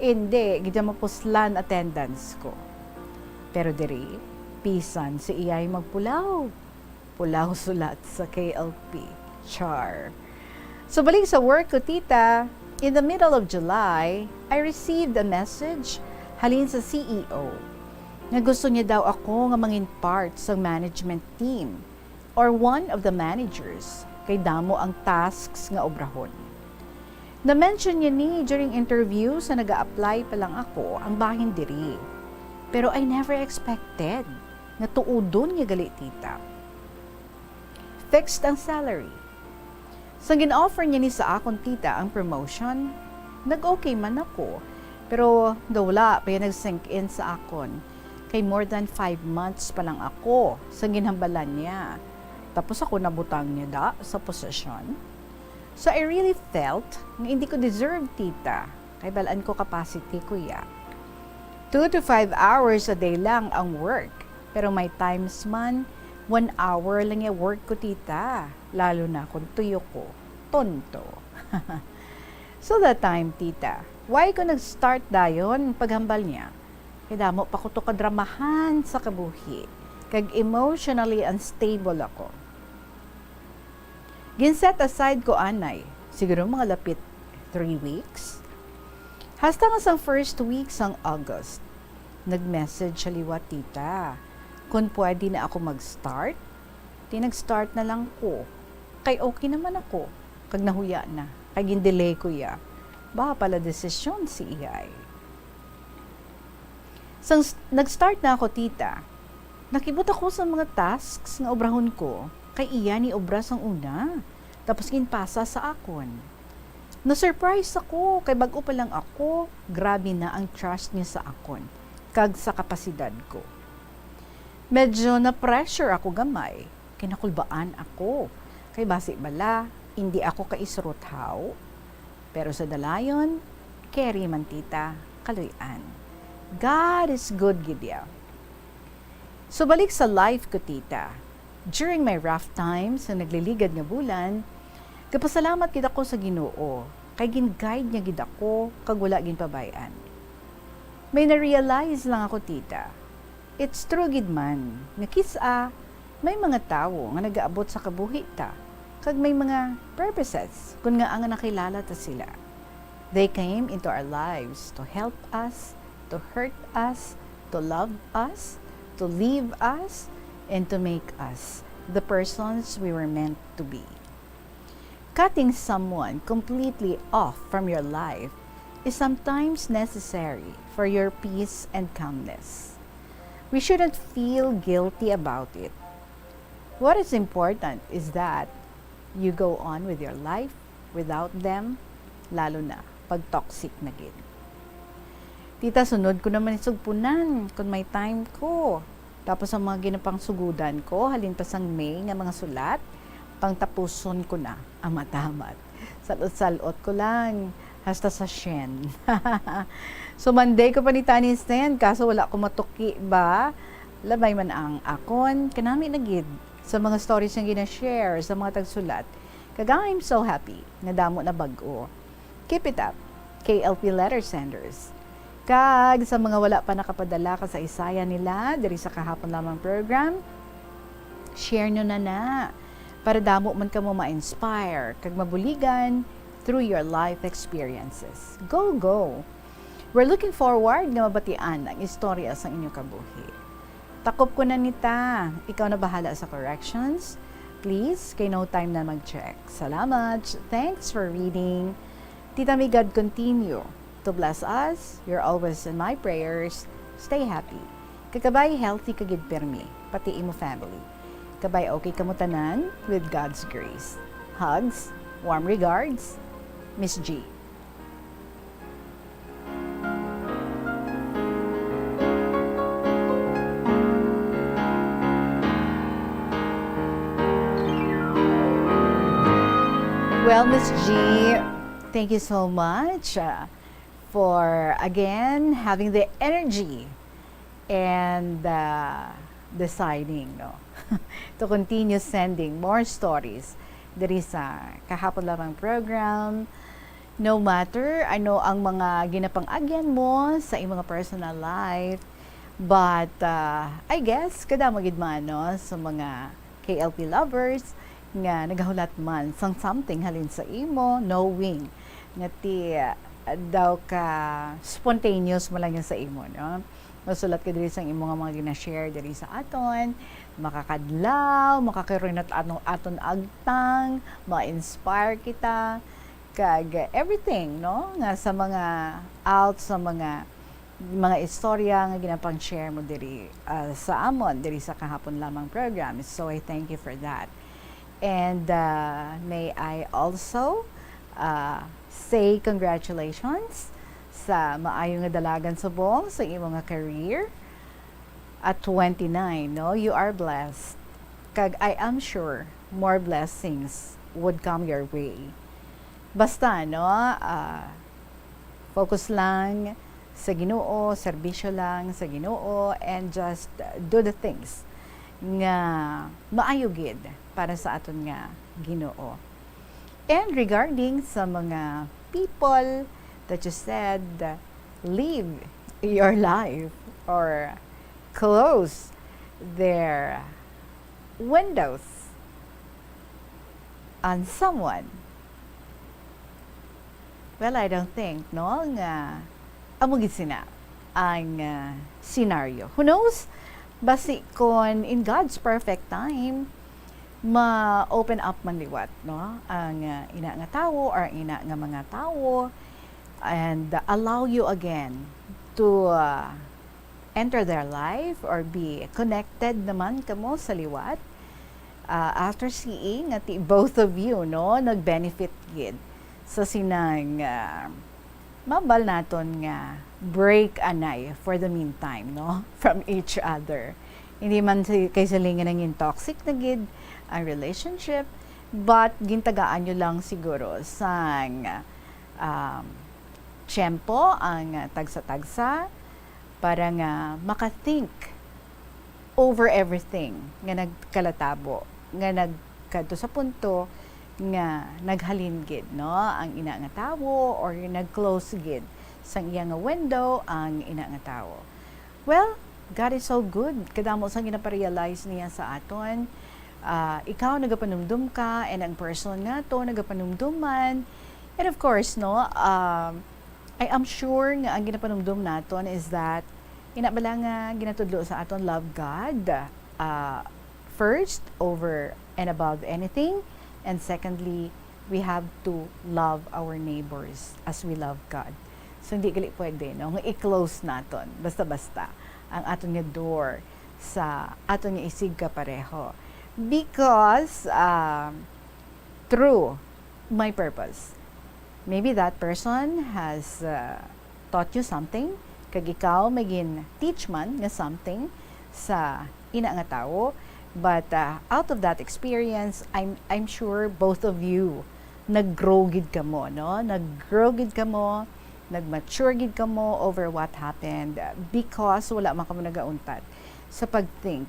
hindi gid mapuslan attendance ko. Pero diri, bisan si iyay magpulaw, pulaw sulat sa K L P. Char. So, balik sa work ko, tita, in the middle of July, I received a message halin sa C E O nga gusto niya daw ako nga mangin part sa management team or one of the managers kay damo ang tasks nga obrahon. Na-mention niya ni during interview sa naga-apply pa lang ako ang bahin diri. Pero I never expected nga tuodon niya gali, tita. Fixed ang salary. Sang gin-offer niya ni sa akon, tita, ang promotion, nag-okay man ako. Pero daw wala pa yan nag-sink in sa akon. Kay more than five months pa lang ako sang ginhambalan niya. Tapos ako nabutang niya da sa posisyon. So I really felt nga hindi ko deserve, tita. Kay balaan ko capacity ko ya. Two to five hours a day lang ang work. Pero may times man, one hour lang ya work ko, tita. Lalo na kung tuyo ko. Tonto. So that time, tita, why ko nag-start dayon paghambal niya? Kay damo pa ko to kadramahan sa kabuhi. Kag emotionally unstable ako. Gin-set aside ko anay, siguro mga lapit three weeks. Hasta nga sang first week sang August, nag-message siya liwat, tita, kung pwede na ako mag-start. Di nag-start na lang ko. Kay okay naman ako. Kag nahuya na. Kay gin-delay ko ya. Ba pala desisyon si iyay. Sang s-, nag-start na ako, tita, nakibot ako sa mga tasks nga obrahon ko, kay iya ni obra sang una, tapos ginpasa sa akon. Na-surprise ako, kay bag-o pa lang ako, grabe na ang trust niya sa akon, kag sa kapasidad ko. Medyo na-pressure ako gamay, kinakulbaan ako, kay basi bala, hindi ako kaisrot haw. Pero sa dalayon, carry man, tita, kaluy-an. God is good gid ya. So, balik sa life ko, tita. During my rough times, sa nagliligad nga bulan, gapasalamat gid ako sa Ginoo, kay gin-guide niya gid ako, kag wala ginpabay-an. May na-realize lang ako, tita. It's true gid man nga kis-a may mga tawo nga nagaabot sa kabuhi ta, kag may mga purposes kun ngaa nga nakilala ta sila. They came into our lives to help us, to hurt us, to love us, to leave us, and to make us the persons we were meant to be. Cutting someone completely off from your life is sometimes necessary for your peace and calmness. We shouldn't feel guilty about it. What is important is that you go on with your life without them, lalo na pag toxic na gid. Tita, sunod ko naman ni sugpunan kun may time ko. Tapos ang mga ginapangsugudan ko, halin pa sang May nga mga sulat, pangtapuson ko na ang matamat. Salot-salot ko lang, hasta sa Shen. So, Monday ko pa ni Tani send, kaso wala ko matuki ba? Labay man ang akon, kanami na gid sa mga stories nga gina-share sa mga tagsulat. Kag I'm so happy nga damo na bag-o. Keep it up, K L P letter senders. Kag sa mga wala pa nakapadala kasaysayan nila diri sa kahapon lamang program, share nyo na na para damo man kamo ma-inspire kag mabuligan through your life experiences. Go, go! We're looking forward nga mabatian ang istorya sa inyong kabuhi. Takop ko na ni ta. Ikaw na bahala sa corrections. Please, kay no time na mag-check. Salamat. Thanks for reading. Tita, may God continue to bless us. You're always in my prayers. Stay happy. Kag kabay healthy ka gid pirmi, pati imo family. Kabay okay kamo tanan, with God's grace. Hugs, warm regards, Miss G. Well, Miss G, Thank you so much, uh, for again having the energy and, uh, deciding, no, to continue sending more stories diri sa Kahapon Lamang program. No matter ano ang mga ginapang-agyan mo sa imong personal life, but, uh, I guess, kadamo gid man, no, sa mga K L P lovers nga nagahulat man sang something halin sa imo, knowing nga ti, ah, daw ka spontaneous mo lang yun sa imo, no? Masulat ka diri sang imo nga mga gina-share diri sa aton, makakadlaw, makakarinat aton, aton agtang, ma-inspire kita, kag everything, no? Nga sa mga out, sa mga mga istorya nga ginapang-share mo diri, ah, sa amon, diri sa Kahapon Lamang program. So, I thank you for that. And, ah, may I also, ah, say congratulations sa maayo nga dalagan subong sa imo nga career. At twenty-nine, no, you are blessed. Kag I am sure more blessings would come your way. Basta, no, ah, focus lang sa Ginoo, serbisyo lang sa Ginoo, and just do the things nga maayo gid para sa aton nga Ginoo. And regarding sa mga people that you said, live your life or close their windows on someone, well, I don't think, no, nga amo gid sina ang, ah, scenario. Who knows? Basi kon in God's perfect time, ma-open up man liwat, no, ang, ah, ina nga tawo or ang ina nga mga tawo, and allow you again to, ah, enter their life or be connected naman kamo sa liwat, ah, after seeing nga ti both of you, no, nag-benefit gid sa sinang, ah, mabal naton nga break anay for the meantime, no, from each other. Hindi man si-, kay silingan nangin toxic na gid ang relationship, but gintagaan nyo lang siguro sang, um, tiyempo ang tagsa-tagsa para nga maka-think over everything nga nagkalatabo, nga nagkadto sa punto nga naghalin gid, no, ang ina nga tawo, or nag-close gid sang iya nga window ang ina nga tawo. Well, God is so good. Kadamo sang ginaparealize niya sa aton. Ah, ikaw nagapanumdum ka, and ang person nga to nagapanumdum man. And of course, no, um, I am sure nga ang ginapanumdum naton is that, ina bala nga ginatudlo sa aton, love God, ah, first over and above anything, and secondly, we have to love our neighbors as we love God. So, hindi gali pwede, no, nga i-close naton basta-basta ang aton nga door sa aton nga isigkapareho. Because, um, true, my purpose. Maybe that person has, uh, taught you something, kag ikaw may gin-teach man nga something sa ina nga tawo, but, uh, out of that experience, I'm, I'm sure both of you nag-grow gid kamo, no? Nag-grow gid kamo, nag-mature gid kamo over what happened, uh, because wala man kamo nagauntad sa pag-think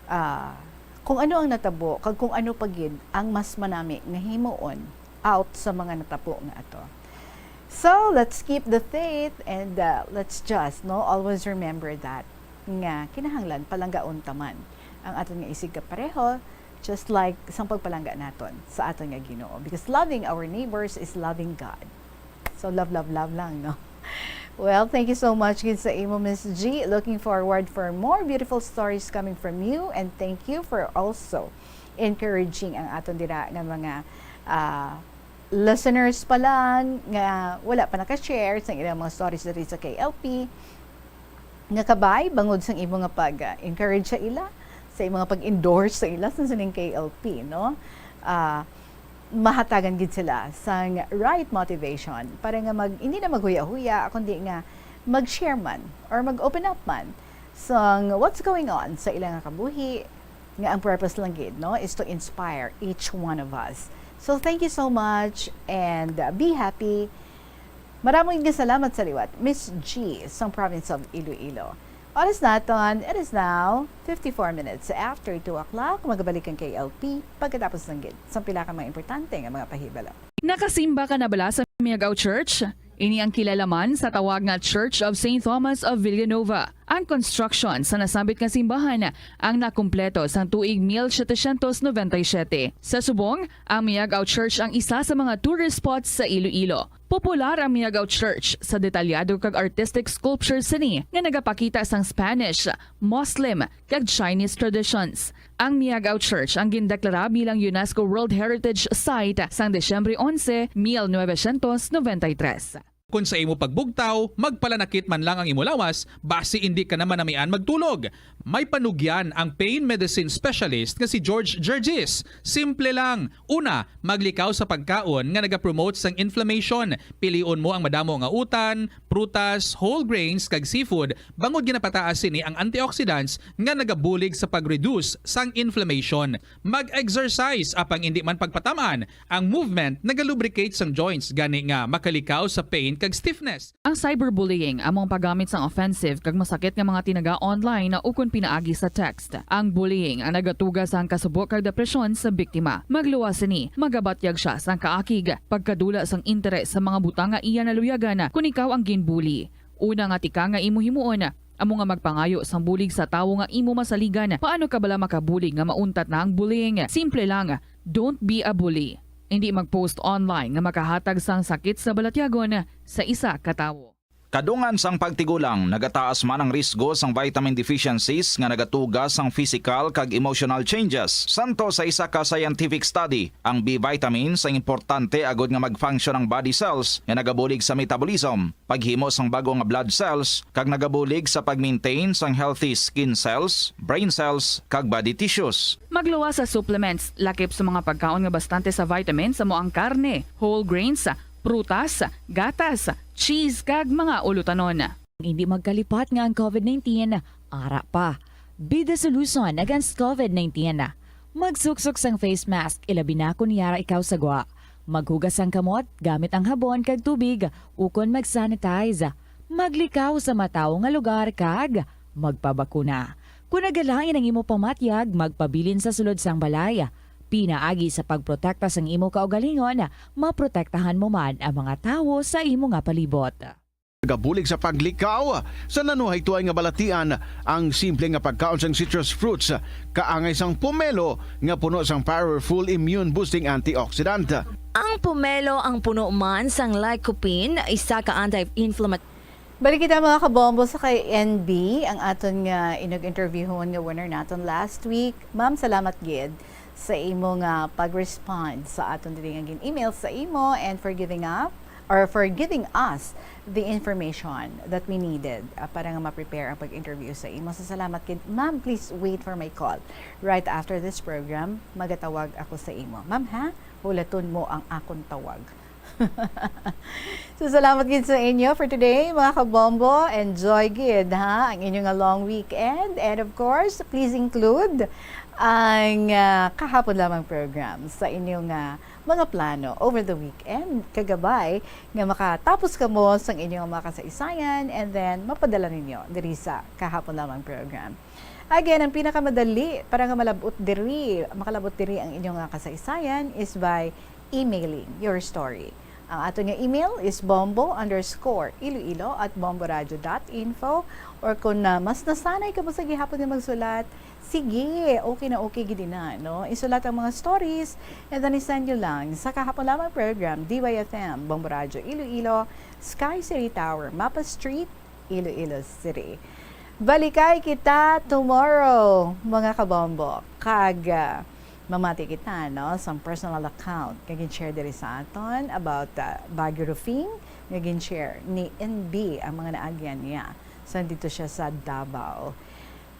ah, kung ano ang natabo, kag kung ano pa gid ang mas manami nga himuon out sa mga natabo nga ato. So, let's keep the faith and, uh, let's just, no, always remember that, nga kinahanglan palanggaon ta man ang aton nga isigkapareho, just like sang pagpalangga naton sa aton nga Ginoo. Because loving our neighbors is loving God. So, love, love, love lang, no? Well, thank you so much gid sa imo, Miss G. Looking forward for more beautiful stories coming from you, and thank you for also encouraging ang aton dira nga mga, ah, listeners pa lang nga wala pa naka-share sa ilang mga stories diri sa K L P. Nga kabay bangod sang imo nga pag, ah, encourage sa ila, sa imo nga pag-endorse sa ila sa sining K L P, no? Ah, mahatagan gid sila sang right motivation para nga mag-, hindi na maghuya-huya, kundi nga mag-share man or mag-open up man sang what's going on sa ila nga kabuhi, nga ang purpose lang gid, no, is to inspire each one of us. So thank you so much and, uh, be happy. Maraming nga salamat sa liwat, Miss G, sang province of Iloilo. Oras naton, it is now fifty-four minutes after two o'clock. Magabalik ang K L P pagkatapos ng gid sa pila ka mga importante nga mga pahibalo. Nakasimba ka na bala sa Miagao Church? Ini ang kilala man sa tawag nga Church of Saint Thomas of Villanova. Ang construction sa nasambit nga simbahan ang nakumpleto sang tuig mil setecientos noventa y siete. Sa subong, ang Miagao Church ang isa sa mga tourist spots sa Iloilo. Popular ang Miagao Church sa detalyado kag artistic sculptures sini nga nagapakita sang Spanish, Muslim, kag Chinese traditions. Ang Miagao Church ang gindeklara bilang UNESCO World Heritage Site sang Disyembre onse, mil novecientos noventa y tres. Kon sa imo pagbugtaw, magpalanakit man lang ang imo lawas, basi indi ka na manamian magtulog. May panugyan ang pain medicine specialist nga si George Gergis. Simple lang. Una, maglikaw sa pagkaon nga nagapromote sang inflammation. Pilion mo ang madamo nga utan, prutas, whole grains, kag seafood, bangod ginapataas sini ang antioxidants nga nagabulig sa pag-reduce sang inflammation. Mag-exercise, apang indi man pagpatam-an. Ang movement nagalubricate sang joints, gani nga makalikaw sa pain kag stiffness. Ang cyberbullying amo ang paggamit sang offensive kag masakit nga mga tinaga online ukon pinaagi sa text. Ang bullying ang nagatuga sang kasubo kag depresyon sa biktima. Magluwas sini, magabatyag sia sang kaakig, pagkadula sang interes sa mga butang nga iya naluyagan kon ikaw ang ginbully. Una nga tikang nga imo himuon amo nga magpangayo sang bulig sa tawo nga imo masaligan. Paano ka bala makabulig nga mauntat na ang bullying? Simple lang, don't be a bully. Indi mag-post online nga makahatag sang sakit sa balatyagon sa isa ka tawo. Kadungan sang pagtigulang, nagataas man ang risgo sang vitamin deficiencies nga nagatuga sang physical kag emotional changes. Santo sa isa ka scientific study, ang B vitamins ang importante agud nga mag-function ang body cells nga nagabulig sa metabolism, paghimo sang bag-o nga blood cells, kag nagabulig sa pag-maintain sang healthy skin cells, brain cells, kag body tissues. Magluwas sa supplements, lakip sa mga pagkaon nga bastante sa vitamins, amo ang karne, whole grains, prutas, gatas, cheese, kag mga ulutanon. Hindi magkalipat nga ang covid nineteen ara pa. Be the solution against covid nineteen. Magsuksok sang face mask, ilabi na kon yara ikaw sa gwa. Maghugas sang kamot gamit ang habon kag tubig, ukon mag-sanitize. Maglikaw sa matawo nga lugar kag magpabakuna. Kon nagalain ang imo pamatyag, magpabilin sa sulod sang balay. Pinaagi sa pagprotekta sang imo kaugalingon, maprotektahan mo man ang mga tawo sa imo nga palibot. Nagabulig sa paglikaw sa nanuhay tuay nga balatian ang simple nga pagkaon sang citrus fruits, kaangay sang pomelo nga puno sang powerful immune boosting antioxidant. Ang pomelo ang puno man sang lycopene, isa ka anti-inflammatory. Balik kita, mga kabombo, sa kay N B, ang aton nga inag-interviewhon nga winner naton last week. Ma'am, salamat gid sa imo nga pag-respond sa aton diri nga gin-email sa imo and for giving up or for giving us the information that we needed, ah, para nga ma-prepare ang pag-interview sa imo. So, salamat gid. Ma'am, please wait for my call. Right after this program, magatawag ako sa imo. Ma'am, ha? Hulaton mo ang akon tawag. So, salamat gid sa inyo for today, mga kabombo. Enjoy gid, ha, ang inyo nga long weekend. And of course, please include ang, ah, kahapon lamang program sa inyo nga mga plano over the weekend. Kagabay nga makatapos kamo sang inyo nga mga kasaysayan and then mapadala ninyo diri sa kahapon lamang program. Again, ang pinakamadali para nga malabot diri, makalabot diri ang inyo nga kasaysayan is by emailing your story. Ang ato nga email is bombo underscore iloilo at bomboradio dot info. Or kung, ah, mas nasanay ka mo sa gihapon nga magsulat, sige, okay na okay gid na, no? Isulat ang mga stories and then isend nyo lang sa kahapon lamang program, D Y F M, Bombo Radio Iloilo, Sky City Tower, Mapa Street, Iloilo City. Balikay kita tomorrow, mga kabombo. Kag, ah, mamati kita, no, sang personal account nga gin-share diri sa aton about, ah, Baguio Roofing nga gin-share ni N B ang mga naagyan niya. So, nandito siya sa Davao.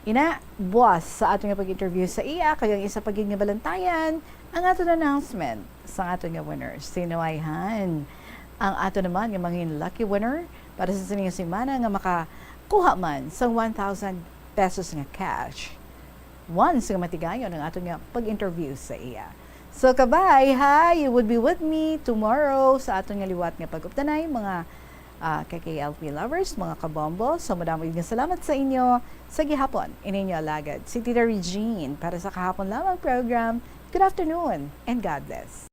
Ina, buwas sa aton nga pag-interview sa iya, kag ang isa pa gid nga balantayan, ang aton announcement sa aton nga winner. Sino ay han? Ang ato naman nga mangin lucky winner para sa sini nga semana nga makakuha man sa one thousand pesos nga cash. Once nga matigayon ang aton nga pag-interview sa iya. So, kabay, ha? You would be with me tomorrow sa aton nga liwat nga pag-updanay, mga, ah, K K L P lovers, mga kabombo. So, madamo nga salamat sa inyo sa gihapon. Ini inyo alagad, si Tita Regine, para sa kahapon lamang program. Good afternoon and God bless.